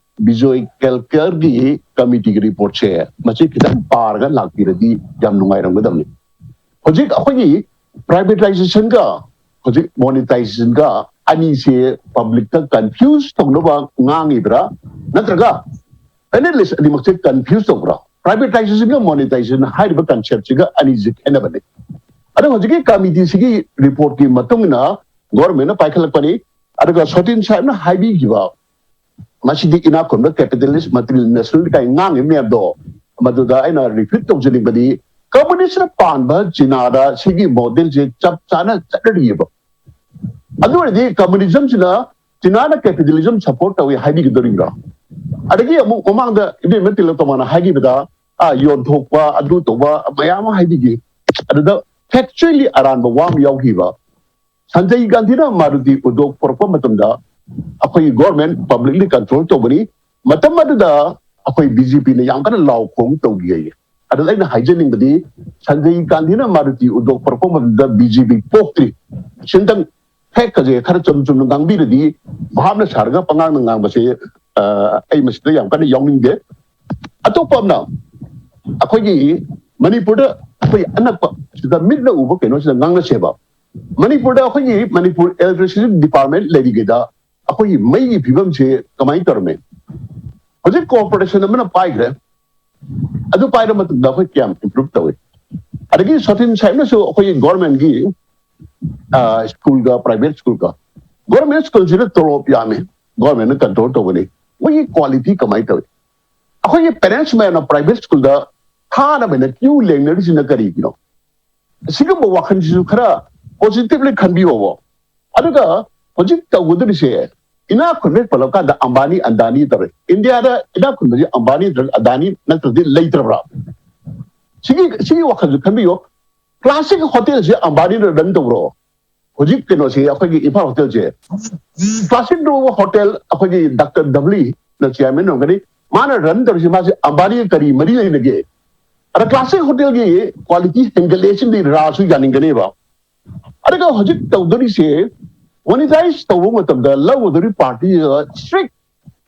ꯕꯤꯖꯣꯏ ꯀꯦꯜꯀꯔꯒꯤ ꯀꯃꯤꯇꯤꯒꯤ ꯔꯤꯄꯣꯔꯠꯁꯦ ꯃꯁꯤ ꯈꯤꯇꯪ ꯄꯥꯔꯒ ꯂꯥꯛꯄꯤꯔꯗꯤ ꯌꯥꯝ ꯅꯨꯡꯉꯥꯏꯔꯝꯒꯗꯕꯅꯤ꯫ ꯍꯧꯖꯤꯛ ꯑꯩꯈꯣꯏꯒꯤ ꯄ꯭ꯔꯥꯏꯚꯦꯇꯥꯏꯖꯦꯁꯟꯒ ꯍꯧꯖꯤꯛ ꯃꯣꯅꯤꯇꯥꯏꯖꯦꯁꯟꯒ ꯑꯅꯤꯁꯦ ꯄꯕ꯭ꯂꯤꯛꯇ ꯀꯟꯐ꯭ꯌꯨꯁ ꯇꯧꯅꯕ ꯉꯥꯡꯉꯤꯕ꯭ꯔꯥ, ꯅꯠꯇ꯭ꯔꯒ ꯄꯦꯅꯦꯂꯤꯁ ꯑꯅꯤꯃꯛꯁꯦ ꯀꯟꯐ꯭ꯌꯨꯁ ꯇꯧꯕ꯭ꯔꯥ? ꯄ꯭ꯔꯥꯏꯚꯦꯇꯥꯏꯖꯦꯁꯟꯒ ꯃꯣꯅꯤꯇꯥꯏꯖꯦꯁꯟ ꯍꯥꯏꯔꯤꯕ ꯀꯟꯁꯦꯞꯁꯤꯒ ꯑꯅꯤꯁꯤ ꯈꯦꯠꯅꯕꯅꯤ꯫ ꯑꯗꯣ ꯍꯧꯖꯤꯛꯀꯤ ꯀꯃꯤꯇꯤꯁꯤꯒꯤ ꯔꯤꯄꯣꯔꯠꯀꯤ ꯃꯇꯨꯡ ꯏꯟꯅ ꯒꯣꯔꯃꯦꯟꯅ ꯄꯥꯏꯈꯠꯂꯛꯄꯅꯤ꯫ ꯑꯗꯨꯒ ꯁꯣꯇꯤꯟ ꯁꯥꯍꯦꯕꯅ ꯍꯥꯏꯕꯤꯈꯤꯕ, ꯃꯁꯤꯗꯤ ꯏꯅꯥꯛ ꯈꯨꯟꯕ ꯀꯦꯄꯤꯇꯦꯂꯤꯁ ꯃꯜꯇꯤꯅꯦꯁꯅꯦꯜ ꯀꯥꯏ ꯉꯥꯡꯉꯤꯕ ꯃꯌꯥꯝꯗꯣ, ꯃꯗꯨꯗ ꯑꯩꯅ ꯔꯤꯄꯤꯠ ꯇꯧꯖꯅꯤꯡꯕꯗꯤ, ꯀꯝꯃꯨꯅꯤꯁꯅ ꯄꯥꯟꯕ ꯆꯤꯅꯥꯗ ꯁꯤꯒꯤ ꯃꯣꯗꯦꯜꯁꯦ ꯆꯞ ꯆꯥꯅ ꯆꯠꯅꯔꯤꯑꯕ꯫ ꯑꯗꯨ ꯑꯣꯏꯔꯗꯤ ꯀꯝꯃꯨꯅꯤꯖꯝꯁꯤꯅ ꯆꯤꯅꯥꯅ ꯀꯦꯄꯤꯇꯦꯂꯤꯖꯝ ꯁꯄꯣꯔꯠ ꯇꯧꯏ ꯍꯥꯏꯕꯤꯒꯗꯧꯔꯤꯕ꯭ꯔꯣ? ꯑꯗꯒꯤ ꯑꯃꯨꯛ ꯃꯃꯥꯡꯗ ꯏꯕꯦꯝꯃ ꯇꯤꯂꯛꯇꯃꯥꯅ ꯍꯥꯏꯈꯤꯕꯗ, ꯑꯥ, ꯌꯣꯟꯊꯣꯛꯄ, ꯑꯗꯨ ꯇꯧꯕ ꯃꯌꯥꯝ ꯑꯃ ꯍꯥꯏꯕꯤꯈꯤ꯫ ꯑꯗꯨꯗ ꯐꯦꯛꯆꯨꯑꯦꯂꯤ ꯑꯔꯥꯟꯕ ꯋꯥ ꯑꯃ ꯌꯥꯎꯈꯤꯕ꯫ ꯁꯟꯖꯌ ꯒꯥꯟꯙꯤꯅ ꯃꯥꯔꯨꯇꯤ ꯎꯗꯣꯛ ꯄꯨꯔꯛꯄ ꯃꯇꯝꯗ ꯑꯩꯈꯣꯏꯒꯤ ꯒꯣꯔꯃꯦꯟ ꯄꯕ꯭ꯂꯤꯛꯂꯤ ꯀꯟꯇ꯭ꯔꯣꯜ ꯇꯧꯕꯅꯤ꯫ ꯃꯇꯝ ꯑꯗꯨꯗ ꯑꯩꯈꯣꯏ ꯕꯤ ꯖꯦ ꯄꯤꯅ ꯌꯥꯝ ꯀꯟꯅ ꯂꯥꯎ ꯈꯣꯡ ꯇꯧꯈꯤ ꯍꯥꯏꯌꯦ꯫ ꯑꯗꯨꯗ ꯑꯩꯅ ꯍꯥꯏꯖꯅꯤꯡꯕꯗꯤ, ꯁꯟꯖꯌ ꯒꯥꯟꯙꯤꯅ ꯃꯥꯔꯨꯇꯤ ꯎꯗꯣꯛ ꯄꯨꯔꯛꯄ ꯃꯇꯝꯗ ꯕꯤ ꯖꯦ ꯄꯤ ꯄꯣꯛꯇ꯭ꯔꯤ꯫ ꯁꯤꯝꯇꯪ ꯐꯦꯛꯀꯁꯦ ꯈꯔ ꯆꯨꯝ ꯆꯨꯝꯅ ꯉꯥꯡꯕꯤꯔꯗꯤ, ꯚꯥꯞꯅ ꯁꯥꯔꯒ ꯄꯉꯥꯡꯗ ꯉꯥꯡꯕꯁꯦ, ꯑ, ꯑꯩ ꯃꯁꯤꯗ ꯌꯥꯝ ꯀꯟꯅ ꯌꯥꯎꯅꯤꯡꯗꯦ꯫ ꯑꯇꯣꯞꯄ ꯑꯃꯅ, ꯑꯩꯈꯣꯏꯒꯤ ꯃꯅꯤꯄꯨꯔꯗ ꯑꯩꯈꯣꯏ ꯑꯅꯛꯄ ꯁꯤꯗ ꯃꯤꯠꯅ ꯎꯕ ꯀꯩꯅꯣꯁꯤꯗ ꯉꯥꯡꯅꯁꯦꯕ꯫ ꯃꯅꯤꯄꯨꯔꯗ ꯑꯩꯈꯣꯏꯒꯤ ꯃꯅꯤꯄꯨꯔ ꯏꯂꯦꯛꯇ꯭ꯔꯤꯁꯤꯇꯤ ꯗꯤꯄꯥꯔꯠꯃꯦꯟ ꯂꯩꯔꯤꯉꯩꯗ ꯑꯩꯈꯣꯏꯒꯤ ꯃꯩꯒꯤ ꯐꯤꯕꯝꯁꯦ ꯀꯃꯥꯏꯅ ꯇꯧꯔꯝꯃꯦ? ꯍꯧꯖꯤꯛ ꯀꯣꯔꯄꯣꯔꯦꯁꯟ ꯑꯃꯅ ꯄꯥꯏꯈ꯭ꯔꯦ, ꯑꯗꯨ ꯄꯥꯏꯔ ꯃꯇꯨꯡꯗ ꯑꯩꯈꯣꯏ ꯀꯌꯥꯝ ꯏꯝꯄ꯭ꯔꯨꯞ ꯇꯧꯏ? ꯑꯗꯒꯤ ꯁꯣꯇꯤꯟ ꯁꯥꯍꯦꯕꯅꯁꯨ ꯑꯩꯈꯣꯏꯒꯤ ꯒꯣꯔꯃꯦꯟꯒꯤ ꯁ꯭ꯀꯨꯜꯒ ꯄ꯭ꯔꯥꯏꯚꯦꯠ ꯁ꯭ꯀꯨꯜꯒ, ꯒꯣꯔꯃꯦꯟ ꯁ꯭ꯀꯨꯜꯁꯤꯗ ꯇꯣꯂꯣꯞ ꯌꯥꯝꯃꯤ, ꯒꯣꯔꯃꯦꯟꯅ ꯀꯟꯇ꯭ꯔꯣꯜ ꯇꯧꯕꯅꯤ, ꯃꯣꯏꯒꯤ ꯀ꯭ꯋꯥꯂꯤꯇꯤ ꯀꯃꯥꯏꯅ ꯇꯧꯏ? ꯑꯩꯈꯣꯏꯒꯤ ꯄꯦꯔꯦꯟꯁ ꯃꯌꯥꯝꯅ ꯄ꯭ꯔꯥꯏꯚꯦꯠ ꯁ꯭ꯀꯨꯜꯗ ꯊꯥꯅꯕꯅ ꯀ꯭ꯌꯨ ꯂꯦꯡꯅꯔꯤꯁꯤꯅ ꯀꯔꯤꯒꯤꯅꯣ? ꯑꯁꯤꯒꯨꯝꯕ ꯋꯥꯈꯜꯁꯤꯁꯨ ꯈꯔ ꯄꯣꯖꯤꯇꯤꯚꯂꯤ ꯈꯟꯕꯤꯌꯣꯕ꯫ ꯑꯗꯨꯒ ꯍꯧꯖꯤꯛ ꯇꯧꯒꯗꯧꯔꯤꯁꯦ, ꯏꯅꯥꯛ ꯈꯨꯟꯕ ꯄꯜꯂꯛ ꯀꯥꯟꯗ ꯑꯝꯕꯥꯅꯤ, ꯑꯗꯥꯅꯤ ꯇꯧꯔꯦ꯫ ꯏꯟꯗꯤꯌꯥꯗ ꯏꯅꯥꯛ ꯈꯨꯟꯕꯁꯦ ꯑꯝꯕꯥꯅꯤ ꯅꯠꯇ꯭ꯔꯒ ꯑꯗꯥꯅꯤ ꯅꯠꯇ꯭ꯔꯗꯤ ꯂꯩꯇ꯭ꯔꯕ꯭ꯔꯥ? ꯁꯤꯒꯤ ꯁꯤꯒꯤ ꯋꯥꯈꯜꯁꯨ ꯈꯟꯕꯤꯌꯣ꯫ ꯀ꯭ꯂꯥꯁꯤꯛ ꯍꯣꯇꯦꯜꯁꯦ ꯑꯝꯕꯥꯅꯤꯅ ꯔꯟ ꯇꯧꯕ꯭ꯔꯣ? ꯍꯧꯖꯤꯛ ꯀꯩꯅꯣꯁꯤ, ꯑꯩꯈꯣꯏꯒꯤ ꯏꯝꯐꯥꯜ ꯍꯣꯇꯦꯜꯁꯦ, ꯀ꯭ꯂꯥꯁꯤꯛ ꯍꯣꯇꯦꯜ, ꯑꯩꯈꯣꯏꯒꯤ ꯗꯥꯛꯇꯔ ꯗꯕꯂꯤꯅ ꯆꯤꯌꯥꯔꯃꯦꯟ ꯑꯣꯏꯔꯝꯒꯅꯤ, ꯃꯥꯅ ꯔꯟ ꯇꯧꯔꯤꯁꯤ, ꯃꯥꯁꯦ ꯑꯝꯕꯥꯅꯤꯒ ꯀꯔꯤ ꯃꯔꯤ ꯂꯩꯅꯒꯦ? ꯑꯗ ꯀ꯭ꯂꯥꯁꯤꯛ ꯍꯣꯇꯦꯜꯒꯤ ꯀ꯭ꯋꯥꯂꯤꯇꯤ ꯍꯦꯟꯒꯠꯂꯦ ꯁꯤꯗꯤ ꯔꯥꯁꯨ ꯌꯥꯅꯤꯡꯒꯅꯦꯕ꯫ ꯑꯗꯨꯒ ꯍꯧꯖꯤꯛ ꯇꯧꯗꯣꯔꯤꯁꯦ, ꯃꯣꯅꯤꯇꯥꯏꯁ ꯇꯧꯕ ꯃꯇꯝꯗ ꯂꯧꯒꯗꯧꯔꯤ ꯄꯥꯔꯇꯤꯁꯤꯗ ꯏꯁꯇ꯭ꯔꯤꯛ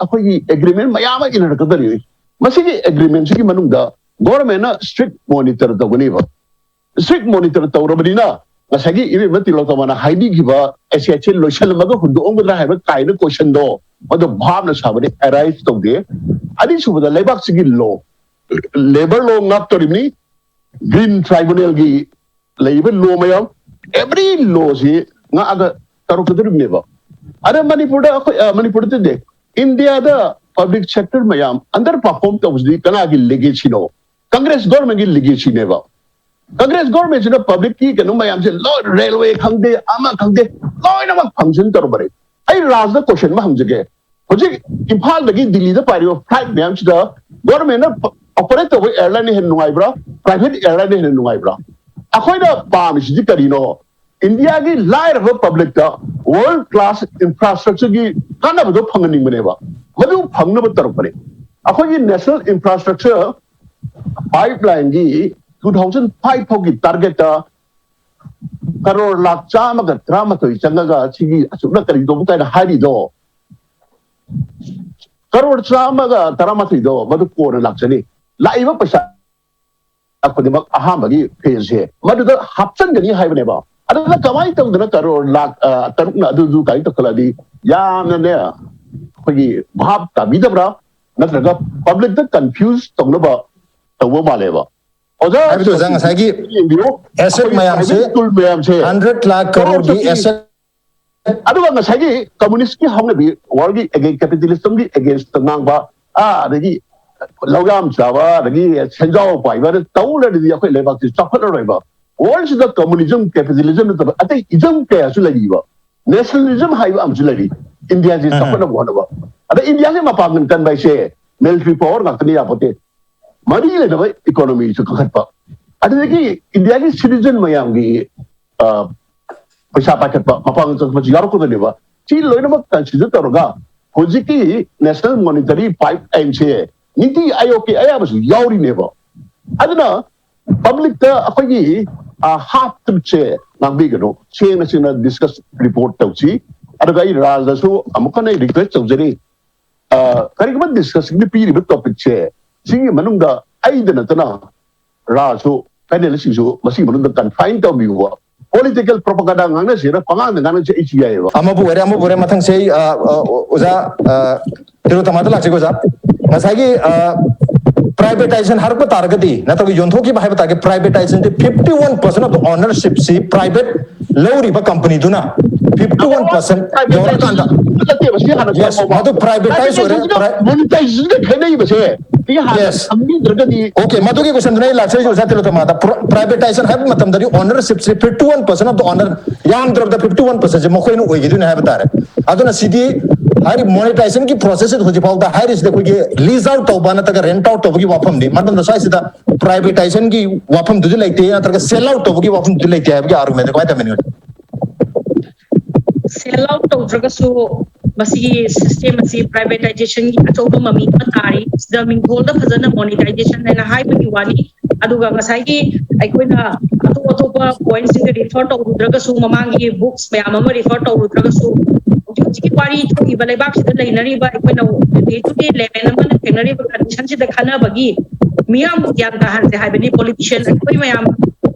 ꯑꯩꯈꯣꯏꯒꯤ ꯑꯦꯒ꯭ꯔꯤꯃꯦꯟ ꯃꯌꯥꯝ ꯑꯃ ꯏꯟꯅꯔꯛꯀꯗꯧꯔꯤ꯫ ꯃꯁꯤꯒꯤ ꯑꯦꯒ꯭ꯔꯤꯃꯦꯟꯁꯤꯒꯤ ꯃꯅꯨꯡꯗ ꯒꯣꯔꯃꯦꯟꯅ ꯏꯁꯇ꯭ꯔꯤꯛ ꯃꯣꯅꯤꯇꯔ ꯇꯧꯒꯅꯦꯕ꯫ ꯏꯁꯇ꯭ꯔꯤꯛ ꯃꯣꯅꯤꯇꯔ ꯇꯧꯔꯕꯅꯤꯅ, ꯉꯁꯥꯏꯒꯤ ꯏꯕꯦꯝꯃ ꯇꯤꯂꯣꯇꯃꯥꯅ ꯍꯥꯏꯕꯤꯈꯤꯕ ꯑꯦꯁꯦꯠꯁꯦ ꯂꯣꯏꯁꯤꯜꯂꯝꯃꯒ ꯍꯨꯟꯗꯣꯛꯑꯝꯒꯗ꯭ꯔꯥ ꯍꯥꯏꯕ ꯀꯥꯏꯅ ꯀꯣꯏꯁꯟꯗꯣ, ꯃꯗꯨ ꯚꯥꯞꯅ ꯁꯥꯕꯗꯤ ꯑꯦꯔꯥꯏꯁ ꯇꯧꯗꯦ꯫ ꯑꯅꯤꯁꯨꯕꯗ, ꯂꯩꯕꯥꯛꯁꯤꯒꯤ ꯂꯣ, ꯂꯦꯕꯔ ꯂꯣ ꯉꯥꯛꯇꯧꯔꯤꯕꯅꯤ, ꯒ꯭ꯔꯤꯟ ꯇ꯭ꯔꯥꯏꯕꯨꯅꯦꯜꯒꯤ ꯂꯩꯔꯤꯕ ꯂꯣ ꯃꯌꯥꯝ, ꯑꯦꯕ꯭ꯔꯤ ꯂꯣꯁꯤ ꯉꯥꯛꯑꯒ ꯇꯧꯔꯛꯀꯗꯧꯔꯤꯕꯅꯦꯕ꯫ ꯑꯗ ꯃꯅꯤꯄꯨꯔꯗ ꯑꯩꯈꯣꯏ, ꯑ, ꯃꯅꯤꯄꯨꯔꯗ ꯅꯠꯇꯦ, ꯏꯟꯗꯤꯌꯥꯗ ꯄꯕ꯭ꯂꯤꯛ ꯁꯦꯛꯇꯔ ꯃꯌꯥꯝ ꯑꯟꯗꯔ ꯄꯔꯐꯣꯔꯝ ꯇꯧꯕꯁꯤꯗꯤ ꯀꯅꯥꯒꯤ ꯂꯤꯒꯦꯁꯤꯅꯣ? ꯀꯪꯒ꯭ꯔꯦꯁ ꯒꯣꯔꯃꯦꯟꯒꯤ ꯂꯤꯒꯦꯁꯤꯅꯦꯕ꯫ ꯀꯪꯒ꯭ꯔꯦꯁ ꯒꯣꯔꯃꯦꯟꯁꯤꯅ ꯄꯕ꯭ꯂꯤꯛꯀꯤ ꯀꯩꯅꯣ ꯃꯌꯥꯝꯁꯦ ꯂꯣꯏ, ꯔꯦꯜꯋꯦ ꯈꯪꯗꯦ, ꯑꯃ ꯈꯪꯗꯦ, ꯂꯣꯏꯅꯃꯛ ꯐꯪꯁꯟ ꯇꯧꯔꯕꯅꯦ꯫ ꯑꯩ ꯔꯥꯖꯗ ꯀꯣꯏꯁꯟ ꯑꯃ ꯍꯪꯖꯒꯦ, ꯍꯧꯖꯤꯛ ꯏꯝꯐꯥꯜꯗꯒꯤ ꯗꯤꯜꯂꯤꯗ ꯄꯥꯏꯔꯤꯕ ꯐ꯭ꯂꯥꯏꯠ ꯃꯌꯥꯝꯁꯤꯗ ꯒꯣꯔꯃꯦꯟꯅ ꯑꯣꯄꯔꯦꯠ ꯇꯧꯕ ꯑꯦꯌꯔꯂꯥꯏꯟꯅ ꯍꯦꯟꯅ ꯅꯨꯡꯉꯥꯏꯕ꯭ꯔꯥ, ꯄ꯭ꯔꯥꯏꯚꯦꯠ ꯑꯦꯌꯔꯂꯥꯏꯟꯅ ꯍꯦꯟꯅ ꯅꯨꯡꯉꯥꯏꯕ꯭ꯔꯥ? ꯑꯩꯈꯣꯏꯅ ꯄꯥꯝꯃꯤꯁꯤꯗꯤ ꯀꯔꯤꯅꯣ? ꯏꯟꯗꯤꯌꯥꯒꯤ ꯂꯥꯏꯔꯕ ꯄꯕ꯭ꯂꯤꯛꯇ ꯋꯥꯔꯜ ꯀ꯭ꯂꯥꯁ ꯏꯟꯐ꯭ꯔꯥꯁ꯭ꯇ꯭ꯔꯛꯆꯔꯒꯤ ꯀꯥꯟꯅꯕꯗꯣ ꯐꯪꯍꯟꯅꯤꯡꯕꯅꯦꯕ꯫ ꯃꯗꯨ ꯐꯪꯅꯕ ꯇꯧꯔꯛꯄꯅꯦ꯫ ꯑꯩꯈꯣꯏꯒꯤ ꯅꯦꯁꯅꯦꯜ ꯏꯟꯐ꯭ꯔꯥꯁ꯭ꯇ꯭ꯔꯛꯆꯔ ꯄꯥꯏꯞ ꯂꯥꯏꯟꯒꯤ ꯇꯨ ꯊꯥꯎꯖꯟ ꯐꯥꯏꯚ ꯐꯥꯎꯒꯤ ꯇꯥꯔꯒꯦꯠꯇ ꯀꯔꯣꯔ ꯂꯥꯈ ꯆꯥꯝꯃꯒ ꯇꯔꯥꯃꯥꯊꯣꯏ ꯆꯪꯉꯒ ꯁꯤꯒꯤ ꯑꯁꯨꯛꯅ ꯀꯔꯤ ꯇꯧꯕ ꯀꯥꯏꯅ ꯍꯥꯏꯔꯤꯗꯣ, ꯀꯔꯣꯔ ꯆꯥꯝꯃꯒ ꯇꯔꯥꯃꯥꯊꯣꯏꯗꯣ ꯃꯗꯨ ꯀꯣꯟꯅ ꯂꯥꯛꯆꯅꯤ꯫ ꯂꯥꯛꯏꯕ ꯄꯩꯁꯥ ꯈꯨꯗꯤꯡꯃꯛ ꯑꯍꯥꯟꯕꯒꯤ ꯐꯦꯁꯁꯦ ꯃꯗꯨꯗ ꯍꯥꯞꯆꯤꯟꯒꯅꯤ ꯍꯥꯏꯕꯅꯦꯕ꯫ ꯑꯗꯨꯅ ꯀꯃꯥꯏꯅ ꯇꯧꯗꯅ ꯀꯔꯣꯔ ꯂꯥꯛ ꯇꯔꯨꯛꯅ ꯑꯗꯨꯗꯨ ꯀꯥꯏꯅ ꯇꯧꯈꯠꯂꯛꯑꯗꯤ ꯌꯥꯝꯅꯅꯦ ꯑꯩꯈꯣꯏꯒꯤ ꯚꯥꯞ ꯇꯥꯕꯤꯗꯕ꯭ꯔꯥ, ꯅꯠꯇ꯭ꯔꯒ ꯄꯕ꯭ꯂꯤꯛꯇ ꯀꯟꯐ꯭ꯌꯨꯁ ꯇꯧꯅꯕ ꯇꯧꯕ ꯃꯥꯜꯂꯦꯕ ꯑꯣꯖꯥ꯫ ꯍꯥꯏꯕꯗꯤ ꯑꯣꯖꯥ ꯉꯁꯥꯏꯒꯤ ꯌꯦꯡꯕꯤꯌꯨ, ꯑꯦꯁꯦꯠ ꯃꯌꯥꯝꯁꯦ ꯇꯨꯜ ꯃꯌꯥꯝꯁꯦ ꯍꯟꯗ꯭ꯔꯦꯠ ꯂꯥꯛ ꯀꯔꯣꯔꯒꯤ ꯑꯦꯁꯦꯠ ꯑꯗꯨꯒ ꯉꯁꯥꯏꯒꯤ ꯀꯝꯃꯨꯅꯤꯁ꯭ꯠꯀꯤ ꯍꯧꯅꯕꯤ, ꯋꯥꯔꯜꯒꯤ ꯀꯦꯄꯤꯇꯦꯂꯤꯖꯝꯒꯤ ꯑꯦꯒꯦꯟꯁꯇ ꯉꯥꯡꯕ, ꯑꯥ ꯑꯗꯒꯤ ꯂꯧꯌꯥꯝ ꯆꯥꯕ, ꯑꯗꯒꯤ ꯁꯦꯟꯖꯥꯎ ꯄꯥꯏꯕ ꯇꯧ ꯂꯩꯔꯗꯤ ꯑꯩꯈꯣꯏ ꯂꯩꯕꯥꯛꯁꯤ ꯆꯥꯎꯈꯠꯂꯔꯣꯏꯕ꯫ ꯋꯥꯔꯜꯁꯤꯗ ꯀꯝꯃꯨꯅꯤꯖꯝ, ꯀꯦꯄꯤꯇꯦꯂꯤꯖꯝ ꯅꯠꯇꯕ ꯑꯇꯩ ꯏꯖꯝ ꯀꯌꯥꯁꯨ ꯂꯩꯔꯤꯕ꯫ ꯅꯦꯁꯅꯦꯂꯤꯖꯝ ꯍꯥꯏꯕ ꯑꯃꯁꯨ ꯂꯩꯔꯤ ꯏꯟꯗꯤꯌꯥꯁꯤ ꯆꯥꯎꯈꯠꯅꯕ ꯍꯣꯠꯅꯕ꯫ ꯑꯗ ꯏꯟꯗꯤꯌꯥꯁꯤ ꯃꯄꯥꯡꯒꯜ ꯀꯟꯕ ꯍꯥꯏꯁꯦ ꯃꯤꯂꯤꯇꯔꯤ ꯄꯋꯥꯔ ꯉꯥꯛꯇꯅ ꯌꯥꯄꯣꯠꯇꯦ꯫ ꯃꯔꯤ ꯂꯩꯅꯕ ꯏꯀꯣꯅꯣꯃꯤꯁꯨ ꯀꯟꯈꯠꯄ, ꯑꯗꯨꯗꯒꯤ ꯏꯟꯗꯤꯌꯥꯒꯤ ꯁꯤꯇꯤꯖꯟ ꯃꯌꯥꯝꯒꯤ ꯄꯩꯁꯥ ꯄꯥꯏꯈꯠꯄ, ꯃꯄꯥꯡꯒꯜ ꯆꯪꯕꯁꯨ ꯌꯥꯎꯔꯛꯀꯗꯣꯏꯅꯦꯕ꯫ ꯁꯤ ꯂꯣꯏꯅꯃꯛ ꯀꯟꯁꯤꯗꯔ ꯇꯧꯔꯒ ꯍꯧꯖꯤꯛꯀꯤ ꯅꯦꯁꯅꯦꯜ ꯃꯣꯅꯤꯇꯔꯤ ꯄꯥꯏꯞ ꯂꯥꯏꯟꯁꯦ ꯅꯤꯇꯤ ꯑꯥꯌꯣꯒꯀꯤ ꯑꯌꯥꯕꯁꯨ ꯌꯥꯎꯔꯤꯅꯦꯕ꯫ ꯑꯗꯨꯅ ꯄꯕ꯭ꯂꯤꯛꯇ ꯑꯩꯈꯣꯏꯒꯤ ꯍꯥꯐ ꯇ꯭ꯔꯨꯠꯁꯦ ꯉꯥꯡꯕꯤꯒꯅꯨ, ꯁꯦꯡꯅ ꯁꯦꯡꯅ ꯗꯤꯁꯀꯁ ꯔꯤꯄꯣꯔꯠ ꯇꯧꯁꯤ꯫ ꯑꯗꯨꯒ ꯑꯩ ꯔꯥꯖꯗꯁꯨ ꯑꯃꯨꯛ ꯍꯟꯅ ꯔꯤꯀ꯭ꯋꯦꯁ ꯇꯧꯖꯔꯤ, ꯀꯔꯤꯒꯨꯝꯕ ꯗꯤꯁꯀꯁꯟꯒꯤ ꯄꯤꯔꯤꯕ ꯇꯣꯄꯤꯛꯁꯦ ꯁꯤꯒꯤ ꯃꯅꯨꯡꯗ ꯑꯩꯗ ꯅꯠꯇꯅ ꯔꯥꯁꯨ ꯄꯦꯅꯦꯂꯤꯁꯁꯤꯡꯁꯨ ꯃꯁꯤꯒꯤ ꯃꯅꯨꯡꯗ ꯀꯟꯐꯥꯏꯟ ꯇꯧꯕꯤꯌꯨꯕ꯫ ꯄꯣꯂꯤꯇꯤꯀꯦꯜ ꯄ꯭ꯔꯣꯄꯒꯥꯟꯗꯥ ꯉꯥꯡꯅꯁꯤꯔ ꯄꯉꯥꯡꯗ ꯉꯥꯡꯅꯁꯤ ꯑꯩꯁꯨ ꯌꯥꯏꯑꯕ꯫ ꯑꯃꯕꯨ ꯑꯣꯏꯔꯦ ꯑꯃꯕꯨ ꯑꯣꯏꯔꯦ ꯃꯊꯪꯁꯦ ꯑꯩ ꯑꯣꯖꯥ ꯇꯤꯔꯣꯇꯃꯥꯗ ꯂꯥꯛꯆꯒꯦ ꯑꯣꯖꯥ꯫ ꯉꯁꯥꯏꯒꯤ ꯄ꯭ꯔꯥꯏꯚꯦꯇꯥꯏꯖꯦꯁꯟ ꯍꯥꯏꯔꯛꯄ ꯇꯥꯔꯒꯗꯤ ꯅꯠꯇ꯭ꯔꯒ ꯌꯣꯟꯊꯣꯛꯈꯤꯕ ꯍꯥꯏꯕ ꯇꯥꯔꯒꯗꯤ ꯄ꯭ꯔꯥꯏꯚꯦꯇꯥꯏꯖꯦꯁꯟꯗꯤ fifty one percent of the ꯑꯣꯅꯔꯁꯤꯞꯁꯤ ꯄ꯭ꯔꯥꯏꯚꯦꯠ ꯂꯧꯔꯤꯕ ꯀꯝꯄꯅꯤꯗꯨꯅ ꯐꯤꯐꯇꯤ ꯋꯥꯟ ꯄꯔꯁꯦꯟ ꯌꯧꯔꯀꯥꯟꯗ ꯅꯠꯇꯦꯕ ꯁꯤ ꯍꯥꯟꯅ ꯌꯦꯁ ꯃꯗꯨ ꯄ꯭ꯔꯥꯏꯚꯦꯇꯥꯏꯖ ꯑꯣꯏꯔꯦ꯫ ꯃꯣꯅꯤꯇꯥꯏꯖꯦꯁꯟꯒ ꯈꯦꯠꯅꯩꯕꯁꯦ ꯁꯤ ꯍꯥꯟꯅ ꯌꯦꯁ ꯈꯪꯕꯤꯗ꯭ꯔꯒꯗꯤ ꯑꯣꯀꯦ, ꯃꯗꯨꯒꯤ ꯀꯣꯏꯁꯟꯗꯨꯅ ꯑꯩ ꯂꯥꯛꯆꯔꯤꯁꯦ ꯑꯣꯖꯥ ꯇꯤꯂꯣꯇꯃꯥꯗ꯫ ꯄ꯭ꯔꯥꯏꯚꯦꯇꯥꯏꯖꯦꯁꯟ ꯍꯥꯏꯕ ꯃꯇꯝꯗꯗꯤ ꯑꯣꯅꯔꯁꯤꯞꯁꯦ fifty one percent of the owner, ꯌꯥꯝꯗ꯭ꯔꯕꯗ ꯐꯤꯐꯇꯤ ꯋꯥꯟ ꯄꯔꯁꯦꯟꯁꯦ ꯃꯈꯣꯏꯅ ꯑꯣꯏꯈꯤꯗꯣꯏꯅꯦ ꯍꯥꯏꯕ ꯇꯥꯔꯦ꯫ ꯑꯗꯨꯅ ꯁꯤꯗꯤ ꯍꯥꯏꯔꯤꯕ ꯃꯣꯅꯤꯇꯥꯏꯖꯦꯁꯟꯒꯤ ꯄ꯭ꯔꯣꯁꯦꯁꯁꯤꯗ ꯍꯧꯖꯤꯛ ꯐꯥꯎꯗ ꯍꯥꯏꯔꯤꯁꯤꯗ ꯑꯩꯈꯣꯏꯒꯤ ꯂꯤꯖ ꯑꯥꯎꯠ ꯇꯧꯕ ꯅꯠꯇ꯭ꯔꯒ ꯔꯦꯟꯠ ꯑꯥꯎꯠ ꯇꯧꯕꯒꯤ ꯋꯥꯐꯝꯅꯤ꯫ ꯃꯇꯝꯗ ꯁ꯭ꯋꯥꯏꯁꯤꯗ ꯄ꯭ꯔꯥꯏꯚꯦꯇꯥꯏꯖꯦꯁꯟꯒꯤ ꯋꯥꯐꯝꯗꯨꯗꯤ ꯂꯩꯇꯦ, ꯅꯠꯇ꯭ꯔꯒ ꯁꯦꯜ ꯑꯥꯎꯠ ꯇꯧꯕꯒꯤ ꯋꯥꯐꯝꯗꯨꯗꯤ ꯂꯩꯇꯦ ꯍꯥꯏꯕꯒꯤ ꯑꯥꯔꯒꯨꯃꯦꯟꯁꯦ ꯀꯃꯥꯏꯅ ꯇꯧꯕꯤꯅꯤꯡꯉꯤ? ꯁꯦꯜ ꯑꯥꯎꯠ ꯇꯧꯗ꯭ꯔꯒꯁꯨ ꯃꯁꯤꯒꯤ ꯁꯤꯁꯇꯦꯝ ꯑꯁꯤ ꯄ꯭ꯔꯥꯏꯚꯦꯇꯥꯏꯖꯦꯁꯟꯒꯤ ꯑꯆꯧꯕ ꯃꯃꯤ ꯑꯃ ꯇꯥꯔꯤ꯫ ꯁꯤꯗ ꯃꯤꯡꯊꯣꯜꯗ ꯐꯖꯅ ꯃꯣꯅꯤꯇꯥꯏꯖꯦꯁꯟ ꯍꯥꯏꯅ ꯍꯥꯏꯕꯒꯤ ꯋꯥꯅꯤ꯫ ꯑꯗꯨꯒ ꯉꯁꯥꯏꯒꯤ ꯑꯩꯈꯣꯏꯅ ꯑꯇꯣꯞ ꯑꯇꯣꯞꯄ ꯄꯣꯏꯟꯠꯁꯤꯡꯗ ꯔꯤꯐꯔ ꯇꯧꯔꯨꯗ꯭ꯔꯒꯁꯨ, ꯃꯃꯥꯡꯒꯤ ꯕꯨꯛꯁ ꯃꯌꯥꯝ ꯑꯃ ꯔꯤꯐꯔ ꯇꯧꯔꯨꯗ꯭ꯔꯒꯁꯨ, ꯍꯧꯖꯤꯛ ꯍꯧꯖꯤꯛꯀꯤ ꯋꯥꯔꯤ ꯊꯣꯛꯏꯕ ꯂꯩꯕꯥꯛꯁꯤꯗ ꯂꯩꯅꯔꯤꯕ ꯑꯩꯈꯣꯏꯅ ꯗꯦ ꯇꯨ ꯗꯦ ꯂꯦꯃꯦꯟ ꯑꯃꯅ ꯊꯦꯡꯅꯔꯤꯕ ꯀꯟꯗꯤꯁꯟꯁꯤꯗ ꯈꯟꯅꯕꯒꯤ ꯃꯤꯌꯥꯝꯕꯨ ꯒ꯭ꯌꯥꯟ ꯇꯥꯍꯟꯁꯦ ꯍꯥꯏꯕꯅꯤ꯫ ꯄꯣꯂꯤꯇꯤꯁꯤꯌꯟ ꯑꯩꯈꯣꯏ ꯃꯌꯥꯝ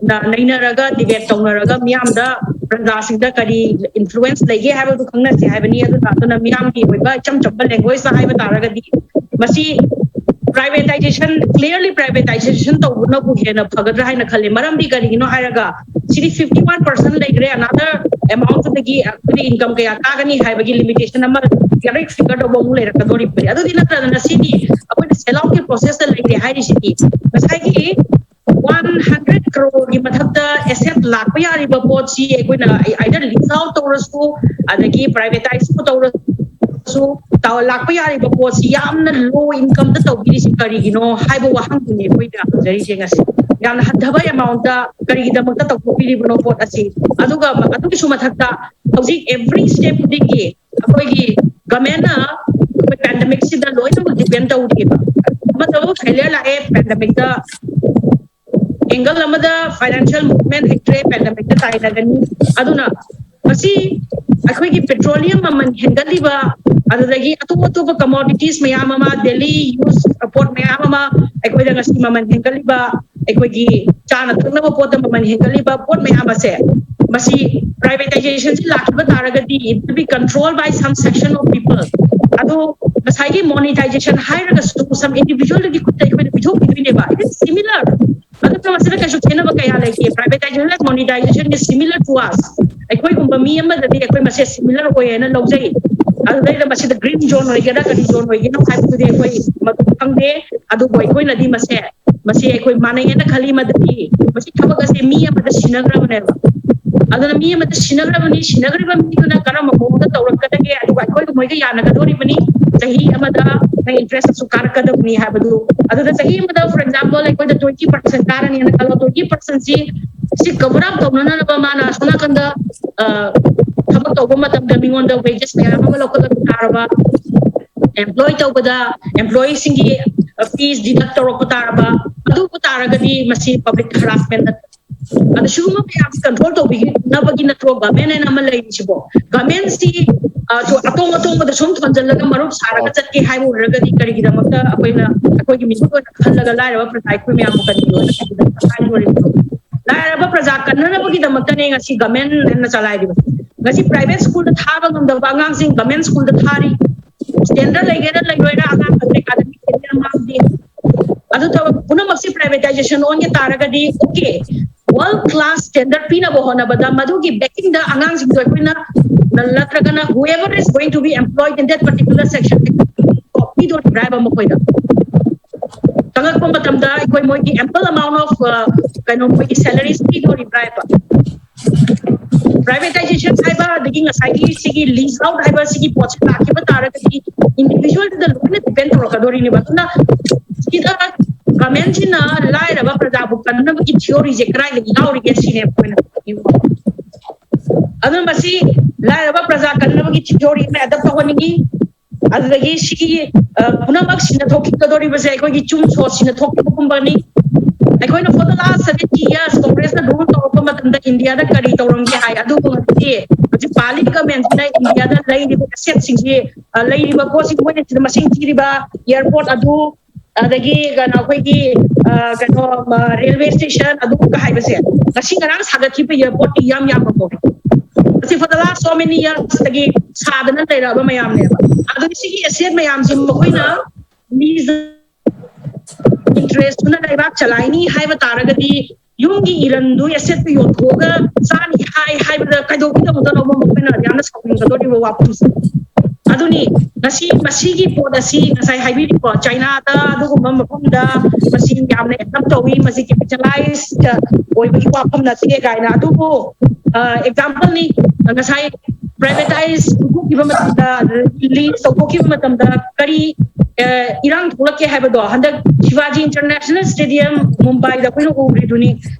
ꯅꯩꯅꯔꯒ, ꯗꯤꯕꯦꯠ ꯇꯧꯅꯔꯒ, ꯃꯤꯌꯥꯝꯗ, ꯄ꯭ꯔꯖꯥꯁꯤꯡꯗ ꯀꯔꯤ ꯏꯟꯐ꯭ꯂꯨꯋꯦꯟꯁ ꯂꯩꯒꯦ ꯍꯥꯏꯕꯗꯨ ꯈꯪꯅꯁꯦ ꯍꯥꯏꯕꯅꯤ꯫ ꯑꯗꯨꯅ, ꯑꯗꯨꯅ ꯃꯤꯌꯥꯝꯒꯤ ꯑꯣꯏꯕ ꯏꯆꯝ ꯆꯝꯕ ꯂꯦꯡꯒ꯭ꯋꯦꯖꯇ ꯍꯥꯏꯕ ꯇꯥꯔꯒꯗꯤ, ꯃꯁꯤ ꯄ꯭ꯔꯥꯏꯚꯦꯇꯥꯏꯖꯦꯁꯟ, ꯀ꯭ꯂꯤꯌꯔꯂꯤ ꯄ꯭ꯔꯥꯏꯚꯦꯇꯥꯏꯖꯦꯁꯟ ꯇꯧꯕꯅꯕꯨ ꯍꯦꯟꯅ ꯐꯒꯗ꯭ꯔꯥ ꯍꯥꯏꯅ ꯈꯜꯂꯤ꯫ ꯃꯔꯝꯗꯤ ꯀꯔꯤꯒꯤꯅꯣ ꯍꯥꯏꯔꯒ, ꯁꯤꯗꯤ fifty one percent ꯂꯩꯈ꯭ꯔꯦ, another amount ꯑꯗꯒꯤ ꯑꯩꯈꯣꯏꯗꯤ ꯏꯟꯀꯝ ꯀꯌꯥ ꯀꯥꯒꯅꯤ ꯍꯥꯏꯕꯒꯤ ꯂꯤꯃꯤꯇꯦꯁꯟ ꯑꯃ, ꯗꯥꯏꯔꯦꯛ ꯐꯤꯒꯔ ꯇꯧꯕ ꯑꯃꯨꯛ ꯂꯩꯔꯛꯀꯗꯧꯔꯤꯕꯅꯤ꯫ ꯑꯗꯨꯗꯤ ꯅꯠꯇ꯭ꯔꯗꯅ ꯁꯤꯗꯤ ꯑꯩꯈꯣꯏꯅ ꯁꯦꯜ ꯑꯥꯎꯠꯀꯤ ꯄ꯭ꯔꯣꯁꯦꯁꯇ ꯂꯩꯔꯦ ꯍꯥꯏꯔꯤꯁꯤꯗꯤ, ꯉꯁꯥꯏꯒꯤ one hundred crore ꯒꯤ ꯃꯊꯛꯇ ꯑꯦꯁꯦꯠ ꯂꯥꯛꯄ ꯌꯥꯔꯤꯕ ꯄꯣꯠꯁꯤ ꯑꯩꯈꯣꯏꯅ either lease out ꯇꯧꯔꯁꯨ, ꯑꯗꯒꯤ ꯄ꯭ꯔꯥꯏꯚꯦꯇꯥꯏꯖ ꯇꯧꯔꯁꯨ, ꯂꯥꯛꯄ ꯌꯥꯔꯤꯕ ꯄꯣꯠꯁꯤ ꯌꯥꯝꯅ low income ꯗ ꯇꯧꯕꯤꯔꯤꯁꯤ ꯀꯔꯤꯒꯤꯅꯣ ꯍꯥꯏꯕ ꯋꯥꯍꯪꯗꯨꯅꯤ ꯑꯩꯈꯣꯏꯅ ꯍꯪꯖꯔꯤꯁꯦ ꯉꯁꯤ꯫ ꯌꯥꯝꯅ ꯍꯟꯊꯕ amount ꯇ ꯀꯔꯤꯒꯤꯗꯃꯛꯇ ꯇꯧꯊꯣꯛꯄꯤꯔꯤꯕꯅꯣ ꯄꯣꯠ ꯑꯁꯤ? ꯑꯗꯨꯒ ꯑꯗꯨꯒꯤꯁꯨ ꯃꯊꯛꯇ, ꯍꯧꯖꯤꯛ every step ꯈꯨꯗꯤꯡꯒꯤ ꯑꯩꯈꯣꯏꯒꯤ ꯒꯚꯔꯟꯃꯦꯟꯅ ꯑꯩꯈꯣꯏ ꯄꯦꯟꯗꯦꯃꯤꯛꯁꯤꯗ ꯂꯣꯏꯅꯃꯛ ꯗꯤꯄꯦꯟ ꯇꯧꯔꯤꯑꯕ꯫ ꯑꯃꯗꯕꯨ ꯐꯦꯂꯤꯌꯔ ꯂꯥꯛꯑꯦ, ꯄꯦꯟꯗꯦꯃꯤꯛꯇ ꯑꯦꯡꯒꯜ ꯑꯃꯗ ꯐꯥꯏꯅꯥꯟꯁꯤꯌꯦꯜ ꯃꯨꯚꯃꯦꯟ ꯂꯩꯇ꯭ꯔꯦ, ꯄꯦꯟꯗꯦꯃꯤꯛꯇ ꯇꯥꯏꯅꯒꯅꯤ꯫ ꯑꯗꯨꯅ ꯃꯁꯤ ꯑꯩꯈꯣꯏꯒꯤ ꯄꯦꯇ꯭ꯔꯣꯂꯤꯌꯝ ꯃꯃꯜ ꯍꯦꯟꯒꯠꯂꯤꯕ, ꯑꯗꯨꯗꯒꯤ ꯑꯇꯣꯞ ꯑꯇꯣꯞꯄ ꯀꯃꯣꯗꯤꯇꯤꯁ ꯃꯌꯥꯝ ꯑꯃ, ꯗꯦꯂꯤ ꯌꯨꯁ ꯄꯣꯠ ꯃꯌꯥꯝ ꯑꯃ ꯑꯩꯈꯣꯏꯗ ꯉꯁꯤ ꯃꯃꯜ ꯍꯦꯟꯒꯠꯂꯤꯕ, ꯑꯩꯈꯣꯏꯒꯤ ꯆꯥꯅ ꯊꯛꯅꯕ ꯄꯣꯠꯇ ꯃꯃꯜ ꯍꯦꯟꯒꯠꯂꯤꯕ ꯄꯣꯠ ꯃꯌꯥꯝ ꯑꯁꯦ, ꯃꯁꯤ ꯄ꯭ꯔꯥꯏꯚꯦꯇꯥꯏꯖꯦꯁꯟꯁꯤ ꯂꯥꯛꯈꯤꯕ ꯇꯥꯔꯒꯗꯤ, it will be controlled by some section of people. ꯑꯗꯣ ꯉꯁꯥꯏꯒꯤ ꯃꯣꯅꯤꯇꯥꯏꯖꯦꯁꯟ ꯍꯥꯏꯔꯒꯁꯨ some individual ꯒꯤ ꯈꯨꯠꯇ ꯑꯩꯈꯣꯏꯅ ꯄꯤꯊꯣꯛꯈꯤꯗꯣꯏꯅꯦꯕ꯫ It is similar. ꯑꯗꯨꯅ ꯃꯁꯤꯗ ꯀꯩꯁꯨ ꯈꯦꯠꯅꯕ ꯀꯌꯥ ꯂꯩꯇꯦ꯫ Privatization and monetization is similar to us. ꯑꯩꯈꯣꯏꯒꯨꯝꯕ ꯃꯤ ꯑꯃꯗꯗꯤ ꯑꯩꯈꯣꯏ ꯃꯁꯦ ꯁꯤꯃꯤꯂꯔ ꯑꯣꯏꯌꯦꯅ ꯂꯧꯖꯩ꯫ ꯑꯗꯨꯗꯩꯗ ꯃꯁꯤꯗ ꯒ꯭ꯔꯤꯟ ꯖꯣꯟ ꯑꯣꯏꯒꯦꯔꯥ ꯀꯔꯤ ꯖꯣꯟ ꯑꯣꯏꯒꯦꯅꯣ ꯍꯥꯏꯕꯗꯨꯗꯤ ꯑꯩꯈꯣꯏ ꯃꯗꯨ ꯈꯪꯗꯦ꯫ ꯑꯗꯨꯕꯨ ꯑꯩꯈꯣꯏꯅꯗꯤ ꯃꯁꯦ, ꯃꯁꯤ ꯑꯩꯈꯣꯏ ꯃꯥꯟꯅꯩꯌꯦꯅ ꯈꯜꯂꯤ꯫ ꯃꯗꯨꯗꯤ ꯃꯁꯤ ꯊꯕꯛ ꯑꯁꯦ ꯃꯤ ꯑꯃꯗ ꯁꯤꯟꯅꯈ꯭ꯔꯕꯅꯦꯕ꯫ ꯑꯗꯨꯅ ꯃꯤ ꯑꯃꯗ ꯁꯤꯟꯅꯈ꯭ꯔꯕꯅꯤ, ꯁꯤꯟꯅꯈ꯭ꯔꯤꯕ ꯃꯤꯗꯨꯅ ꯀꯔꯝꯕ ꯃꯑꯣꯡꯗ ꯇꯧꯔꯛꯀꯗꯒꯦ, ꯑꯗꯨꯒ ꯑꯩꯈꯣꯏꯒ ꯃꯣꯏꯒ ꯌꯥꯅꯒꯗꯣꯔꯤꯕꯅꯤ, ꯆꯍꯤ ꯑꯃꯗ ꯅꯪ ꯏꯟꯇꯔꯦꯁ ꯑꯁꯨꯛ ꯀꯥꯔꯛꯀꯗꯕꯅꯤ ꯍꯥꯏꯕꯗꯨ꯫ ꯑꯗꯨꯗ ꯆꯍꯤ ꯑꯃꯗ, for example, ꯑꯩꯈꯣꯏꯗ twenty percent ꯀꯥꯔꯅꯤꯅ ꯈꯜꯂꯣ, twenty percent ꯁꯤ, ꯁꯤ cover up ꯇꯧꯅꯅꯕ ꯃꯥꯅ ꯑꯁꯣꯝ ꯅꯥꯀꯟꯗ, ꯑ, ꯊꯕꯛ ꯇꯧꯕ ꯃꯇꯝꯗ ꯃꯤꯉꯣꯟꯗ wages ꯃꯌꯥꯝ ꯑꯃ ꯂꯧꯈꯠꯂꯛꯄ ꯇꯥꯔꯕ, employ ꯇꯧꯕꯗ employeeꯁꯤꯡꯒꯤ fees deduct ꯇꯧꯔꯛꯄ ꯇꯥꯔꯕ, ꯑꯗꯨꯕꯨ ꯇꯥꯔꯒꯗꯤ ꯃꯁꯤ public harassment ꯅꯠꯇ꯭ꯔꯥ? ꯑꯗꯣ ꯁꯤꯒꯨꯝꯕ ꯃꯌꯥꯝꯁꯤ control ꯇꯧꯕꯤꯅꯕꯒꯤ ꯅꯠꯇ꯭ꯔꯣ government ꯍꯥꯏꯅ ꯑꯃ ꯂꯩꯔꯤꯁꯤꯕꯣ? Governmentꯁꯤ, ꯑ, ꯑꯇꯣꯡ ꯑꯇꯣꯡꯕꯗ ꯁꯨꯝ ꯊꯣꯟꯖꯜꯂꯒ ꯃꯔꯨꯞ ꯁꯥꯔꯒ ꯆꯠꯀꯦ ꯍꯥꯏꯕ ꯑꯣꯏꯔꯒꯗꯤ ꯀꯔꯤꯒꯤꯗꯃꯛꯇ ꯑꯩꯈꯣꯏꯅ, ꯑꯩꯈꯣꯏꯒꯤ ꯃꯤꯍꯨꯠ ꯑꯣꯏꯅ ꯈꯜꯂꯒ ꯂꯥꯏꯔꯕ ꯄ꯭ꯔꯖꯥ ꯑꯩꯈꯣꯏ ꯃꯌꯥꯝꯕꯨ ꯀꯔꯤꯒꯤꯅꯣ ꯍꯥꯏꯗꯣꯔꯤꯕꯅꯣ? ꯂꯥꯏꯔꯕ ꯄ꯭ꯔꯖꯥ ꯀꯟꯅꯅꯕꯒꯤꯗꯃꯛꯇꯅꯦ ꯉꯁꯤ ꯒꯃꯦꯟꯅ ꯆꯂꯥꯏꯔꯤꯕꯁꯦ꯫ ꯉꯁꯤ ꯄ꯭ꯔꯥꯏꯚꯦꯠ ꯁ꯭ꯀꯨꯜꯗ ꯊꯥꯕ ꯉꯝꯗꯕ ꯑꯉꯥꯡꯁꯤꯡ ꯒꯃꯦꯟ ꯁ꯭ꯀꯨꯜꯗ ꯊꯥꯔꯤ꯫ ꯁ꯭ꯇꯦꯟꯗꯔꯗ ꯂꯩꯒꯦꯔꯥ ꯂꯩꯔꯣꯏꯔꯥ, ꯑꯉꯥꯡ ꯑꯗꯨ ꯑꯦꯀꯥꯗꯃꯤꯛ ꯀꯦꯔꯤꯌꯔ ꯃꯥꯡꯗꯦ꯫ ꯑꯗꯨ ꯇꯧꯔ ꯄꯨꯝꯅꯃꯛꯁꯤ ꯄ꯭ꯔꯥꯏꯚꯦꯇꯥꯏꯖꯦꯁꯟ ꯑꯣꯟꯒꯦ ꯇꯥꯔꯒꯗꯤ, ꯑꯣꯀꯦ, ꯋꯥꯔꯜ ꯀ꯭ꯂꯥꯁ ꯁ꯭ꯇꯦꯟꯗꯔꯗ ꯄꯤꯅꯕ ꯍꯣꯠꯅꯕꯗ ꯃꯗꯨꯒꯤ ꯕꯦꯀꯤꯡꯗ ꯑꯉꯥꯡꯁꯤꯡꯗꯣ ꯑꯩꯈꯣꯏꯅ ꯅꯠꯇ꯭ꯔꯒꯅ whoever is going to be employed in that particular section ꯄꯤꯗꯣꯔꯤꯕ꯭ꯔꯥ ꯍꯥꯏꯕ ꯃꯈꯣꯏꯗ꯫ ꯆꯪꯉꯛꯄ ꯃꯇꯝꯗ ꯑꯩꯈꯣꯏ ꯃꯣꯏꯒꯤ ample amount of, ꯑ, ꯀꯩꯅꯣ, ꯃꯣꯏꯒꯤ salaries ꯄꯤꯗꯣꯔꯤꯕ꯭ꯔꯥ ꯍꯥꯏꯕ꯫ ꯄ꯭ꯔꯥꯏꯚꯦꯇꯥꯏꯖꯦꯁꯟ ꯍꯥꯏꯕ, ꯑꯗꯒꯤ ꯉꯁꯥꯏꯒꯤ ꯁꯤꯒꯤ ꯂꯤꯖ ꯑꯥꯎꯠ ꯍꯥꯏꯕ ꯁꯤꯒꯤ ꯄꯣꯠꯁꯦ ꯂꯥꯛꯈꯤꯕ ꯇꯥꯔꯒꯗꯤ individualꯗꯨꯗ ꯂꯣꯏꯅ depend ꯇꯧꯔꯛꯀꯗꯣꯔꯤꯅꯦꯕ꯫ ꯑꯗꯨꯅ ꯁꯤꯗ ꯒꯃꯦꯟꯁꯤꯅ ꯂꯥꯏꯔꯕ ꯄ꯭ꯔꯖꯥꯕꯨ ꯀꯟꯅꯕꯒꯤ ꯊꯤꯑꯣꯔꯤꯁꯦ ꯀꯗꯥꯏꯗꯒꯤ ꯌꯥꯎꯔꯤꯒꯦ ꯁꯤꯅꯦ ꯑꯩꯈꯣꯏꯅ ꯍꯪꯅꯤꯡꯕ꯫ ꯑꯗꯨꯅ ꯃꯁꯤ ꯂꯥꯏꯔꯕ ꯄ꯭ꯔꯖꯥ ꯀꯟꯅꯕꯒꯤ ꯊꯤꯑꯣꯔꯤ ꯑꯃ ꯑꯦꯗꯞ ꯇꯧꯍꯟꯅꯤꯡꯉꯤ꯫ ꯑꯗꯨꯗꯒꯤ ꯁꯤꯒꯤ, ꯑ, ꯄꯨꯝꯅꯃꯛ ꯁꯤꯅ ꯊꯣꯛꯈꯤꯒꯗꯧꯔꯤꯕꯁꯦ ꯑꯩꯈꯣꯏꯒꯤ ꯆꯨꯝ ꯁꯣꯠ ꯁꯤꯅ ꯊꯣꯛꯈꯤꯕꯒꯨꯝꯕꯅꯤ꯫ ꯑꯩꯈꯣꯏꯅ for the last seventy years ꯀꯣꯡꯒ꯭ꯔꯦꯁꯅ ꯔꯨꯜ ꯇꯧꯔꯛꯄ ꯃꯇꯝꯗ ꯏꯟꯗꯤꯌꯥꯗ ꯀꯔꯤ ꯇꯧꯔꯝꯒꯦ ꯍꯥꯏ, ꯑꯗꯨꯒꯨꯝꯕꯗꯤ ꯍꯧꯖꯤꯛ ꯄꯥꯜꯂꯤꯕ ꯒꯃꯦꯟꯁꯤꯅ ꯏꯟꯗꯤꯌꯥꯗ ꯂꯩꯔꯤꯕ ꯑꯦꯁꯦꯠꯁꯤꯡꯁꯤ, ꯑ, ꯂꯩꯔꯤꯕ ꯄꯣꯠꯁꯤꯡ ꯃꯣꯏꯅ ꯁꯤꯗ ꯃꯁꯤꯡ ꯊꯤꯔꯤꯕ ꯑꯦꯌꯥꯔꯄꯣꯔꯠ ꯑꯗꯨ, ꯑꯗꯒꯤ ꯀꯩꯅꯣ ꯑꯩꯈꯣꯏꯒꯤ, ꯑ, ꯀꯩꯅꯣ, ꯑ, ꯔꯦꯜꯋꯦ ꯁ꯭ꯇꯦꯁꯟ ꯑꯗꯨꯒ ꯍꯥꯏꯕꯁꯦ ꯉꯁꯤ ꯉꯔꯥꯡ ꯁꯥꯒꯠꯈꯤꯕ ꯑꯦꯌꯥꯔꯄꯣꯔꯠꯇꯤ ꯌꯥꯝ ꯌꯥꯝꯕꯀꯣ꯫ ꯃꯁꯤ for the last so many yearsꯇꯒꯤ ꯁꯥꯗꯅ ꯂꯩꯔꯛꯑꯕ ꯃꯌꯥꯝꯅꯦꯕ꯫ ꯑꯗꯨꯒꯤ ꯁꯤꯒꯤ ꯑꯦꯁꯦꯠ ꯃꯌꯥꯝꯁꯤ ꯃꯈꯣꯏꯅ ꯃꯤꯁ ꯏꯟꯇꯔꯦꯁꯇꯨꯅ ꯂꯩꯕꯥꯛ ꯆꯂꯥꯏꯅꯤ ꯍꯥꯏꯕ ꯇꯥꯔꯒꯗꯤ ꯌꯨꯝꯒꯤ ꯏꯔꯟꯗꯨ ꯑꯦꯁꯦꯠꯇꯨ ꯌꯣꯟꯊꯣꯛꯑꯒ ꯆꯥꯅꯤ ꯍꯥꯏ ꯍꯥꯏꯕꯗ ꯀꯩꯗꯧꯕꯒꯤꯗꯃꯛꯇꯅꯣ ꯃꯈꯣꯏꯅ ꯌꯥꯝꯅ ꯁꯥꯎꯅꯤꯡꯒꯗꯧꯔꯤꯕ ꯋꯥꯐꯝꯁꯦ꯫ ꯑꯗꯨꯅꯤ ꯉꯁꯤ ꯃꯁꯤꯒꯤ ꯄꯣꯠ ꯑꯁꯤ ꯉꯁꯥꯏ ꯍꯥꯏꯕꯤꯔꯤꯀꯣ, ꯆꯥꯏꯅꯥꯗ ꯑꯗꯨꯒꯨꯝꯕ ꯃꯐꯝꯗ ꯃꯁꯤ ꯌꯥꯝꯅ ꯑꯦꯗꯞ ꯇꯧꯏ, ꯃꯁꯤ ꯀꯦꯄꯤꯇꯦꯂꯥꯏꯁ ꯑꯣꯏꯕꯒꯤ ꯋꯥꯐꯝ ꯅꯠꯇꯦ ꯀꯥꯏꯅ꯫ ꯑꯗꯨꯕꯨ, ꯑ, ꯑꯦꯛꯖꯥꯝꯄꯜꯅꯤ, ꯉꯁꯥꯏ ꯄ꯭ꯔꯥꯏꯚꯦꯇꯥꯏꯁ ꯇꯧꯊꯣꯛꯈꯤꯕ ꯃꯇꯝꯗ, ꯂꯤꯖ ꯇꯧꯊꯣꯛꯈꯤꯕ ꯃꯇꯝꯗ ꯀꯔꯤ, ꯑ, ꯏꯔꯥꯡ ꯊꯣꯛꯂꯛꯀꯦ ꯍꯥꯏꯕꯗꯣ ꯍꯟꯗꯛ ꯁꯤꯕꯥꯖꯤ ꯏꯟꯇꯔꯅꯦꯁꯅꯦꯜ ꯁ꯭ꯇꯦꯗꯤꯌꯝ ꯃꯨꯝꯕꯥꯏꯗ ꯑꯩꯈꯣꯏꯅ ꯎꯈ꯭ꯔꯤꯗꯨꯅꯤ꯫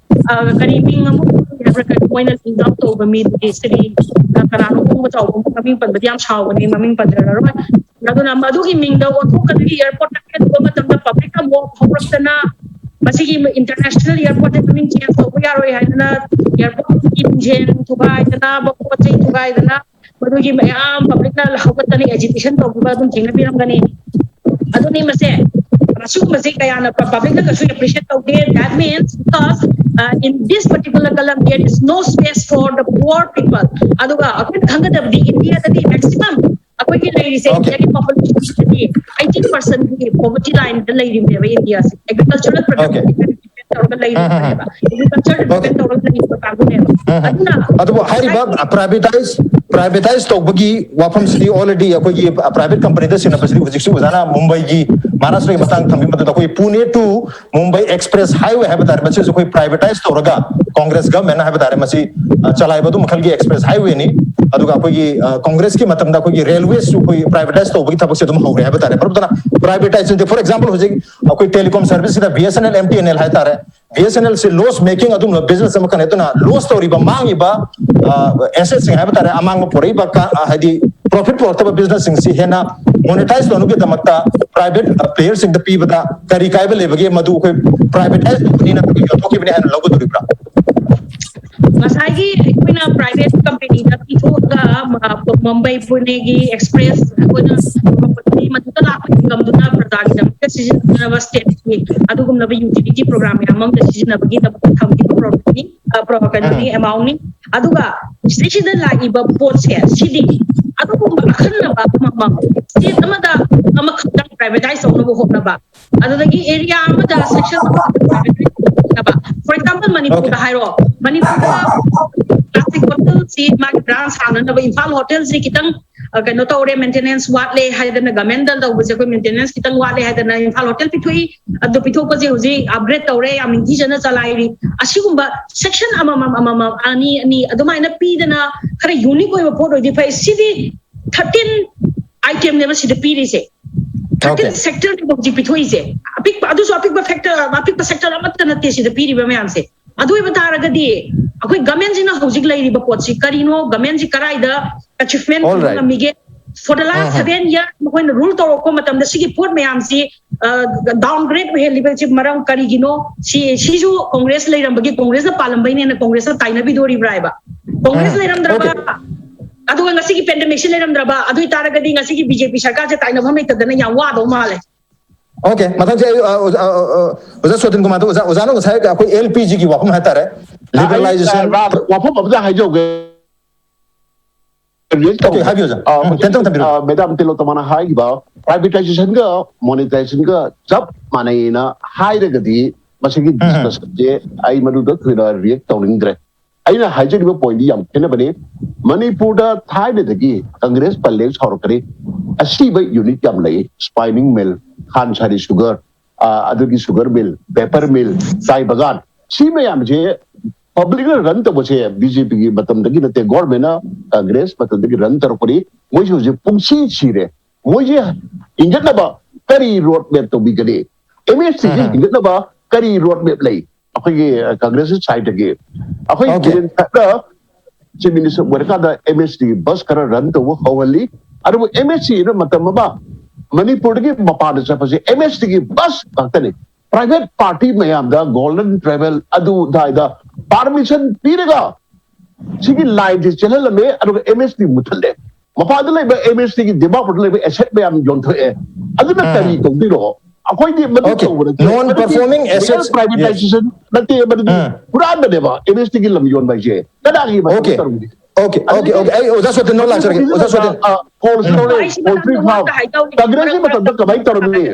ꯑ, ꯀꯔꯤ ꯃꯤꯡ ꯑꯃ ꯍꯥꯏꯕ꯭ꯔꯥ, ꯀꯔꯤ ꯃꯣꯏꯅ ꯂꯤꯖ ꯑꯥꯎꯠ ꯇꯧꯕ ꯃꯤꯗꯨꯒꯤ ꯁꯤꯗꯤ, ꯑ, ꯀꯅꯥꯅꯣ ꯈꯪꯕ ꯆꯥꯎꯕ ꯃꯃꯤꯡ ꯄꯟꯕꯗꯤ ꯌꯥꯝ ꯁꯥꯎꯒꯅꯤ, ꯃꯃꯤꯡ ꯄꯟꯖꯔꯔꯣꯏ꯫ ꯑꯗꯨꯅ ꯃꯗꯨꯒꯤ ꯃꯤꯡꯗ ꯑꯣꯟꯊꯣꯛꯀꯗꯣꯏꯒꯤ ꯑꯦꯌꯥꯔꯄꯣꯔꯠꯇ ꯈꯦꯠꯂꯨꯕ ꯃꯇꯝꯗ ꯄꯕ꯭ꯂꯤꯛꯅ ꯃꯣꯞ ꯍꯧꯔꯛꯇꯅ ꯃꯁꯤꯒꯤ ꯏꯟꯇꯔꯅꯦꯁꯅꯦꯜ ꯑꯦꯌꯥꯔꯄꯣꯔꯠꯇ ꯃꯃꯤꯡ ꯆꯦꯟꯖ ꯇꯧꯕ ꯌꯥꯔꯣꯏ ꯍꯥꯏꯗꯅ ꯑꯦꯌꯥꯔꯄꯣꯔꯠꯀꯤ ꯃꯤꯡꯁꯦꯜ ꯊꯨꯒꯥꯏꯗꯅ ꯄꯣꯠ ꯆꯩ ꯊꯨꯒꯥꯏꯗꯅ ꯃꯗꯨꯒꯤ ꯃꯌꯥꯝ ꯄꯕ꯭ꯂꯤꯛꯅ ꯍꯧꯒꯠꯇꯅ ꯑꯦꯖꯤꯇꯦꯁꯟ ꯇꯧꯈꯤꯕ ꯑꯗꯨꯝ ꯊꯦꯡꯅꯕꯤꯔꯝꯒꯅꯤ꯫ ꯑꯗꯨꯅꯤ ꯃꯁꯦ ꯑꯁꯤꯒꯨꯝꯕꯁꯦ ꯀꯌꯥꯅ ꯄꯕ꯭ꯂꯤꯛꯅ ꯀꯩꯁꯨ ꯑꯦꯄ꯭ꯔꯤꯁꯤꯌꯦꯠ ꯇꯧꯗꯦ꯫ That means because uh, in this particular column there is no space for the poor people. ꯑꯗꯨꯒ ꯑꯩꯈꯣꯏꯅ ꯈꯪꯒꯗꯕꯗꯤ ꯏꯟꯗꯤꯌꯥꯗꯗꯤ ꯃꯦꯛꯁꯤꯃꯝ ꯑꯩꯈꯣꯏꯒꯤ ꯂꯩꯔꯤꯁꯦ, Okay. ꯏꯟꯗꯤꯌꯥꯒꯤ ꯄꯣꯄꯨꯂꯦꯁꯟꯗꯤ ꯑꯩꯇꯤ ꯄꯔꯁꯦꯟꯒꯤ ꯄꯣꯚꯔꯇꯤ ꯂꯥꯏꯟꯗ ꯂꯩꯔꯤꯕꯅꯦꯕ ꯏꯟꯗꯤꯌꯥꯁꯦ꯫ ꯑꯦꯒ꯭ꯔꯤꯀꯜꯆꯔꯦꯜ ꯄ꯭ꯔꯗꯛꯇ ꯗꯤꯄꯦꯟ ꯇꯧꯔꯒ ꯂꯩꯔꯤꯕꯅꯦꯕ꯫ ꯑꯦꯒ꯭ꯔꯤꯀꯜꯆꯔ ꯗꯤꯄꯦꯟ ꯇꯧꯔꯒ ꯂꯩꯔꯤꯕ ꯀꯥꯡꯕꯨꯅꯦꯕ꯫ ꯑꯗꯨꯅ ꯑꯗꯨꯕꯨ ꯍꯥꯏꯔꯤꯕ ꯄ꯭ꯔꯥꯏꯚꯦꯇꯥꯏꯁ ꯄ꯭ꯔꯥꯏꯚꯦꯇꯥꯏꯁ ꯇꯧꯕꯒꯤ ꯋꯥꯐꯝꯁꯤꯗꯤ ꯑꯣꯜꯔꯦꯗꯤ ꯑꯩꯈꯣꯏꯒꯤ ꯄ꯭ꯔꯥꯏꯚꯦꯠ ꯀꯝꯄꯅꯤꯗ ꯁꯤꯟꯅꯕꯁꯤꯗꯤ ꯍꯧꯖꯤꯛꯁꯨ ꯑꯣꯖꯥꯅ ꯃꯨꯝꯕꯩꯒꯤ, ꯃꯍꯥꯔꯥꯁꯇ꯭ꯔꯒꯤ ꯃꯇꯥꯡ ꯊꯝꯕ ꯃꯇꯝꯗ ꯑꯩꯈꯣꯏ Pune two Mumbai express highway ꯍꯥꯏꯕ ꯇꯥꯔꯦ, ꯃꯁꯤꯁꯨ ꯑꯩꯈꯣꯏ ꯄ꯭ꯔꯥꯏꯚꯦꯇꯥꯏꯁ ꯇꯧꯔꯒ ꯀꯣꯡꯒ꯭ꯔꯦꯁ ꯒꯚꯔꯟꯃꯦꯟꯠꯅ ꯍꯥꯏꯕ ꯇꯥꯔꯦ ꯃꯁꯤ ꯑ, ꯆꯂꯥꯏꯕ ꯑꯗꯨ ꯃꯈꯜꯒꯤ ꯑꯦꯛꯁꯄ꯭ꯔꯦꯁ ꯍꯥꯏꯋꯦꯅꯤ꯫ ꯑꯗꯨꯒ ꯑꯩꯈꯣꯏꯒꯤ ꯑ, ꯀꯣꯡꯒ꯭ꯔꯦꯁꯀꯤ ꯃꯇꯝꯗ ꯑꯩꯈꯣꯏꯒꯤ ꯔꯦꯜꯋꯦꯁꯨ ꯑꯩꯈꯣꯏ ꯄ꯭ꯔꯥꯏꯚꯦꯇꯥꯏꯁ ꯇꯧꯕꯒꯤ ꯊꯕꯛꯁꯦ ꯑꯗꯨꯝ ꯍꯧꯔꯦ ꯍꯥꯏꯕ ꯇꯥꯔꯦ꯫ ꯃꯔꯝ ꯑꯗꯨꯅ ꯄ꯭ꯔꯥꯏꯚꯦꯇꯥꯏꯁ, for example, ꯍꯧꯖꯤꯛ ꯑꯩꯈꯣꯏ ꯇꯦꯂꯤꯀꯣꯝ ꯁꯔꯚꯤꯁꯁꯤꯗ B S N L, M T N L ꯍꯥꯏ ꯇꯥꯔꯦ, ꯕꯤ ꯑꯦꯁ ꯑꯦꯟ ꯑꯦꯜꯁꯤ ꯂꯣꯁ ꯃꯦꯀꯤꯡ ꯑꯗꯨꯝꯕ ꯕꯤꯖꯤꯅꯦꯁ ꯑꯃꯈꯛꯅꯤ꯫ ꯑꯗꯨꯅ ꯂꯣꯁ ꯇꯧꯔꯤꯕ, ꯃꯥꯡꯉꯤꯕ ꯑꯦꯁꯦꯠꯁꯤꯡ ꯍꯥꯏꯕ ꯇꯥꯔꯦ, ꯑꯃꯥꯡꯕ ꯄꯨꯔꯛꯏꯕ ꯀ-, ꯑ, ꯍꯥꯏꯗꯤ ꯄ꯭ꯔꯣꯐꯤꯠ ꯄꯨꯔꯛꯇꯕ ꯕꯤꯖꯤꯅꯦꯁꯁꯤꯡꯁꯤ ꯍꯦꯟꯅ ꯃꯣꯅꯤꯇꯥꯏꯁ ꯇꯧꯅꯕꯒꯤꯗꯃꯛꯇ ꯄ꯭ꯔꯥꯏꯚꯦꯠ ꯄ꯭ꯂꯦꯌꯔꯁꯤꯡꯗ ꯄꯤꯕꯗ ꯀꯔꯤ ꯀꯥꯏꯕ ꯂꯩꯕꯒꯦ? ꯃꯗꯨ ꯑꯩꯈꯣꯏ ꯄ꯭ꯔꯥꯏꯚꯦꯇꯥꯏꯁ ꯇꯧꯕꯅꯤ ꯅꯠꯇ꯭ꯔꯒ ꯌꯣꯟꯊꯣꯛꯈꯤꯕꯅꯤ ꯍꯥꯏꯅ ꯂꯧꯒꯗꯧꯔꯤꯕ꯭ꯔꯥ? ꯉꯁꯥꯏꯒꯤ ꯑꯩꯈꯣꯏꯅ ꯄ꯭ꯔꯥꯏꯚꯦꯠ ꯀꯝꯄꯦꯅꯤꯗ ꯄꯤꯊꯣꯛꯑꯒ ꯃ-, ꯃꯨꯝꯕꯩ ꯄꯨꯅꯦꯒꯤ ꯑꯦꯛꯁꯄ꯭ꯔꯦꯁ ꯑꯩꯈꯣꯏꯅ ꯃꯗꯨꯗ ꯂꯥꯛꯄ ꯏꯟꯀꯝꯗꯨꯅ ꯄ꯭ꯔꯖꯥꯒꯤꯗꯃꯛꯇ ꯁꯤꯖꯤꯟꯅꯅꯕ ꯁ꯭ꯇꯦꯠꯀꯤ ꯑꯗꯨꯒꯨꯝꯂꯕ ꯌꯨꯇꯤꯂꯤꯇꯤ ꯄ꯭ꯔꯣꯒ꯭ꯔꯥꯝ ꯃꯌꯥꯝ ꯑꯃꯗ ꯁꯤꯖꯤꯟꯅꯕꯒꯤꯗꯃꯛꯇ ꯊꯝꯈꯤꯕ ꯄ꯭ꯔꯣꯒ꯭ꯔꯥꯝꯅꯤ, ꯑ, ꯄ꯭ꯔꯣ-, ꯀꯩꯅꯣꯅꯤ, ꯑꯦꯃꯥꯎꯟꯅꯤ꯫ ꯑꯗꯨꯒ ꯁꯤꯗꯩꯁꯤꯗ ꯂꯥꯛꯏꯕ ꯄꯣꯠꯁꯦ ꯁꯤꯗꯤ ꯑꯗꯨꯒꯨꯝꯕ ꯑꯈꯟꯅꯕ ꯑꯃꯃꯝ ꯁ꯭ꯇꯦꯠ ꯑꯃꯗ ꯑꯃꯈꯛꯇꯪ ꯄ꯭ꯔꯥꯏꯚꯦꯇꯥꯏꯁ ꯇꯧꯅꯕ ꯍꯣꯠꯅꯕ, ꯑꯗꯨꯗꯒꯤ ꯑꯦꯔꯤꯌꯥ ꯑꯃꯗ ꯁꯦꯛꯁꯟ ꯑꯃꯈꯛꯇ ꯄ꯭ꯔꯥꯏꯚꯦꯇꯥꯏꯁ ꯇꯧꯅꯕ꯫ For example, ꯃꯅꯤꯄꯨꯔꯗ ꯍꯥꯏꯔꯣ, ꯃꯅꯤꯄꯨꯔꯗ ꯀ꯭ꯂꯥꯁꯤꯛ ꯍꯣꯇꯦꯜꯁꯤ ꯃꯥꯒꯤ ꯕ꯭ꯔꯥꯟꯁ ꯍꯥꯡꯅꯅꯕ ꯏꯝꯐꯥꯜ ꯍꯣꯇꯦꯜꯁꯤ ꯈꯤꯇꯪ ꯑ, ꯀꯩꯅꯣ ꯇꯧꯔꯦ, ꯃꯦꯟꯇꯦꯅꯦꯟꯁ ꯋꯥꯠꯂꯦ ꯍꯥꯏꯗꯅ, ꯒꯚꯔꯟꯃꯦꯟꯗ ꯇꯧꯕꯁꯦ ꯑꯩꯈꯣꯏ ꯃꯦꯟꯇꯦꯅꯦꯟꯁ ꯈꯤꯇꯪ ꯋꯥꯠꯂꯦ ꯍꯥꯏꯗꯅ ꯏꯝꯐꯥꯜ ꯍꯣꯇꯦꯜ ꯄꯤꯊꯣꯛꯏ꯫ ꯑꯗꯨ ꯄꯤꯊꯣꯛꯄꯁꯦ ꯍꯧꯖꯤꯛ ꯑꯞꯒ꯭ꯔꯦꯗ ꯇꯧꯔꯦ, ꯌꯥꯝ ꯅꯤꯡꯊꯤꯖꯅ ꯆꯂꯥꯏꯔꯤ꯫ ꯑꯁꯤꯒꯨꯝꯕ ꯁꯦꯛꯁꯟ ꯑꯃꯃꯝ ꯑꯃꯃꯝ, ꯑꯅꯤ ꯑꯅꯤ ꯑꯗꯨꯃꯥꯏꯅ ꯄꯤꯗꯅ ꯈꯔ ꯌꯨꯅꯤꯛ ꯑꯣꯏꯕ ꯄꯣꯠ ꯑꯣꯏꯗꯤ ꯐꯩ꯫ ꯁꯤꯗꯤ ꯊꯥꯔꯇꯤꯟ ꯑꯥꯏꯇꯦꯝꯅꯦꯕ ꯁꯤꯗ ꯄꯤꯔꯤꯁꯦ, ꯊꯥꯔꯇꯤꯟ Okay. ꯁꯦꯛꯇꯔꯅꯦꯕ ꯍꯧꯖꯤꯛ ꯄꯤꯊꯣꯛꯏꯁꯦ꯫ ꯑꯄꯤꯛꯄ, ꯑꯗꯨꯁꯨ ꯑꯄꯤꯛꯄ ꯐꯦꯛꯇꯔ, ꯑꯄꯤꯛꯄ ꯁꯦꯛꯇꯔ ꯑꯃꯠꯇ ꯅꯠꯇꯦ ꯁꯤꯗ ꯄꯤꯔꯤꯕ ꯃꯌꯥꯝꯁꯦ꯫ ꯑꯗꯨ ꯑꯣꯏꯕ ꯇꯥꯔꯒꯗꯤ ꯑꯩꯈꯣꯏ ꯒꯚꯔꯟꯃꯦꯟꯠꯁꯤꯅ ꯍꯧꯖꯤꯛ ꯂꯩꯔꯤꯕ ꯄꯣꯠꯁꯤ ꯀꯔꯤꯅꯣ, ꯒꯚꯔꯟꯃꯦꯟꯠꯁꯤ ꯀꯔꯥꯏꯗ achievement All right. ꯐꯪꯍꯜꯂꯝꯃꯤꯒꯦ? For the last seven years ꯃꯈꯣꯏꯅ ꯔꯨꯜ ꯇꯧꯔꯛꯄ ꯃꯇꯝꯗ ꯁꯤꯒꯤ ꯄꯣꯠ ꯃꯌꯥꯝꯁꯤ ꯗꯥꯎꯟꯒ꯭ꯔꯦꯗ ꯑꯣꯏꯍꯜꯂꯤꯕꯁꯤ ꯃꯔꯝ ꯀꯔꯤꯒꯤꯅꯣ? ꯁꯤ, ꯁꯤꯁꯨ ꯀꯣꯡꯒ꯭ꯔꯦꯁ ꯂꯩꯔꯝꯕꯒꯤ, ꯀꯣꯡꯒ꯭ꯔꯦꯁꯅ ꯄꯥꯜꯂꯝꯕꯩꯅꯦꯅ ꯀꯣꯡꯒ꯭ꯔꯦꯁꯅ ꯇꯥꯏꯅꯕꯤꯗꯣꯔꯤꯕ꯭ꯔꯥ ꯍꯥꯏꯕ? ꯀꯣꯡꯒ꯭ꯔꯦꯁ ꯎꯝ. ꯂꯩꯔꯝꯗ꯭ꯔꯕ, Okay. ꯑꯗꯨꯒ ꯉꯁꯤꯒꯤ ꯄꯦꯟꯗꯦꯃꯤꯛꯁꯤ ꯂꯩꯔꯝꯗ꯭ꯔꯕ, ꯑꯗꯨ ꯑꯣꯏ ꯇꯥꯔꯒꯗꯤ ꯉꯁꯤꯒꯤ ꯕꯤ ꯖꯦ ꯄꯤ ꯁꯔꯀꯥꯔꯁꯦ ꯇꯥꯏꯅꯐꯝ ꯂꯩꯇꯗꯅ ꯌꯥꯝ ꯋꯥꯗꯧ ꯃꯥꯜꯂꯦ꯫ ꯑꯣꯀꯦ, ꯃꯊꯪꯁꯦ ꯑꯩ, ꯑ, ꯑꯣꯖꯥ, ꯑ, ꯑ, ꯑ, ꯑꯣꯖꯥ ꯁꯣꯇꯤꯟ ꯀꯨꯃꯥꯔꯗ, ꯑꯣꯖꯥ, ꯑꯣꯖꯥꯅ ꯉꯁꯥꯏ ꯑꯩꯈꯣꯏ L P G ꯒꯤ ꯋꯥꯐꯝ ꯍꯥꯏꯇꯥꯔꯦ, liberalization. ꯑꯩ, ꯑ, ꯋꯥꯐꯝ ꯑꯃꯇ ꯍꯥꯏꯖꯍꯧꯒꯦ꯫ Okay, ꯍꯥꯏꯕꯤꯌꯨ, ꯑꯣꯖꯥ. ꯑ, ꯎꯝ, ꯇꯦꯟꯇꯪ ꯊꯝꯕꯤꯔꯣ. ꯑ, ꯃꯦꯗꯥꯝ ꯇꯤꯂꯣꯇꯃꯥꯅ ꯍꯥꯏꯈꯤꯕ privatization ꯒ monetization ꯒ ꯆꯞ ꯃꯥꯟꯅꯩꯅ ꯍꯥꯏꯔꯒꯗꯤ ꯃꯁꯤꯒꯤ ꯎꯝ. Discussion ꯁꯦ ꯑꯩ ꯃꯗꯨꯗ ꯊꯣꯏꯅ react ꯇꯧꯅꯤꯡꯗ꯭ꯔꯦ꯫ ꯑꯩꯅ ꯍꯥꯏꯖꯔꯤꯕ point ꯗꯤ ꯌꯥꯝ ꯈꯦꯠꯅꯕꯅꯤ꯫ ꯃꯅꯤꯄꯨꯔꯗ ꯊꯥꯏꯅꯗꯒꯤ Congress ꯄꯜꯂꯦ ꯁꯥꯎꯔꯛꯀꯅꯤ, ꯑꯁꯤꯕ unit ꯌꯥꯝ ꯂꯩ, spinning mill, ꯈꯥꯟꯁꯥꯔꯤ sugar, ꯑ, ꯑꯗꯨꯒꯤ sugar mill, paper mill, ꯆꯥꯏ ꯕꯒꯥꯟ, ꯁꯤ ꯃꯌꯥꯝꯁꯦ public ꯅ run ꯇꯧꯕꯁꯦ B J P ꯒꯤ ꯃꯇꯝꯗꯒꯤ ꯅꯠꯇꯦ, government ꯅ Congress ꯃꯇꯝꯗꯒꯤ run ꯇꯧꯔꯛꯄꯅꯤ꯫ ꯃꯣꯏꯁꯦ ꯍꯧꯖꯤꯛ ꯄꯨꯡꯁꯤ ꯁꯤꯔꯦ꯫ ꯃꯣꯏꯁꯦ ꯍꯤꯡꯒꯠꯅꯕ ꯀꯔꯤ road map ꯇꯧꯕꯤꯒꯅꯤ? M S T ꯁꯦ ꯎꯝ. ꯍꯤꯡꯒꯠꯅꯕ ꯀꯔꯤ road map ꯂꯩ? ꯑꯩꯈꯣꯏꯒꯤ, ꯑ, Congress ꯀꯤ side ꯇꯒꯤ ꯑꯩꯈꯣꯏ Okay. ꯕꯤꯔꯦꯟ ꯈꯛꯅ Chief Minister ꯑꯣꯏꯔꯀꯥꯟꯗ M S T ꯒꯤ bus ꯈꯔ run ꯇꯧꯕ ꯍꯧꯍꯜꯂꯤ꯫ ꯑꯗꯨꯕꯨ M S T ꯅ ꯃꯇꯝ ꯑꯃ ꯃꯅꯤꯄꯨꯔꯗꯒꯤ ꯃꯄꯥꯟꯗ ꯆꯠꯄꯁꯦ M S T ꯒꯤ bus ꯉꯥꯛꯇꯅꯤ꯫ Private party ꯃꯌꯥꯝꯗ Golden Triangle ꯑꯗꯨ ꯑꯗꯥꯏꯗ permission ꯄꯤꯔꯒ ꯁꯤꯒꯤ line ꯁꯦ ꯆꯦꯜꯍꯜꯂꯝꯃꯦ, ꯑꯗꯨꯒ M S T ꯃꯨꯠꯊꯠꯂꯦ꯫ ꯃꯄꯥꯟꯗ ꯂꯩꯕ M S T ꯒꯤ ꯗꯤꯃꯥꯄꯨꯔꯗ ꯂꯩꯕ asset ꯃꯌꯥꯝ ꯌꯣꯟꯊꯣꯛꯑꯦ꯫ ꯑꯗꯨꯅ ꯎꯝ. ꯀꯔꯤ ꯇꯧꯗꯣꯏꯅꯣ? ꯑꯩꯈꯣꯏꯗꯤ ꯃꯗꯨ Okay. ꯇꯧꯕ ꯅꯠꯇꯦ꯫ Non ꯃꯗꯨꯗꯤ performing real assets. Privatization ꯅꯠꯇꯦ, ꯃꯗꯨꯗꯤ ꯎꯝ. ꯍꯨꯔꯥꯟꯕꯅꯦꯕ M S T ꯒꯤ ꯂꯝ ꯌꯣꯟꯕ ꯍꯥꯏꯁꯦ꯫ ꯀꯅꯥꯒꯤ ꯃꯇꯝꯗ Okay. ꯇꯧꯔꯝꯒꯦ? Okay, okay, okay. ꯑꯩ ꯑꯣꯖꯥ ꯁꯣꯇꯤꯟꯗ ꯂꯥꯛꯆꯔꯒꯦ꯫ ꯑꯣꯖꯥ ꯁꯣꯇꯤꯟ. ꯑ, coal store, ꯑꯩꯁꯤ poultry ꯃꯇꯥꯡꯗ farm. ꯋꯥꯗ ꯍꯥꯏꯗꯧꯅꯤ꯫ Congress ꯀꯤ ꯃꯇꯝꯗ ꯀꯃꯥꯏꯅ ꯇꯧꯔꯝꯃꯤ?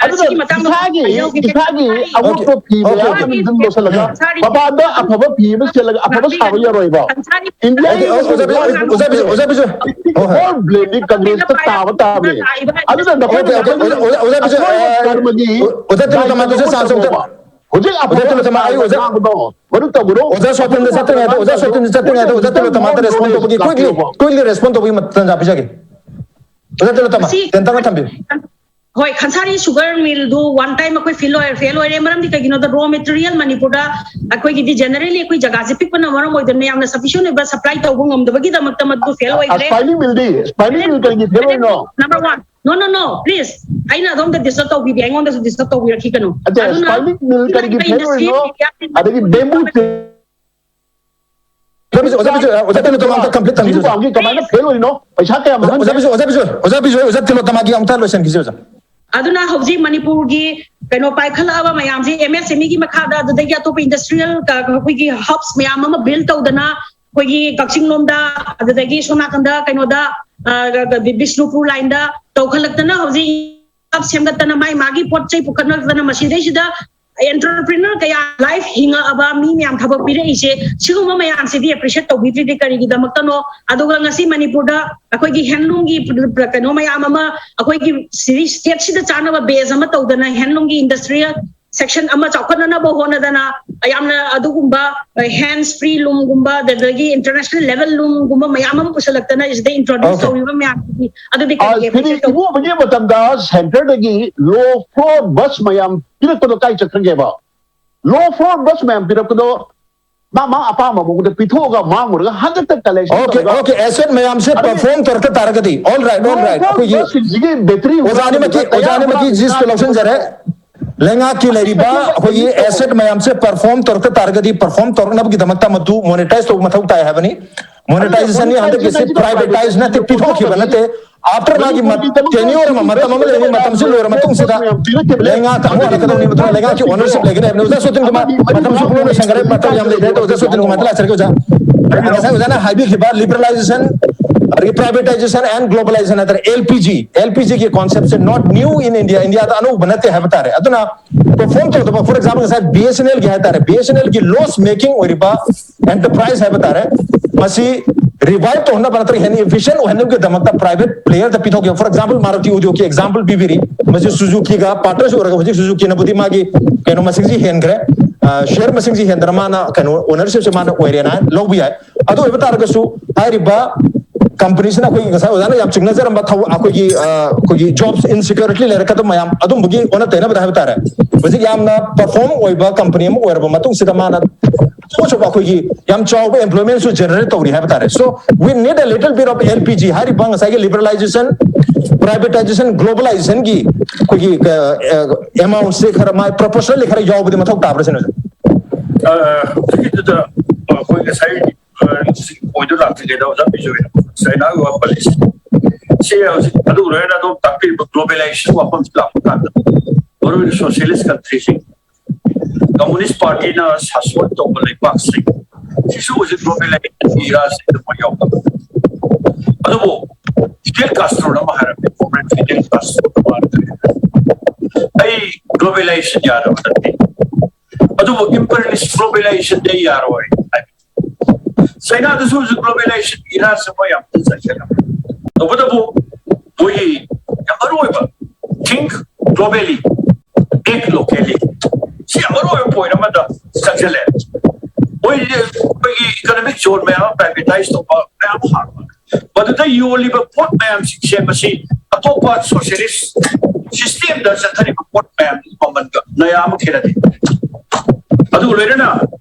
ꯑꯗꯨꯅ ꯑꯁꯤꯒꯤ ꯃꯇꯥꯡꯗ ꯏꯁꯥꯒꯤ, ꯍꯥꯏꯖꯍꯧꯒꯦ꯫ ꯏꯁꯥꯒꯤ ꯑꯋꯥꯠꯄ ꯐꯤ ꯃꯌꯥꯝ ꯑꯃ ꯑꯗꯨꯝ ꯂꯣꯠꯁꯤꯜꯂꯒ Okay. ꯃꯄꯥꯟꯗ ꯑꯐꯕ ꯐꯤ ꯑꯃ ꯁꯦꯠꯂꯒ ꯑꯐꯕ ꯁꯥꯕ ꯌꯥꯔꯣꯏꯕ꯫ India ꯒꯤ Okay, okay, ꯑꯣꯖꯥ ꯕꯤꯖꯣꯏ, ꯑꯣꯖꯥ ꯕꯤꯖꯣꯏ, ꯑꯣꯖꯥ ꯕꯤꯖꯣꯏ. ꯍꯣꯏ, ꯍꯣꯏ. Whole blame ꯗꯤ Congress ꯇ ꯇꯥꯕ ꯇꯥꯕꯅꯦ꯫ ꯑꯗꯨꯅ ꯅꯈꯣꯏꯅ Okay, okay, ꯑꯣꯖꯥ, ꯑꯣꯖꯥ, ꯑꯣꯖꯥ ꯕꯤꯖꯣꯏ, ꯑꯩꯈꯣꯏꯒꯤ ꯑ, ꯀꯔꯃꯒꯤ ꯑꯣꯖꯥ ꯇꯤꯂꯣꯇꯃꯥ, ꯗꯥꯏꯇ ꯑꯣꯖꯥ ꯆꯥꯟꯁ ꯑꯝꯇ. ꯇꯧꯕ꯫ ꯍꯧꯖꯤꯛ ꯑꯣꯖꯥ ꯇꯤꯂꯣꯇꯃꯥ, ꯑꯩ ꯑꯣꯖꯥ. ꯉꯥꯡꯕꯗꯣ ꯃꯗꯨ ꯇꯧꯒꯅꯨ꯫ ꯑꯣꯖꯥ ꯁꯣꯇꯤꯟꯗ ꯆꯠꯇ꯭ꯔꯤꯉꯩꯗ, ꯑꯣꯖꯥ ꯁꯣꯇꯤꯟꯗ ꯆꯠꯇ꯭ꯔꯤꯉꯩꯗ, ꯑꯣꯖꯥ ꯇꯤꯂꯣꯇꯃꯥꯗ respond ꯇꯧꯕꯒꯤ, quickly, quickly respond ꯇꯧꯕꯒꯤ ꯃꯇꯝ ꯇꯥꯟꯖꯥ ꯄꯤꯖꯒꯦ꯫ ꯑꯣꯖꯥ ꯇꯤꯂꯣꯇꯃꯥ, ꯃꯁꯤ ꯇꯦꯟꯇꯪ ꯊꯝꯕꯤꯌꯨ. ꯍꯣꯏ, ꯈꯟꯁꯥꯔꯤ sugar mill ꯗꯨ one time ꯑꯩꯈꯣꯏ fail ꯑꯣꯏꯔꯦ, fail ꯑꯣꯏꯔꯦ꯫ ꯃꯔꯝꯗꯤ ꯀꯩꯒꯤꯅꯣꯗ raw material ꯃꯅꯤꯄꯨꯔꯗ ꯑꯩꯈꯣꯏꯒꯤꯗꯤ generally ꯑꯩꯈꯣꯏ ꯖꯒꯥꯁꯦ ꯄꯤꯛꯄꯅ ꯃꯔꯝ ꯑꯣꯏꯗꯅ ꯌꯥꯝꯅ sufficient ꯑꯣꯏꯕ supply ꯇꯧꯕ ꯉꯝꯗꯕꯒꯤꯗꯃꯛꯇ ꯃꯗꯨ fail ꯑꯣꯏꯈ꯭ꯔꯦ꯫ Spinning mill ꯗꯤ, spinning mill ꯀꯔꯤꯒꯤ fail ꯑꯣꯏꯔꯤꯅꯣ? Number one, no, no, no, please, ꯑꯩꯅ ꯑꯗꯣꯝꯗ disturb ꯇꯧꯕꯤꯗꯦ, ꯑꯩꯉꯣꯟꯗꯁꯨ disturb ꯇꯧꯕꯤꯔꯛꯈꯤꯒꯅꯨ꯫ ꯑꯗ ꯑꯗꯨꯅ spinning mill ꯀꯔꯤꯒꯤ fail ꯑꯣꯏꯔꯤꯅꯣ? ꯑꯗꯒꯤ bamboo ꯑꯣꯖꯥ ꯕꯤꯖꯣꯏ, ꯑꯣꯖꯥ ꯕꯤꯖꯣꯏ, ꯑꯣꯖꯥ ꯇꯤꯂꯣꯇꯃꯥ ꯑꯝꯇ complete ꯊꯝꯕꯤꯌꯨ, ꯑꯣꯖꯥ. ꯀꯃꯥꯏꯅ fail ꯑꯣꯏꯔꯤꯅꯣ? ꯄꯩꯁꯥ ꯀꯌꯥ ꯑꯣꯖꯥ, ꯑꯣꯖꯥ ꯕꯤꯖꯣꯏ, ꯑꯣꯖꯥ ꯕꯤꯖꯣꯏ, ꯑꯣꯖꯥ ꯕꯤꯖꯣꯏ, ꯑꯣꯖꯥ ꯇꯤꯂꯣꯇꯃꯥꯒꯤ ꯑꯃꯨꯛꯇ ꯂꯣꯏꯁꯤꯟꯈꯤꯁꯤ, ꯑꯣꯖꯥ. ꯑꯗꯨꯅ ꯍꯧꯖꯤꯛ ꯃꯅꯤꯄꯨꯔꯒꯤ ꯀꯩꯅꯣ ꯄꯥꯏꯈꯠꯂꯛꯑꯕ ꯃꯌꯥꯝꯁꯦ, ꯑꯦꯝ ꯑꯦꯁ ꯑꯦꯝ ꯏꯒꯤ ꯃꯈꯥꯗ, ꯑꯗꯨꯗꯒꯤ ꯑꯇꯣꯞꯄ ꯏꯟꯗꯁꯇ꯭ꯔꯤꯌꯦꯜ ꯑꯩꯈꯣꯏꯒꯤ ꯍꯕꯁ ꯃꯌꯥꯝ ꯑꯃ ꯕꯤꯜ ꯇꯧꯗꯅ, ꯑꯩꯈꯣꯏꯒꯤ ꯀꯛꯆꯤꯡ ꯂꯣꯝꯗ, ꯑꯗꯨꯗꯒꯤ ꯁꯣꯝ ꯅꯥꯀꯟꯗ ꯀꯩꯅꯣꯗ, ꯑ, ꯕꯤꯁꯅꯨꯄꯨꯔ ꯂꯥꯏꯟꯗ ꯇꯧꯈꯠꯂꯛꯇꯅ, ꯍꯧꯖꯤꯛ ꯁꯦꯝꯒꯠꯇꯅ, ꯃꯥꯏ ꯃꯥꯒꯤ ꯄꯣꯠ ꯆꯩ ꯄꯨꯈꯠꯅꯔꯛꯇꯅ, ꯃꯁꯤꯗꯩꯁꯤꯗ ꯑꯦꯟꯇꯔꯄ꯭ꯔꯤꯅꯔ ꯀꯌꯥ ꯂꯥꯏꯐ ꯍꯤꯡꯉꯛꯑꯕ ꯃꯤ ꯃꯌꯥꯝ ꯊꯕꯛ ꯄꯤꯔꯛꯏꯁꯦ, ꯁꯤꯒꯨꯝꯕ ꯃꯌꯥꯝꯁꯤꯗꯤ ꯑꯦꯄ꯭ꯔꯤꯁꯤꯌꯦꯠ ꯇꯧꯕꯤꯗ꯭ꯔꯤꯗꯤ ꯀꯔꯤꯒꯤꯗꯃꯛꯇꯅꯣ? ꯑꯗꯨꯒ ꯉꯁꯤ ꯃꯅꯤꯄꯨꯔꯗ ꯑꯩꯈꯣꯏꯒꯤ ꯍꯦꯟꯂꯨꯝꯒꯤ ꯀꯩꯅꯣ ꯃꯌꯥꯝ ꯑꯃ, ꯑꯩꯈꯣꯏꯒꯤ ꯁꯤꯔꯤ ꯁ꯭ꯇꯦꯠꯁꯤꯗ ꯆꯥꯅꯕ ꯕꯦꯖ ꯑꯃ ꯇꯧꯗꯅ, ꯍꯦꯟꯂꯨꯝꯒꯤ ꯏꯟꯗꯁꯇ꯭ꯔꯤꯌꯦꯜ ꯁꯦꯛꯁꯟ ꯑꯃ ꯆꯥꯎꯈꯠꯅꯅꯕ ꯍꯣꯠꯅꯗꯅ, ꯌꯥꯝꯅ ꯑꯗꯨꯒꯨꯝꯕ ꯍꯦꯟꯁ ꯐ꯭ꯔꯤ ꯂꯨꯝꯒꯨꯝꯕ, ꯑꯗꯨꯗꯒꯤ ꯏꯟꯇꯔꯅꯦꯁꯅꯦꯜ ꯂꯦꯚꯦꯜ ꯂꯨꯝꯒꯨꯝꯕ ꯃꯌꯥꯝ ꯑꯃ ꯄꯨꯁꯜꯂꯛꯇꯅ ꯁꯤꯗ ꯏꯟꯇ꯭ꯔꯣꯗ꯭ꯌꯨꯁ Okay. ꯇꯧꯔꯤꯕ ꯃꯌꯥꯝꯁꯤꯗꯤ, ꯑꯗꯨꯗꯤ ꯑ, ꯀꯔꯤꯒꯤ ꯁꯤꯗꯤ ꯑꯦꯄ꯭ꯔꯤꯁꯤꯌꯦꯠ ꯇꯧ? ꯏꯕꯣꯕꯒꯤ ꯃꯇꯝꯗ ꯁꯦꯟꯇꯔꯗꯒꯤ ꯂꯣ ꯐ꯭ꯂꯣꯔ ꯕꯁ ꯃꯌꯥꯝ ꯄꯤꯔꯛꯄꯗꯣ ꯀꯥꯏ ꯆꯠꯈ꯭ꯔꯒꯦꯕ? ꯂꯣ ꯐ꯭ꯂꯣꯔ ꯕꯁ ꯃꯌꯥꯝ ꯄꯤꯔꯛꯄꯗꯣ ꯃꯥ ꯃꯥ ꯑꯄꯥꯝꯕ ꯃꯑꯣꯡꯗ ꯄꯤꯊꯣꯛꯑꯒ ꯃꯥꯡꯉꯨꯔꯒ ꯍꯟꯗꯛꯇ ꯀꯂꯦꯛꯁꯟ ꯑꯣꯀꯦ ꯇꯧꯔꯒ ꯑꯣꯀꯦ ꯑꯦꯁꯦꯠ ꯃꯌꯥꯝꯁꯦ ꯑꯗꯨ ꯄꯔꯐꯣꯔꯝ ꯇꯧꯔꯛꯇ ꯇꯥꯔꯒꯗꯤ ꯑꯣꯜ ꯔꯥꯏꯠ ꯑꯣꯜ ꯔꯥꯏꯠ ꯑꯩꯈꯣꯏꯒꯤ ꯕꯁꯁꯤꯡꯁꯤꯒꯤ ꯕꯦꯇ꯭ꯔꯤ ꯑꯣꯖꯥꯅꯤꯃꯛꯀꯤ ꯑꯣꯖꯥꯅꯤꯃꯛꯀꯤ ꯖꯤꯁꯇ ꯂꯧꯁꯤꯟꯖꯔꯦ꯫ ꯂꯩꯉꯥꯛꯀꯤ ꯂꯩꯔꯤꯕ ꯑꯩꯈꯣꯏꯒꯤ ꯑꯦꯁꯦꯠ ꯃꯌꯥꯝꯁꯦ ꯄꯔꯐꯣꯔꯝ ꯇꯧꯔꯛꯇ ꯇꯥꯔꯒꯗꯤ ꯄꯔꯐꯣꯔꯝ ꯇꯧꯔꯛꯅꯕꯒꯤꯗꯃꯛꯇ ꯃꯗꯨ ꯃꯣꯅꯤꯇꯥꯏꯁ ꯇꯧꯕ ꯃꯊꯧ ꯇꯥꯏ ꯍꯥꯏꯕꯅꯤ꯫ ꯃꯣꯅꯤꯇꯥꯏꯖꯦꯁꯟꯒꯤ ꯍꯟꯗꯛꯀꯤꯁꯤ ꯄ꯭ꯔꯥꯏꯚꯦꯇꯥꯏꯁ ꯅꯠꯇꯦ, ꯄꯤꯊꯣꯛꯈꯤꯕ ꯅꯠꯇꯦ꯫ ꯑꯥꯐꯇꯔ ꯃꯥꯒꯤ ꯇꯦꯟꯌꯣꯔ ꯑꯃ ꯃꯇꯝ ꯑꯃ ꯂꯩꯔꯤ, ꯃꯇꯝꯁꯤ ꯂꯣꯏꯔ ꯃꯇꯨꯡꯁꯤꯗ ꯂꯩꯉꯥꯛꯇ ꯑꯃꯨꯛ ꯍꯜꯂꯛꯀꯗꯧꯅꯤ꯫ ꯃꯇꯨꯡ ꯂꯩꯉꯥꯛꯀꯤ ꯑꯣꯅꯔꯁꯤꯞ ꯂꯩꯒꯅꯤ ꯍꯥꯏꯕꯅꯤ꯫ ꯑꯣꯖꯥ ꯁꯣꯇꯤꯟ ꯀꯨꯃꯥꯔ ꯃꯇꯝꯁꯨ ꯄꯨꯡꯂꯣꯏ ꯂꯣꯏꯁꯟꯈ꯭ꯔꯦ, ꯃꯇꯝ ꯌꯥꯝ ꯂꯩꯇ꯭ꯔꯦ꯫ ꯑꯗꯣ ꯑꯣꯖꯥ ꯁꯣꯇꯤꯟ ꯀꯨꯃꯥꯔꯗ ꯂꯥꯛꯆꯔꯒꯦ ꯑꯣꯖꯥ꯫ ꯉꯁꯥꯏ ꯑꯣꯖꯥꯅ ꯍꯥꯏꯕꯤꯈꯤꯕ ꯂꯤꯕꯔꯦꯂꯥꯏꯖꯦꯁꯟ, ꯔꯤꯄ꯭ꯔꯥꯏꯚꯦꯇꯥꯏꯖꯦꯁꯟ ꯑꯦꯟ ꯒ꯭ꯂꯣꯕꯦꯂꯥꯏꯖꯦꯁꯟ ꯍꯥꯏꯇꯥꯔꯦ, L P G, L P ꯖꯤꯒꯤ ꯀꯣꯟꯁꯦꯞꯁꯦ not new in India, ꯏꯟꯗꯤꯌꯥꯗ ꯑꯅꯧꯕ ꯅꯠꯇꯦ ꯍꯥꯏꯕ ꯇꯥꯔꯦ꯫ ꯑꯗꯨꯅ ꯄꯔꯐꯣꯔꯝ ꯇꯧꯗꯕ, ꯐꯣꯔ ꯑꯦꯛꯖꯥꯝꯄꯜ ꯉꯁꯥꯏ ꯕꯤ ꯑꯦꯁ ꯑꯦꯟ ꯑꯦꯜꯒꯤ ꯍꯥꯏꯇꯥꯔꯦ, ꯕꯤ ꯑꯦꯁ ꯑꯦꯟ ꯑꯦꯜꯒꯤ ꯂꯣꯁ ꯃꯦꯀꯤꯡ ꯑꯣꯏꯔꯤꯕ ꯑꯦꯟꯇꯔꯄ꯭ꯔꯥꯏꯁ ꯍꯥꯏꯕ ꯇꯥꯔꯦ, ꯃꯁꯤ ꯔꯤꯚꯥꯏꯚ ꯇꯧꯍꯟꯅꯕ ꯅꯠꯇ꯭ꯔꯒ ꯍꯦꯟꯅ ꯏꯐꯤꯁꯤꯌꯦꯟ ꯑꯣꯏꯍꯟꯅꯕꯒꯤꯗꯃꯛꯇ ꯄ꯭ꯔꯥꯏꯚꯦꯠ ꯄ꯭ꯂꯦꯌꯔꯗ ꯄꯤꯊꯣꯛꯈꯤꯕ꯫ ꯐꯣꯔ ꯑꯦꯛꯖꯥꯝꯄꯜ ꯃꯥꯔꯨꯇꯤ ꯎꯗ꯭ꯌꯣꯒꯀꯤ ꯑꯦꯛꯖꯥꯝꯄꯜ ꯄꯤꯕꯤꯔꯤ꯫ ꯃꯁꯤ ꯁꯨꯖꯨꯀꯤꯒ ꯄꯥꯔꯠꯅꯔꯁꯨ ꯑꯣꯏꯔꯒ ꯍꯧꯖꯤꯛ ꯁꯨꯖꯨꯀꯤꯅꯕꯨꯗꯤ ꯃꯥꯒꯤ ꯀꯩꯅꯣ ꯃꯁꯤꯡꯁꯤ ꯍꯦꯟꯈ꯭ꯔꯦ, ꯁꯤꯌꯔ ꯃꯁꯤꯡꯁꯤ ꯍꯦꯟꯗꯅ ꯃꯥꯅ ꯀꯩꯅꯣ ꯑꯣꯅꯔꯁꯤꯞꯁꯦ ꯃꯥꯅ ꯑꯣꯏꯔꯦꯅ ꯍꯥꯏꯅ ꯂꯧꯕ ꯌꯥꯏ꯫ ꯑꯗꯨ ꯑꯣꯏꯕ ꯇꯥꯔꯒꯁꯨ ꯍꯥꯏꯔꯤꯕ ꯀꯝꯄꯅꯤꯁꯤꯅ ꯑꯩꯈꯣꯏꯒꯤ ꯉꯁꯥꯏ ꯑꯣꯖꯥꯅ ꯌꯥꯝ ꯆꯤꯡꯅꯖꯔꯝꯕ ꯊꯕꯛ, ꯑꯩꯈꯣꯏꯒꯤ ꯑ, ꯑꯩꯈꯣꯏꯒꯤ ꯖꯣꯕꯁ ꯏꯟꯁꯤꯀ꯭ꯌꯨꯔꯤꯇꯤ ꯂꯩꯔꯛꯀꯗꯕ ꯃꯌꯥꯝ ꯑꯗꯨꯝꯕꯒꯤ ꯑꯣꯟꯅ ꯇꯩꯅꯕꯗ ꯍꯥꯏꯕ ꯇꯥꯔꯦ꯫ ꯍꯧꯖꯤꯛ ꯌꯥꯝꯅ ꯄꯔꯐꯣꯔꯝ ꯑꯣꯏꯕ ꯀꯝꯄꯅꯤ ꯑꯃ ꯑꯣꯏꯔꯕ ꯃꯇꯨꯡꯁꯤꯗ ꯃꯥꯅ ꯑꯆꯧ ꯑꯆꯧꯕ ꯑꯩꯈꯣꯏꯒꯤ ꯌꯥꯝ ꯆꯥꯎꯕ ꯑꯦꯝꯄ꯭ꯂꯣꯏꯃꯦꯟꯁꯨ ꯖꯦꯅꯔꯦꯠ ꯇꯧꯔꯤ ꯍꯥꯏꯕ ꯇꯥꯔꯦ꯫ So we need a little bit of L P G, ꯍꯥꯏꯔꯤꯕ ꯉꯁꯥꯏꯒꯤ ꯂꯤꯕꯔꯦꯂꯥꯏꯖꯦꯁꯟ, ꯄ꯭ꯔꯥꯏꯚꯦꯇꯥꯏꯖꯦꯁꯟ, ꯒ꯭ꯂꯣꯕꯦꯂꯥꯏꯖꯦꯁꯟꯒꯤ ꯑꯩꯈꯣꯏꯒꯤ ꯑꯦꯃꯥꯎꯟꯁꯦ ꯈꯔ ꯃꯥꯏ ꯄ꯭ꯔꯣꯄꯣꯔꯁꯅꯦꯜꯂꯤ ꯈꯔ ꯌꯥꯎꯕꯗꯤ ꯃꯊꯧ ꯇꯥꯕ꯭ꯔꯥ ꯁꯤꯅ? ꯍꯧꯖꯤꯛꯀꯤꯗꯨꯗ ꯑꯩꯈꯣꯏ ꯉꯁꯥꯏ ꯑꯣꯏꯗꯨ ꯂꯥꯛꯇ꯭ꯔꯤꯉꯩꯗ ꯑꯣꯖꯥ ꯕꯤꯖꯣꯏꯅ ꯆꯥꯏꯅꯥꯒꯤ ꯋꯥ ꯄꯜꯂꯤꯁꯦ꯫ ꯁꯤ ꯍꯧꯖꯤꯛ ꯑꯗꯨ ꯂꯣꯏꯅ ꯑꯗꯨꯝ ꯇꯥꯛꯄꯤꯔꯤꯕ globalization ꯋꯥꯐꯝꯁꯤ ꯂꯥꯛꯄ ꯀꯥꯟꯗ ꯃꯔꯨꯑꯣꯏꯅ socialist countryꯁꯤꯡ, communist partyꯅ ꯁꯥꯁꯣꯟ ꯇꯧꯕ ꯂꯩꯕꯥꯛꯁꯤꯡ, ꯁꯤꯁꯨ ꯍꯧꯖꯤꯛ globalizationꯒꯤ eraꯁꯤꯗ ꯃꯣꯏ ꯌꯥꯎꯗꯕ꯫ ꯑꯗꯨꯕꯨ Fidel Castroꯅ ꯑꯃ ꯍꯥꯏꯔꯝꯃꯤ, Comrade Fidel Castro꯫ ꯑꯩ globalization ꯌꯥꯗꯕ ꯅꯠꯇꯦ, ꯑꯗꯨꯕꯨ imperialist globalizationꯗꯤ ꯑꯩ ꯌꯥꯔꯣꯏ ꯍꯥꯏ꯫ ꯆꯩꯅꯥꯗꯁꯨ ꯍꯧꯖꯤꯛ globalization eraꯁꯦ ꯃꯣꯏ ꯌꯥꯝ ꯆꯠꯁꯤꯜꯂꯝꯃꯦ꯫ ꯇꯧꯕꯇꯕꯨ ꯃꯣꯏꯒꯤ ꯌꯥꯝ ꯃꯔꯨ ꯑꯣꯏꯕ think globally, act locally, ꯁꯤ ꯌꯥꯝ ꯃꯔꯨ ꯑꯣꯏꯕ point ꯑꯃꯗ ꯆꯪꯁꯤꯜꯂꯦ꯫ ꯃꯣꯏꯁꯦ ꯑꯩꯈꯣꯏꯒꯤ economic zone ꯃꯌꯥꯝ ꯑꯃ privatize ꯇꯧꯕ ꯃꯌꯥꯝ ꯑꯃ ꯍꯥꯡꯕ, ꯃꯗꯨꯗ ꯌꯣꯜꯂꯤꯕ ꯄꯣꯠ ꯃꯌꯥꯝꯁꯤꯡꯁꯦ ꯃꯁꯤ ꯑꯇꯣꯞꯄ socialist systemꯗ ꯆꯠꯊꯔꯤꯕ ꯄꯣꯠ ꯃꯌꯥꯝꯒꯤ ꯃꯃꯜꯒ ꯅꯌꯥ ꯑꯃ ꯈꯦꯠꯅꯗꯦ꯫ ꯑꯗꯨꯒ ꯂꯣꯏꯅꯅ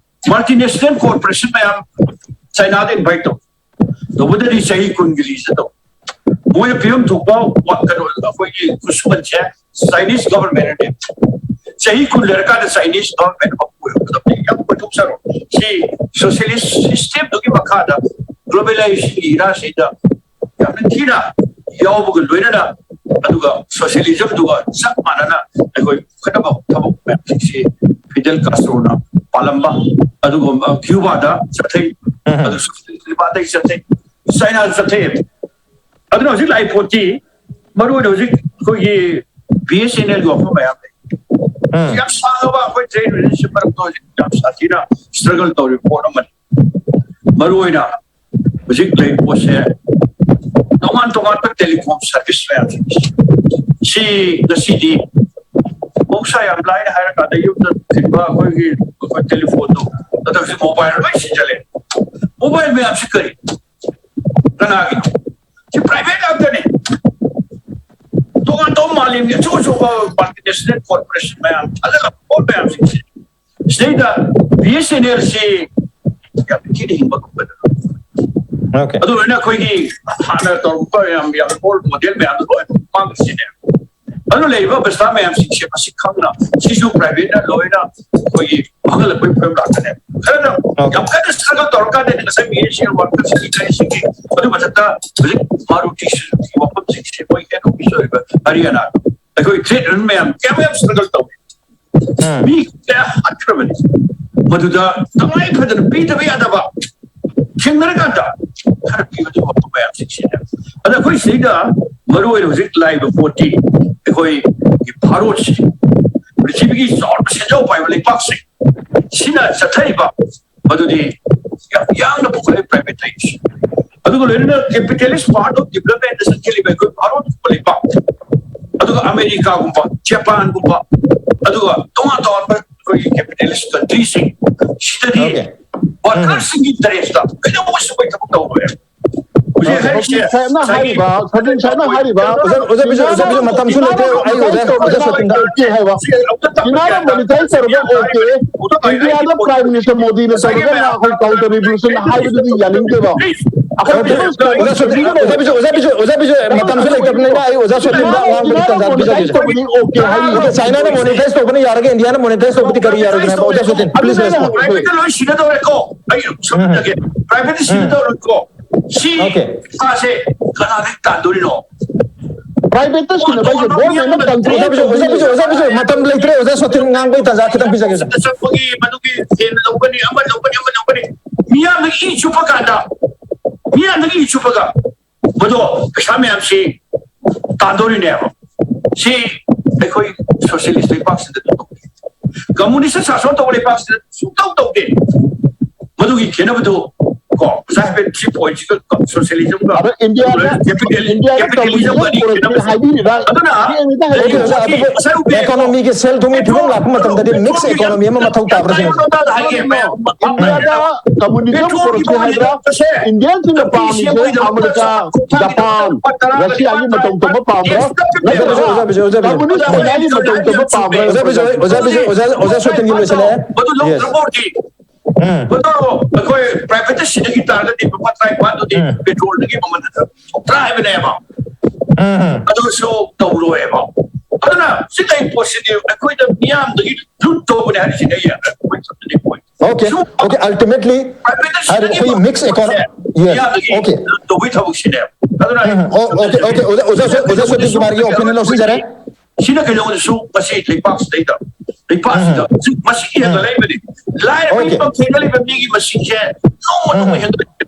multinational corporation ꯃꯌꯥꯝ ꯆꯩꯅꯥꯗ invite ꯇꯧ꯫ ꯇꯧꯕꯗꯗꯤ ꯆꯍꯤ ꯀꯨꯟꯒꯤ lease ꯇꯧ꯫ ꯃꯣꯏꯅ ꯄꯤꯐꯝ ꯊꯣꯛꯄ ꯋꯥ-, ꯀꯩꯅꯣ, ꯑꯩꯈꯣꯏꯒꯤ ꯈꯨꯠꯁꯨꯃꯟꯁꯦ Chinese government ꯅꯦ꯫ ꯆꯍꯤ ꯀꯨꯟ ꯂꯩꯔꯀꯥꯟꯗ Chinese government ꯑꯃ ꯑꯣꯏꯔꯛꯀꯗꯕꯅꯤ꯫ ꯌꯥꯝ ꯀꯣꯏꯊꯣꯛꯆꯔꯣ꯫ ꯁꯤ socialist systemꯗꯨꯒꯤ ꯃꯈꯥꯗ globalizationꯒꯤ eraꯁꯤꯗ ꯌꯥꯝꯅ ꯊꯤꯅ ꯌꯥꯎꯕꯒ ꯂꯣꯏꯅꯅ, ꯑꯗꯨꯒ socialismꯗꯨꯒ ꯆꯞ ꯃꯥꯟꯅꯅ ꯑꯩꯈꯣꯏ ꯈꯦꯠꯅꯕ ꯊꯕꯛ ꯃꯌꯥꯝꯁꯤꯡꯁꯤ Fidel Castroꯅ ꯄꯥꯜꯂꯝꯕ꯫ ꯑꯗꯨꯒꯨꯝꯕ Cubaꯗ ꯆꯠꯊꯩ, ꯎꯝ꯫ ꯑꯗꯨ socialist ꯂꯩꯕꯥꯛꯇꯒꯤ ꯆꯠꯊꯩ, Chinaꯗ ꯆꯠꯊꯩ꯫ ꯑꯗꯨꯅ ꯍꯧꯖꯤꯛ ꯂꯥꯛꯏ ꯄꯣꯠꯇꯤ ꯃꯔꯨ ꯑꯣꯏꯅ ꯍꯧꯖꯤꯛ ꯑꯩꯈꯣꯏꯒꯤ BSNLꯒꯤ ꯋꯥꯐꯝ ꯃꯌꯥꯝ ꯂꯩ꯫ ꯎꯝ꯫ ꯌꯥꯝ ꯁꯥꯡꯉꯕ ꯑꯩꯈꯣꯏ trade relationship ꯃꯔꯛꯇ ꯍꯧꯖꯤꯛ ꯌꯥꯝ ꯁꯥꯊꯤꯅ struggle ꯇꯧꯔꯤꯕ ꯄꯣꯠ ꯑꯃꯅꯤ꯫ ꯃꯔꯨ ꯑꯣꯏꯅ ꯍꯧꯖꯤꯛ ꯂꯩꯔꯤꯕ ꯄꯣꯠꯁꯦ ꯇꯣꯉꯥꯟ ꯇꯣꯉꯥꯟꯕ telecom service ꯃꯌꯥꯝꯁꯦ, ꯁꯤ ꯉꯁꯤꯗꯤ ꯃꯍꯧꯁꯥ ꯌꯥꯝ ꯂꯥꯏꯅ ꯍꯥꯏꯔꯀꯥꯟꯗ ꯌꯨꯝꯗ ꯊꯤꯟꯕ ꯑꯩꯈꯣꯏꯒꯤ, ꯑꯩꯈꯣꯏ telephoneꯗꯣ, ꯑꯗꯨ ꯍꯧꯖꯤꯛ mobile ꯂꯣꯏ ꯁꯤꯖꯜꯂꯦ꯫ Mobile ꯃꯌꯥꯝꯁꯤ ꯀꯔꯤ? ꯀꯅꯥꯒꯤꯅꯣ? ꯁꯤ private ꯉꯥꯛꯇꯅꯦ꯫ ꯇꯣꯉꯥꯟ ꯇꯣꯉꯥꯟ ꯃꯥꯂꯦꯝꯒꯤ ꯑꯆꯧ ꯑꯆꯧꯕ multinational corporation ꯃꯌꯥꯝ ꯊꯥꯖꯤꯜꯂꯛꯄ ꯄꯣꯠ ꯃꯌꯥꯝꯁꯤꯡꯁꯦ, ꯁꯤꯗꯩꯗ BSNLꯁꯤ ꯌꯥꯝ ꯊꯤꯅ ꯍꯤꯡꯕ ꯉꯝꯒꯗꯕ꯫ Okay. ꯑꯗꯨ ꯂꯣꯏꯅ ꯑꯩꯈꯣꯏꯒꯤ ꯍꯥꯟꯅ ꯇꯧꯔꯛꯄ ꯌꯥꯝ, ꯌꯥꯝ old model ꯃꯌꯥꯝꯗꯣ ꯂꯣꯏ ꯃꯥꯡꯈꯤꯁꯤꯅꯦ꯫ ꯑꯗꯨꯅ ꯂꯩꯔꯤꯕ ꯄꯩꯁꯥ ꯃꯌꯥꯝꯁꯤꯡꯁꯦ ꯃꯁꯤ ꯈꯪꯅ, ꯁꯤꯁꯨ privateꯅ ꯂꯣꯏꯅ ꯑꯩꯈꯣꯏꯒꯤ ꯃꯥꯡꯍꯜꯂꯛꯄꯒꯤ ꯐꯤꯕꯝ ꯂꯥꯛꯀꯅꯦꯕ꯫ ꯈꯔꯅ ꯌꯥꯝ ꯀꯟꯅ struggle ꯇꯧꯔꯀꯥꯟꯗꯗꯤ ꯉꯁꯥꯏ ꯃꯤ ꯑꯦꯁꯤꯌꯥꯟ ꯋꯥꯔꯜ ꯀꯞꯁꯤꯒꯤ ꯀꯔꯤꯁꯤꯡꯒꯤ ꯑꯗꯨ ꯃꯊꯛꯇ ꯍꯧꯖꯤꯛ ꯃꯥꯔꯨꯇꯤ ꯁꯨꯖꯨꯀꯤ ꯋꯥꯐꯝꯁꯤꯡꯁꯦ ꯃꯣꯏ ꯍꯦꯠ ꯑꯣꯐꯤꯁ ꯑꯣꯏꯕ ꯍꯔꯤꯌꯥꯅꯥ, ꯑꯩꯈꯣꯏ ꯇ꯭ꯔꯦꯠ ꯌꯨꯅꯤꯌꯟ ꯃꯌꯥꯝ ꯀꯌꯥꯝ ꯌꯥꯝ struggle ꯇꯧꯏ꯫ ꯎꯝ꯫ ꯃꯤ ꯀꯌꯥ ꯍꯥꯠꯈ꯭ꯔꯕꯅꯤ꯫ ꯃꯗꯨꯗ ꯇꯉꯥꯏ ꯐꯗꯅ ꯄꯤꯗꯕ ꯌꯥꯗꯕ ꯊꯦꯡꯅꯔꯀꯥꯟꯗ ꯈꯔ ꯄꯤꯕꯗꯨ ꯃꯌꯥꯝꯁꯤꯡꯁꯤꯅ꯫ ꯑꯗ ꯑꯩꯈꯣꯏ ꯁꯤꯗ ꯃꯔꯨ ꯑꯣꯏꯅ ꯍꯧꯖꯤꯛ ꯂꯥꯛꯏꯕ ꯄꯣꯠꯇꯤ ꯑꯩꯈꯣꯏꯒꯤ ꯚꯥꯔꯠꯁꯤ ꯄ꯭ꯔꯤꯊꯤꯕꯤꯒꯤ ꯆꯥꯎꯔꯕ ꯁꯦꯟꯖꯥꯎ ꯄꯥꯏꯕ ꯂꯩꯕꯥꯛꯁꯤꯡ ꯁꯤꯅ ꯆꯠꯊꯔꯤꯕ ꯃꯗꯨꯗꯤ ꯌꯥꯝ ꯌꯥꯡꯅ ꯄꯨꯈꯠꯂꯦ private ꯂꯩꯁꯤ꯫ ꯑꯗꯨꯒ ꯂꯣꯏꯅꯅ capitalist part of development ꯆꯠꯈꯤꯕ ꯑꯩꯈꯣꯏ ꯚꯥꯔꯠꯀꯨꯝꯕ ꯂꯩꯕꯥꯛ, ꯑꯗꯨꯒ ꯑꯃꯦꯔꯤꯀꯥꯒꯨꯝꯕ, ꯖꯄꯥꯟꯒꯨꯝꯕ, ꯑꯗꯨꯒ ꯇꯣꯉꯥꯟ ꯇꯣꯉꯥꯟꯕ ꯑꯩꯈꯣꯏꯒꯤ capitalist countryꯁꯤꯡ ꯁꯤꯗꯗꯤ Okay. ꯎꯝ꯫ Workerꯁꯤꯡꯒꯤ interestꯇ ꯀꯩꯗꯧꯕꯁꯨ ꯑꯩꯈꯣꯏ ꯊꯕꯛ ꯇꯧꯔꯣꯏ꯫ ꯍꯧꯖꯤꯛ ꯍꯥꯏꯔꯤꯁꯦ ꯁꯥꯍꯦꯕꯅ ꯍꯥꯏꯔꯤꯕ, ꯁꯖꯤꯟ ꯁꯥꯍꯦꯕꯅ ꯍꯥꯏꯔꯤꯕ, ꯑꯣꯖꯥ, ꯑꯣꯖꯥ ꯕꯤꯖꯨ, ꯑꯣꯖꯥ ꯕꯤꯖꯨ, ꯃꯇꯝꯁꯨ ꯂꯩꯇ꯭ꯔꯦ꯫ ꯑꯩ ꯑꯣꯖꯥ, ꯑꯣꯖꯥ ꯁꯣꯇꯤꯟ꯫ Okay ꯍꯥꯏꯕ꯫ ꯆꯤꯅꯥꯅ monetize ꯇꯧꯔꯒ okay, ꯏꯟꯗꯤꯌꯥꯗ Prime Minister ꯃꯣꯗꯤꯅ ꯇꯧꯔꯒ ꯑꯩꯈꯣꯏ counter revolution ꯍꯥꯏꯕꯗꯨꯗꯤ ꯌꯥꯅꯤꯡꯗꯦꯕ꯫ ꯑꯩꯈꯣꯏ ꯑꯣꯖꯥ ꯁꯣꯇꯤꯟ, ꯑꯣꯖꯥ ꯕꯤꯖꯨ, ꯑꯣꯖꯥ ꯕꯤꯖꯨ, ꯑꯣꯖꯥ ꯕꯤꯖꯨ, ꯃꯇꯝꯁꯨ ꯂꯩꯇꯕꯅꯤꯅ ꯑꯩ ꯑꯣꯖꯥ ꯁꯣꯇꯤꯟꯗ ꯑꯉꯥꯡꯕꯒꯤ ꯇꯥꯟꯖꯥ ꯄꯤꯖꯒꯦ꯫ ꯆꯥꯏꯅꯥꯅ monetize ꯇꯧꯕꯅ ꯌꯥꯔꯒ ꯏꯟꯗꯤꯌꯥꯅ monetize ꯇꯧꯕꯗꯤ ꯀꯔꯤ ꯌꯥꯔꯣꯏꯗꯅ? ꯑꯣꯖꯥ ꯁꯣꯇꯤꯟ, please respond꯫ Privateꯇ ꯂꯣꯏ ꯁꯤꯟꯅꯗꯧꯔꯦꯀꯣ꯫ ꯑꯩ ꯁꯝꯅꯒꯦ꯫ Privateꯇ ꯁꯤꯟꯅꯗꯧꯔꯦꯀꯣ꯫ ꯁꯤ Okay. ꯄꯩꯁꯥꯁꯦ ꯀꯅꯥꯗꯒꯤ ꯇꯥꯟꯗꯣꯔꯤꯅꯣ? Privateꯇ ꯁꯤꯟꯅꯕ ꯍꯥꯏꯁꯦ governmentꯅ control ꯑꯣꯖꯥ ꯕꯤꯖꯨ, ꯑꯣꯖꯥ ꯕꯤꯖꯨ, ꯑꯣꯖꯥ ꯕꯤꯖꯨ, ꯃꯇꯝ ꯂꯩꯇ꯭ꯔꯦ꯫ ꯑꯣꯖꯥ ꯁꯣꯇꯤꯟ ꯉꯥꯡꯕꯒꯤ ꯇꯥꯟꯖꯥ ꯈꯤꯇꯪ ꯄꯤꯖꯒꯦ, ꯁꯥꯔ꯫ ꯆꯠꯄꯒꯤ ꯃꯗꯨꯒꯤ ꯁꯦꯟ ꯂꯧꯒꯅꯤ, ꯑꯃ ꯂꯧꯒꯅꯤ, ꯑꯃ ꯂꯧꯒꯅꯤ꯫ ꯃꯤꯌꯥꯝꯅ ꯏ ꯆꯨꯞꯄ ꯀꯥꯟꯗ, ꯃꯤꯌꯥꯝꯅ ꯏ ꯆꯨꯞꯄꯒ ꯃꯗꯣ ꯄꯩꯁꯥ ꯃꯌꯥꯝꯁꯤ ꯇꯥꯟꯗꯣꯔꯤꯅꯦꯕ꯫ ꯁꯤ ꯑꯩꯈꯣꯏ socialist ꯂꯩꯕꯥꯛꯁꯤꯗ ꯇꯧꯗꯦ꯫ Communist ꯁꯥꯁꯟ ꯇꯧꯕ ꯂꯩꯕꯥꯛꯁꯤꯗ ꯁꯨꯡꯇꯧ ꯇꯧꯗꯦ꯫ ꯃꯗꯨꯒꯤ ꯈꯦꯠꯅꯕꯗꯨ ꯀꯣ, ꯉꯁꯥꯏ ꯍꯥꯏꯐꯦꯠ three pointꯁꯤꯒ socialismꯒ ꯑꯗꯣ ꯏꯟꯗꯤꯌꯥꯗ, capital-, ꯏꯟꯗꯤꯌꯥꯗ capitalism communism ꯑꯅꯤ ꯈꯦꯠꯅꯕꯁꯦ꯫ ꯍꯥꯏꯕꯤꯔꯤꯕ ꯑꯗꯨꯅ ꯁꯤ ꯑꯃꯇ ꯍꯥꯏꯕꯤꯌꯨ꯫ ꯉꯁꯥꯏ ꯎꯕꯦ economyꯒꯤ ꯁꯦꯜ-ꯊꯨꯝꯒꯤ ꯐꯤꯕꯝ ꯂꯥꯛꯄ ꯃꯇꯝꯗꯗꯤ mix economy ꯑꯃ ꯃꯊꯧ ꯇꯥꯕ꯭ꯔꯥ ꯁꯤꯅꯤ꯫ ꯏꯟꯗꯤꯌꯥꯗ communism ꯄꯨꯔꯛꯁꯦ ꯍꯥꯏꯕ꯭ꯔꯥ? ꯏꯟꯗꯤꯌꯟꯁꯤꯡꯅ ꯄꯥꯝꯃꯤꯁꯦ ꯑꯃꯦꯔꯤꯀꯥ, ꯖꯄꯥꯟ, ꯔꯁꯤꯌꯥꯒꯤ ꯃꯇꯧ ꯇꯧꯕ ꯄꯥꯝꯕ꯭ꯔꯥ? ꯅꯠꯇ꯭ꯔꯒ ꯑꯣꯖꯥ ꯕꯤꯖꯨ, ꯑꯣꯖꯥ ꯕꯤꯖꯨ꯫ Communist ꯆꯩꯅꯥꯒꯤ ꯃꯇꯧ ꯇꯧꯕ ꯄꯥꯝꯕ꯭ꯔꯥ? ꯑꯣꯖꯥ ꯕꯤꯖꯨ, ꯑꯣꯖꯥ ꯕꯤꯖꯨ, ꯑꯣꯖꯥ, ꯑꯣꯖꯥ ꯁꯣꯇꯤꯟꯒꯤ ꯂꯣꯏꯁꯤꯜꯂꯛꯑꯦ꯫ ꯃꯗꯨ Yes. ꯂꯧꯗ꯭ꯔꯕ ꯑꯣꯏꯔꯗꯤ, ꯎꯝ꯫ ꯃꯗꯨ ꯑꯩꯈꯣꯏ privateꯇ ꯁꯤꯟꯅꯈꯤ ꯇꯥꯔꯒꯗꯤ ꯂꯨꯄꯥ ꯇꯔꯥꯅꯤꯄꯥꯟꯗꯨꯗꯤ ꯎꯝ꯫ Petrolꯗꯒꯤ ꯃꯃꯜ ꯊꯣꯛꯇ꯭ꯔꯥ ꯍꯥꯏꯕꯅꯦꯕ꯫ ꯎꯝ꯫ ꯑꯗꯨꯁꯨ ꯇꯧꯔꯣꯏꯕ꯫ ꯑꯗꯨꯅ ꯁꯤ ꯀꯩ ꯄꯣꯠꯁꯤꯗꯤ ꯑꯩꯈꯣꯏꯗ ꯃꯤꯌꯥꯝꯗꯒꯤ ꯂꯨꯠ ꯇꯧꯕꯅꯦ ꯍꯥꯏꯔꯤꯁꯤꯅꯦ ꯑꯩ ꯑꯩꯈꯣꯏ ꯆꯠꯇꯅꯤ ꯄꯣꯏ Okay, okay. Ultimately, ꯍꯥꯏꯔꯤꯕ ꯑꯩꯈꯣꯏꯒꯤ mix economy, yes, okay. ꯇꯧꯕꯒꯤ ꯊꯕꯛꯁꯤꯅꯦꯕ꯫ ꯑꯗꯨꯅ ꯎꯝ, ꯑꯣ, okay, okay. ꯑꯣꯖꯥ, ꯑꯣꯖꯥ, ꯑꯣꯖꯥ ꯁꯣꯇꯤ ꯀꯨꯃꯥꯔꯒꯤ opinion ꯂꯧꯁꯤꯟꯖꯔꯦ. ꯁꯤꯅ ꯀꯩꯗꯧꯕꯗꯁꯨ ꯃꯁꯤ ꯂꯩꯕꯥꯛꯁꯤꯗꯩꯗ ꯂꯩꯕꯥꯛꯁꯤꯗ ꯃꯁꯤꯒꯤ ꯍꯦꯟꯅ ꯂꯩꯕꯗꯤ ꯂꯥꯏꯔꯕ Okay. ꯏꯐꯝ ꯊꯦꯡꯅ ꯂꯩꯕ ꯃꯤꯒꯤ ꯃꯁꯤꯡꯁꯦ ꯅꯣꯡꯃ ꯅꯣꯡꯃ ꯍꯦꯟꯒꯠꯂꯛꯀꯅꯤ꯫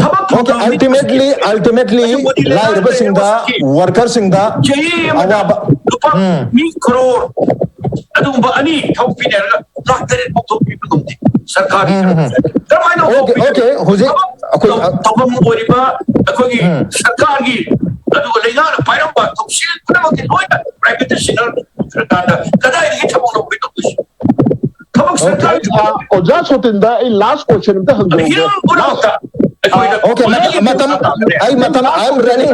ꯊꯕꯛ Okay, ꯐꯪꯗꯕ ꯃꯤ ultimately, ultimately, ꯍꯧꯖꯤꯛ ꯃꯣꯗꯤ ꯂꯩꯉꯥꯛꯅ ꯂꯥꯏꯔꯕꯁꯤꯡꯗ, ꯂꯩꯔꯦ ꯃꯁꯤꯒꯤ workerꯁꯤꯡꯗ ꯆꯍꯤ ꯑꯃꯗ ꯑꯋꯥꯕ. ꯂꯨꯄꯥ ꯎꯝ. ꯃꯤ ꯀ꯭ꯔꯣꯔ ꯑꯗꯨꯒꯨꯝꯕ ꯑꯅꯤ ꯊꯕꯛ ꯄꯤꯅꯦ ꯍꯥꯏꯔꯒ ꯂꯥꯛ ꯇꯔꯦꯠ ꯐꯥꯎ ꯊꯕꯛ ꯄꯤꯕ ꯉꯝꯗꯦ ꯁꯔꯀꯥꯔꯒꯤ ꯎꯝ, ꯎꯝ, ꯎꯝ. ꯀꯔꯝꯍꯥꯏꯅ Okay, okay. ꯍꯧꯖꯤꯛ ꯊꯕꯛ ꯑꯩꯈꯣꯏ, ꯇꯧ- ꯇꯧꯐꯝ ꯑꯣꯏꯔꯤꯕ ꯑꯩꯈꯣꯏꯒꯤ ꯎꯝ. ꯁꯔꯀꯥꯔꯒꯤ ꯑꯗꯨꯒ ꯂꯩꯉꯥꯛꯅ ꯄꯥꯏꯔꯝꯕ ꯊꯧꯁꯤꯜ ꯄꯨꯝꯅꯃꯛꯇꯤ ꯂꯣꯏꯅ ꯄ꯭ꯔꯥꯏꯚꯦꯠꯇ ꯁꯤꯟꯅꯔꯀꯥꯟꯗ ꯀꯗꯥꯏꯗꯒꯤ ꯊꯕꯛ ꯂꯧꯕꯒꯦ ꯇꯧꯗꯣꯏꯁꯤ? ꯊꯕꯛ Okay. ꯁꯔꯀꯥꯔꯒꯤ ꯑꯣꯖꯥ ꯁꯣꯇꯤꯟꯗ ꯑꯩ ꯂꯥꯁ ꯀꯣꯏꯁꯟ ꯑꯝꯇ ꯍꯪꯖꯍꯧꯒꯦ. ꯍꯤꯔꯝ ꯄꯨꯝꯅꯃꯛꯇ ꯑꯩꯈꯣꯏꯅ Okay, ꯃꯇꯝ, ꯃꯇꯝ, ꯑꯩ ꯃꯇꯝ, I'm running,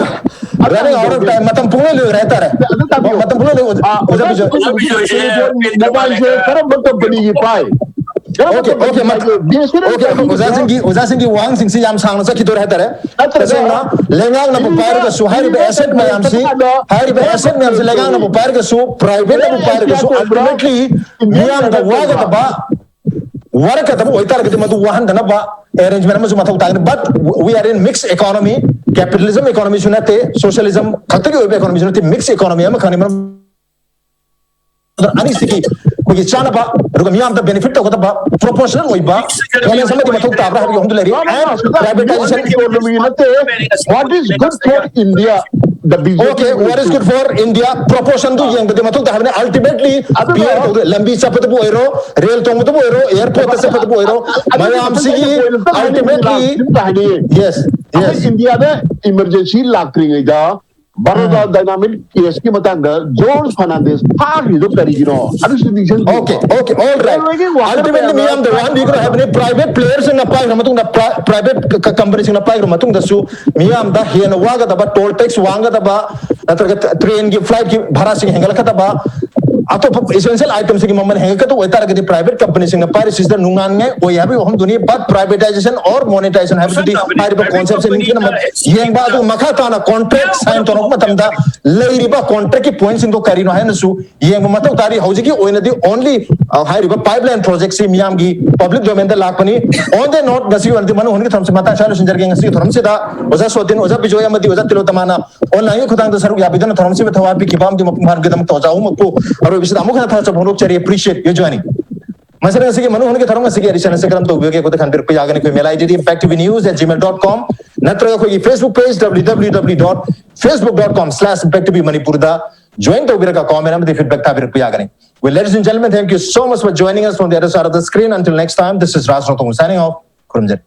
running out of time. ꯃꯇꯝ ꯄꯨꯡꯂꯣꯏ ꯂꯣꯏꯈ꯭ꯔꯦ ꯍꯥꯏꯇꯥꯔꯦ. ꯑꯗꯨ ꯇꯥꯕꯤꯌꯨ. ꯃꯇꯝ ꯄꯨꯡꯂꯣꯏ ꯂꯣꯏꯈ꯭ꯔꯦ. ꯑ, ꯑꯣꯖꯥ ꯕꯤꯖꯣꯏ. ꯃꯣꯕꯥꯏꯜꯁꯦ ꯀꯔꯝꯕ ꯀꯝꯄꯅꯤꯒꯤ ꯄꯥꯏ? ꯀꯔꯝꯕ Okay, okay. ꯀꯝꯄꯅꯤꯒꯤ ꯃꯇꯝ, ꯄꯥꯏꯒꯦ? B S N L okay, okay. ꯄꯥꯏꯕꯤꯕ꯭ꯔꯥ? ꯑꯣꯖꯥꯁꯤꯡꯒꯤ, ꯑꯣꯖꯥꯁꯤꯡꯒꯤ ꯋꯥꯍꯪꯁꯤꯡꯁꯤ ꯌꯥꯝ ꯁꯥꯡꯅ ꯆꯠꯈꯤꯗꯣꯔꯦ ꯍꯥꯏꯇꯥꯔꯦ. ꯅꯠꯇ꯭ꯔꯒ ꯇꯁꯦꯡꯅ ꯂꯩꯉꯥꯛꯅꯕꯨ ꯃꯤꯅ ꯄꯥꯏꯔꯒꯁꯨ ꯍꯥꯏꯔꯤꯕ ꯃꯤꯅ asset ꯃꯌꯥꯝꯁꯤ, ꯀꯩꯅꯣ ꯍꯥꯏꯔꯤꯕ ꯀꯔꯝꯕ asset ꯃꯌꯥꯝꯁꯤ ꯀꯝꯄꯅꯤ? ꯂꯩꯉꯥꯛꯅꯕꯨ ꯄꯥꯏꯔꯒꯁꯨ, privateꯅꯕꯨ ꯄꯥꯏꯔꯒꯁꯨ, ꯑꯣꯏꯕ꯭ꯔꯥ? ultimately Indian ꯃꯤꯌꯥꯝꯗ private ꯑꯣꯏꯕ꯭ꯔꯥ? ꯋꯥꯒꯗꯕ ꯋꯥꯔꯛꯀꯗꯕ ꯑꯣꯏꯇꯥꯔꯒꯗꯤ ꯃꯗꯨ ꯋꯥꯍꯟꯗꯅꯕ arrangement ꯑꯃꯁꯨ ꯃꯊꯧ ꯇꯥꯒꯅꯤ. But we are in mixed economy, capitalism economyꯁꯨ ꯅꯠꯇꯦ, socialism ꯈꯛꯇꯒꯤ ꯑꯣꯏꯕ economyꯁꯨ ꯅꯠꯇꯦ, mixed economy ꯑꯃꯈꯛꯅꯤ꯫ ꯃꯔꯝ ꯑꯗꯨꯅ ꯑꯅꯤꯁꯤꯒꯤ ꯑꯩꯈꯣꯏꯒꯤ ꯆꯥꯅꯕ ꯑꯗꯨꯒ ꯃꯤꯌꯥꯝꯗ benefit ꯇꯧꯒꯗꯕ proportional ꯑꯣꯏꯕ balance ꯑꯃꯗꯤ ꯃꯊꯧ ꯇꯥꯕ꯭ꯔꯥ ꯍꯥꯏꯕꯒꯤ ꯋꯥꯐꯝꯗꯨ ꯂꯩꯔꯤ. And privatization. Economy ꯅꯠꯇꯦ. What is good for India? The B J P. Okay, what is good for India? Proportionꯗꯨ ꯌꯦꯡꯕꯗꯤ ꯃꯊꯧ ꯇꯥꯕꯅꯤ. Ultimately, ꯑꯗꯨꯅ beer ꯇꯧꯗꯣꯏ, ꯂꯝꯕꯤ ꯆꯠꯄꯗꯕꯨ ꯑꯣꯏꯔꯣ, rail ꯇꯣꯡꯕꯗꯕꯨ ꯑꯣꯏꯔꯣ, airportꯇ ꯆꯠꯄꯗꯕꯨ ꯑꯣꯏꯔꯣ, ꯃꯌꯥꯝꯁꯤꯒꯤ ultimately, yes, yes. ꯏꯟꯗꯤꯌꯥꯗ emergency ꯂꯥꯛꯇ꯭ꯔꯤꯉꯩꯗ ꯕꯔꯣꯗꯥ ꯗꯥꯏꯅꯥꯃꯤꯛ ꯀꯦꯁꯀꯤ ꯃꯇꯥꯡꯗ ꯖꯣꯔꯖ ꯐꯔꯅꯥꯟꯗꯦꯁ ꯐꯥꯈ꯭ꯔꯤꯗꯣ ꯀꯔꯤꯒꯤꯅꯣ? ꯑꯗꯨꯁꯨ ꯅꯤꯡꯁꯤꯡꯕꯤꯌꯨꯀꯣ꯫ Okay, okay, all right. Railwayꯒꯤ worker Ultimately, ꯃꯌꯥꯝꯅ ꯃꯤꯌꯥꯝꯗ ꯋꯥꯍꯟꯕꯤꯒꯅꯨ ꯍꯥꯏꯕꯅꯤ. Private playerꯁꯤꯡꯅ ꯄꯥꯏꯈ꯭ꯔ ꯃꯇꯨꯡꯗ, pri- private ꯀ- ꯀ- companyꯁꯤꯡꯅ ꯄꯥꯏꯈ꯭ꯔ ꯃꯇꯨꯡꯗꯁꯨ ꯃꯤꯌꯥꯝꯗ ꯍꯦꯟꯅ ꯋꯥꯒꯗꯕ, toll tax ꯋꯥꯡꯒꯗꯕ, ꯅꯠꯇ꯭ꯔꯒ trainꯒꯤ, flightꯀꯤ ꯚꯔꯥꯁꯤꯡ ꯍꯦꯟꯒꯠꯂꯛꯀꯗꯕ, ꯑꯇꯣꯞꯄ essential item ꯁꯤꯒꯤ ꯃꯃꯜ ꯍꯦꯟꯒꯠꯀꯗꯕ ꯑꯣꯏꯇꯥꯔꯒꯗꯤ private company ꯁꯤꯡꯅ ꯄꯥꯏꯔꯤꯁꯤꯗ ꯅꯨꯡꯉꯥꯟꯉꯥꯏ ꯑꯣꯏ ꯍꯥꯏꯕꯒꯤ ꯋꯥꯐꯝꯗꯨꯅꯤ꯫ But privatization or monetization ꯍꯥꯏꯕꯁꯤꯗꯤ ꯍꯥꯏꯔꯤꯕ concept ꯁꯤ ꯅꯤꯡꯊꯤꯅ ꯌꯦꯡꯕ꯫ ꯑꯗꯨꯒ ꯃꯈꯥ ꯇꯥꯅ contract sign ꯇꯧꯔꯛꯄ ꯃꯇꯝꯗ ꯂꯩꯔꯤꯕ contract ꯀꯤ point ꯁꯤꯡꯗꯣ ꯀꯔꯤꯅꯣ ꯍꯥꯏꯅꯁꯨ ꯌꯦꯡꯕ ꯃꯊꯧ ꯇꯥꯔꯤ꯫ ꯍꯧꯖꯤꯛꯀꯤ ꯑꯣꯏꯅꯗꯤ only, ꯑ, ꯍꯥꯏꯔꯤꯕ pipeline project ꯁꯤ ꯃꯤꯌꯥꯝꯒꯤ public domain ꯗ ꯂꯥꯛꯄꯅꯤ꯫ On the note, ꯉꯁꯤꯒꯤ ꯑꯣꯏꯅꯗꯤ ꯃꯅꯨꯡ ꯍꯨꯟꯒꯤ ꯊꯧꯔꯝꯁꯤ ꯃꯇꯥꯡ ꯁ꯭ꯋꯥꯏꯗ ꯂꯣꯏꯁꯤꯟꯖꯔꯒꯦ꯫ ꯉꯁꯤꯒꯤ ꯊꯧꯔꯝꯁꯤꯗ ꯑꯣꯖꯥ ꯁꯣꯇꯤꯟ, ꯑꯣꯖꯥ ꯕꯤꯖꯣꯏ ꯑꯃꯗꯤ ꯑꯣꯖꯥ ꯇꯤꯂꯣꯇꯃꯥꯅ online ꯒꯤ ꯈꯨꯊꯥꯡꯗ ꯁꯔꯨꯛ ꯌꯥꯕꯤꯗꯨꯅ ꯊꯧꯔꯝꯁꯤꯕꯨ ꯊꯋꯥꯏ ꯄꯤꯈꯤꯕ ꯑꯃꯗꯤ ꯃꯄꯨꯡ ꯐꯥꯍꯟꯈꯤꯕꯒꯤꯗꯃꯛꯇ ꯑꯣꯖꯥ ꯑꯍꯨꯝꯃꯛꯄꯨ ꯑꯔꯣꯏꯕꯁꯤꯗ ꯑꯃꯨꯛ ꯍꯟꯅ ꯊꯥꯒꯠꯆꯕ ꯐꯣꯡꯗꯣꯛꯆꯔꯤ꯫ Appreciate your joining꯫ ꯃꯁꯤꯅ ꯉꯁꯤꯒꯤ ꯃꯅꯨꯡ ꯍꯨꯟꯒꯤ ꯊꯧꯔꯝ ꯑꯁꯤꯒꯤ edition ꯑꯁꯤ ꯀꯔꯝ ꯇꯧꯕꯤꯕꯒꯦ ꯑꯩꯈꯣꯏꯗ ꯈꯟꯕꯤꯔꯛꯄ ꯌꯥꯒꯅꯤ꯫ ꯑꯩꯈꯣꯏ mail ID D impact T V news at gmail dot com ꯅꯠꯇ꯭ꯔꯒ ꯑꯩꯈꯣꯏꯒꯤ Facebook page W W W dot facebook dot com slash impact T V Manipur ꯗ join ꯇꯧꯕꯤꯔꯒ comment ꯑꯃꯗꯤ feedback ꯊꯥꯕꯤꯔꯛꯄ ꯌꯥꯒꯅꯤ꯫ Well, ladies and gentlemen, thank you so much for joining us from the other side of the screen. Until next time, this is Raj Rongthong signing off. ꯈꯨꯔꯨꯝꯖꯔꯤ꯫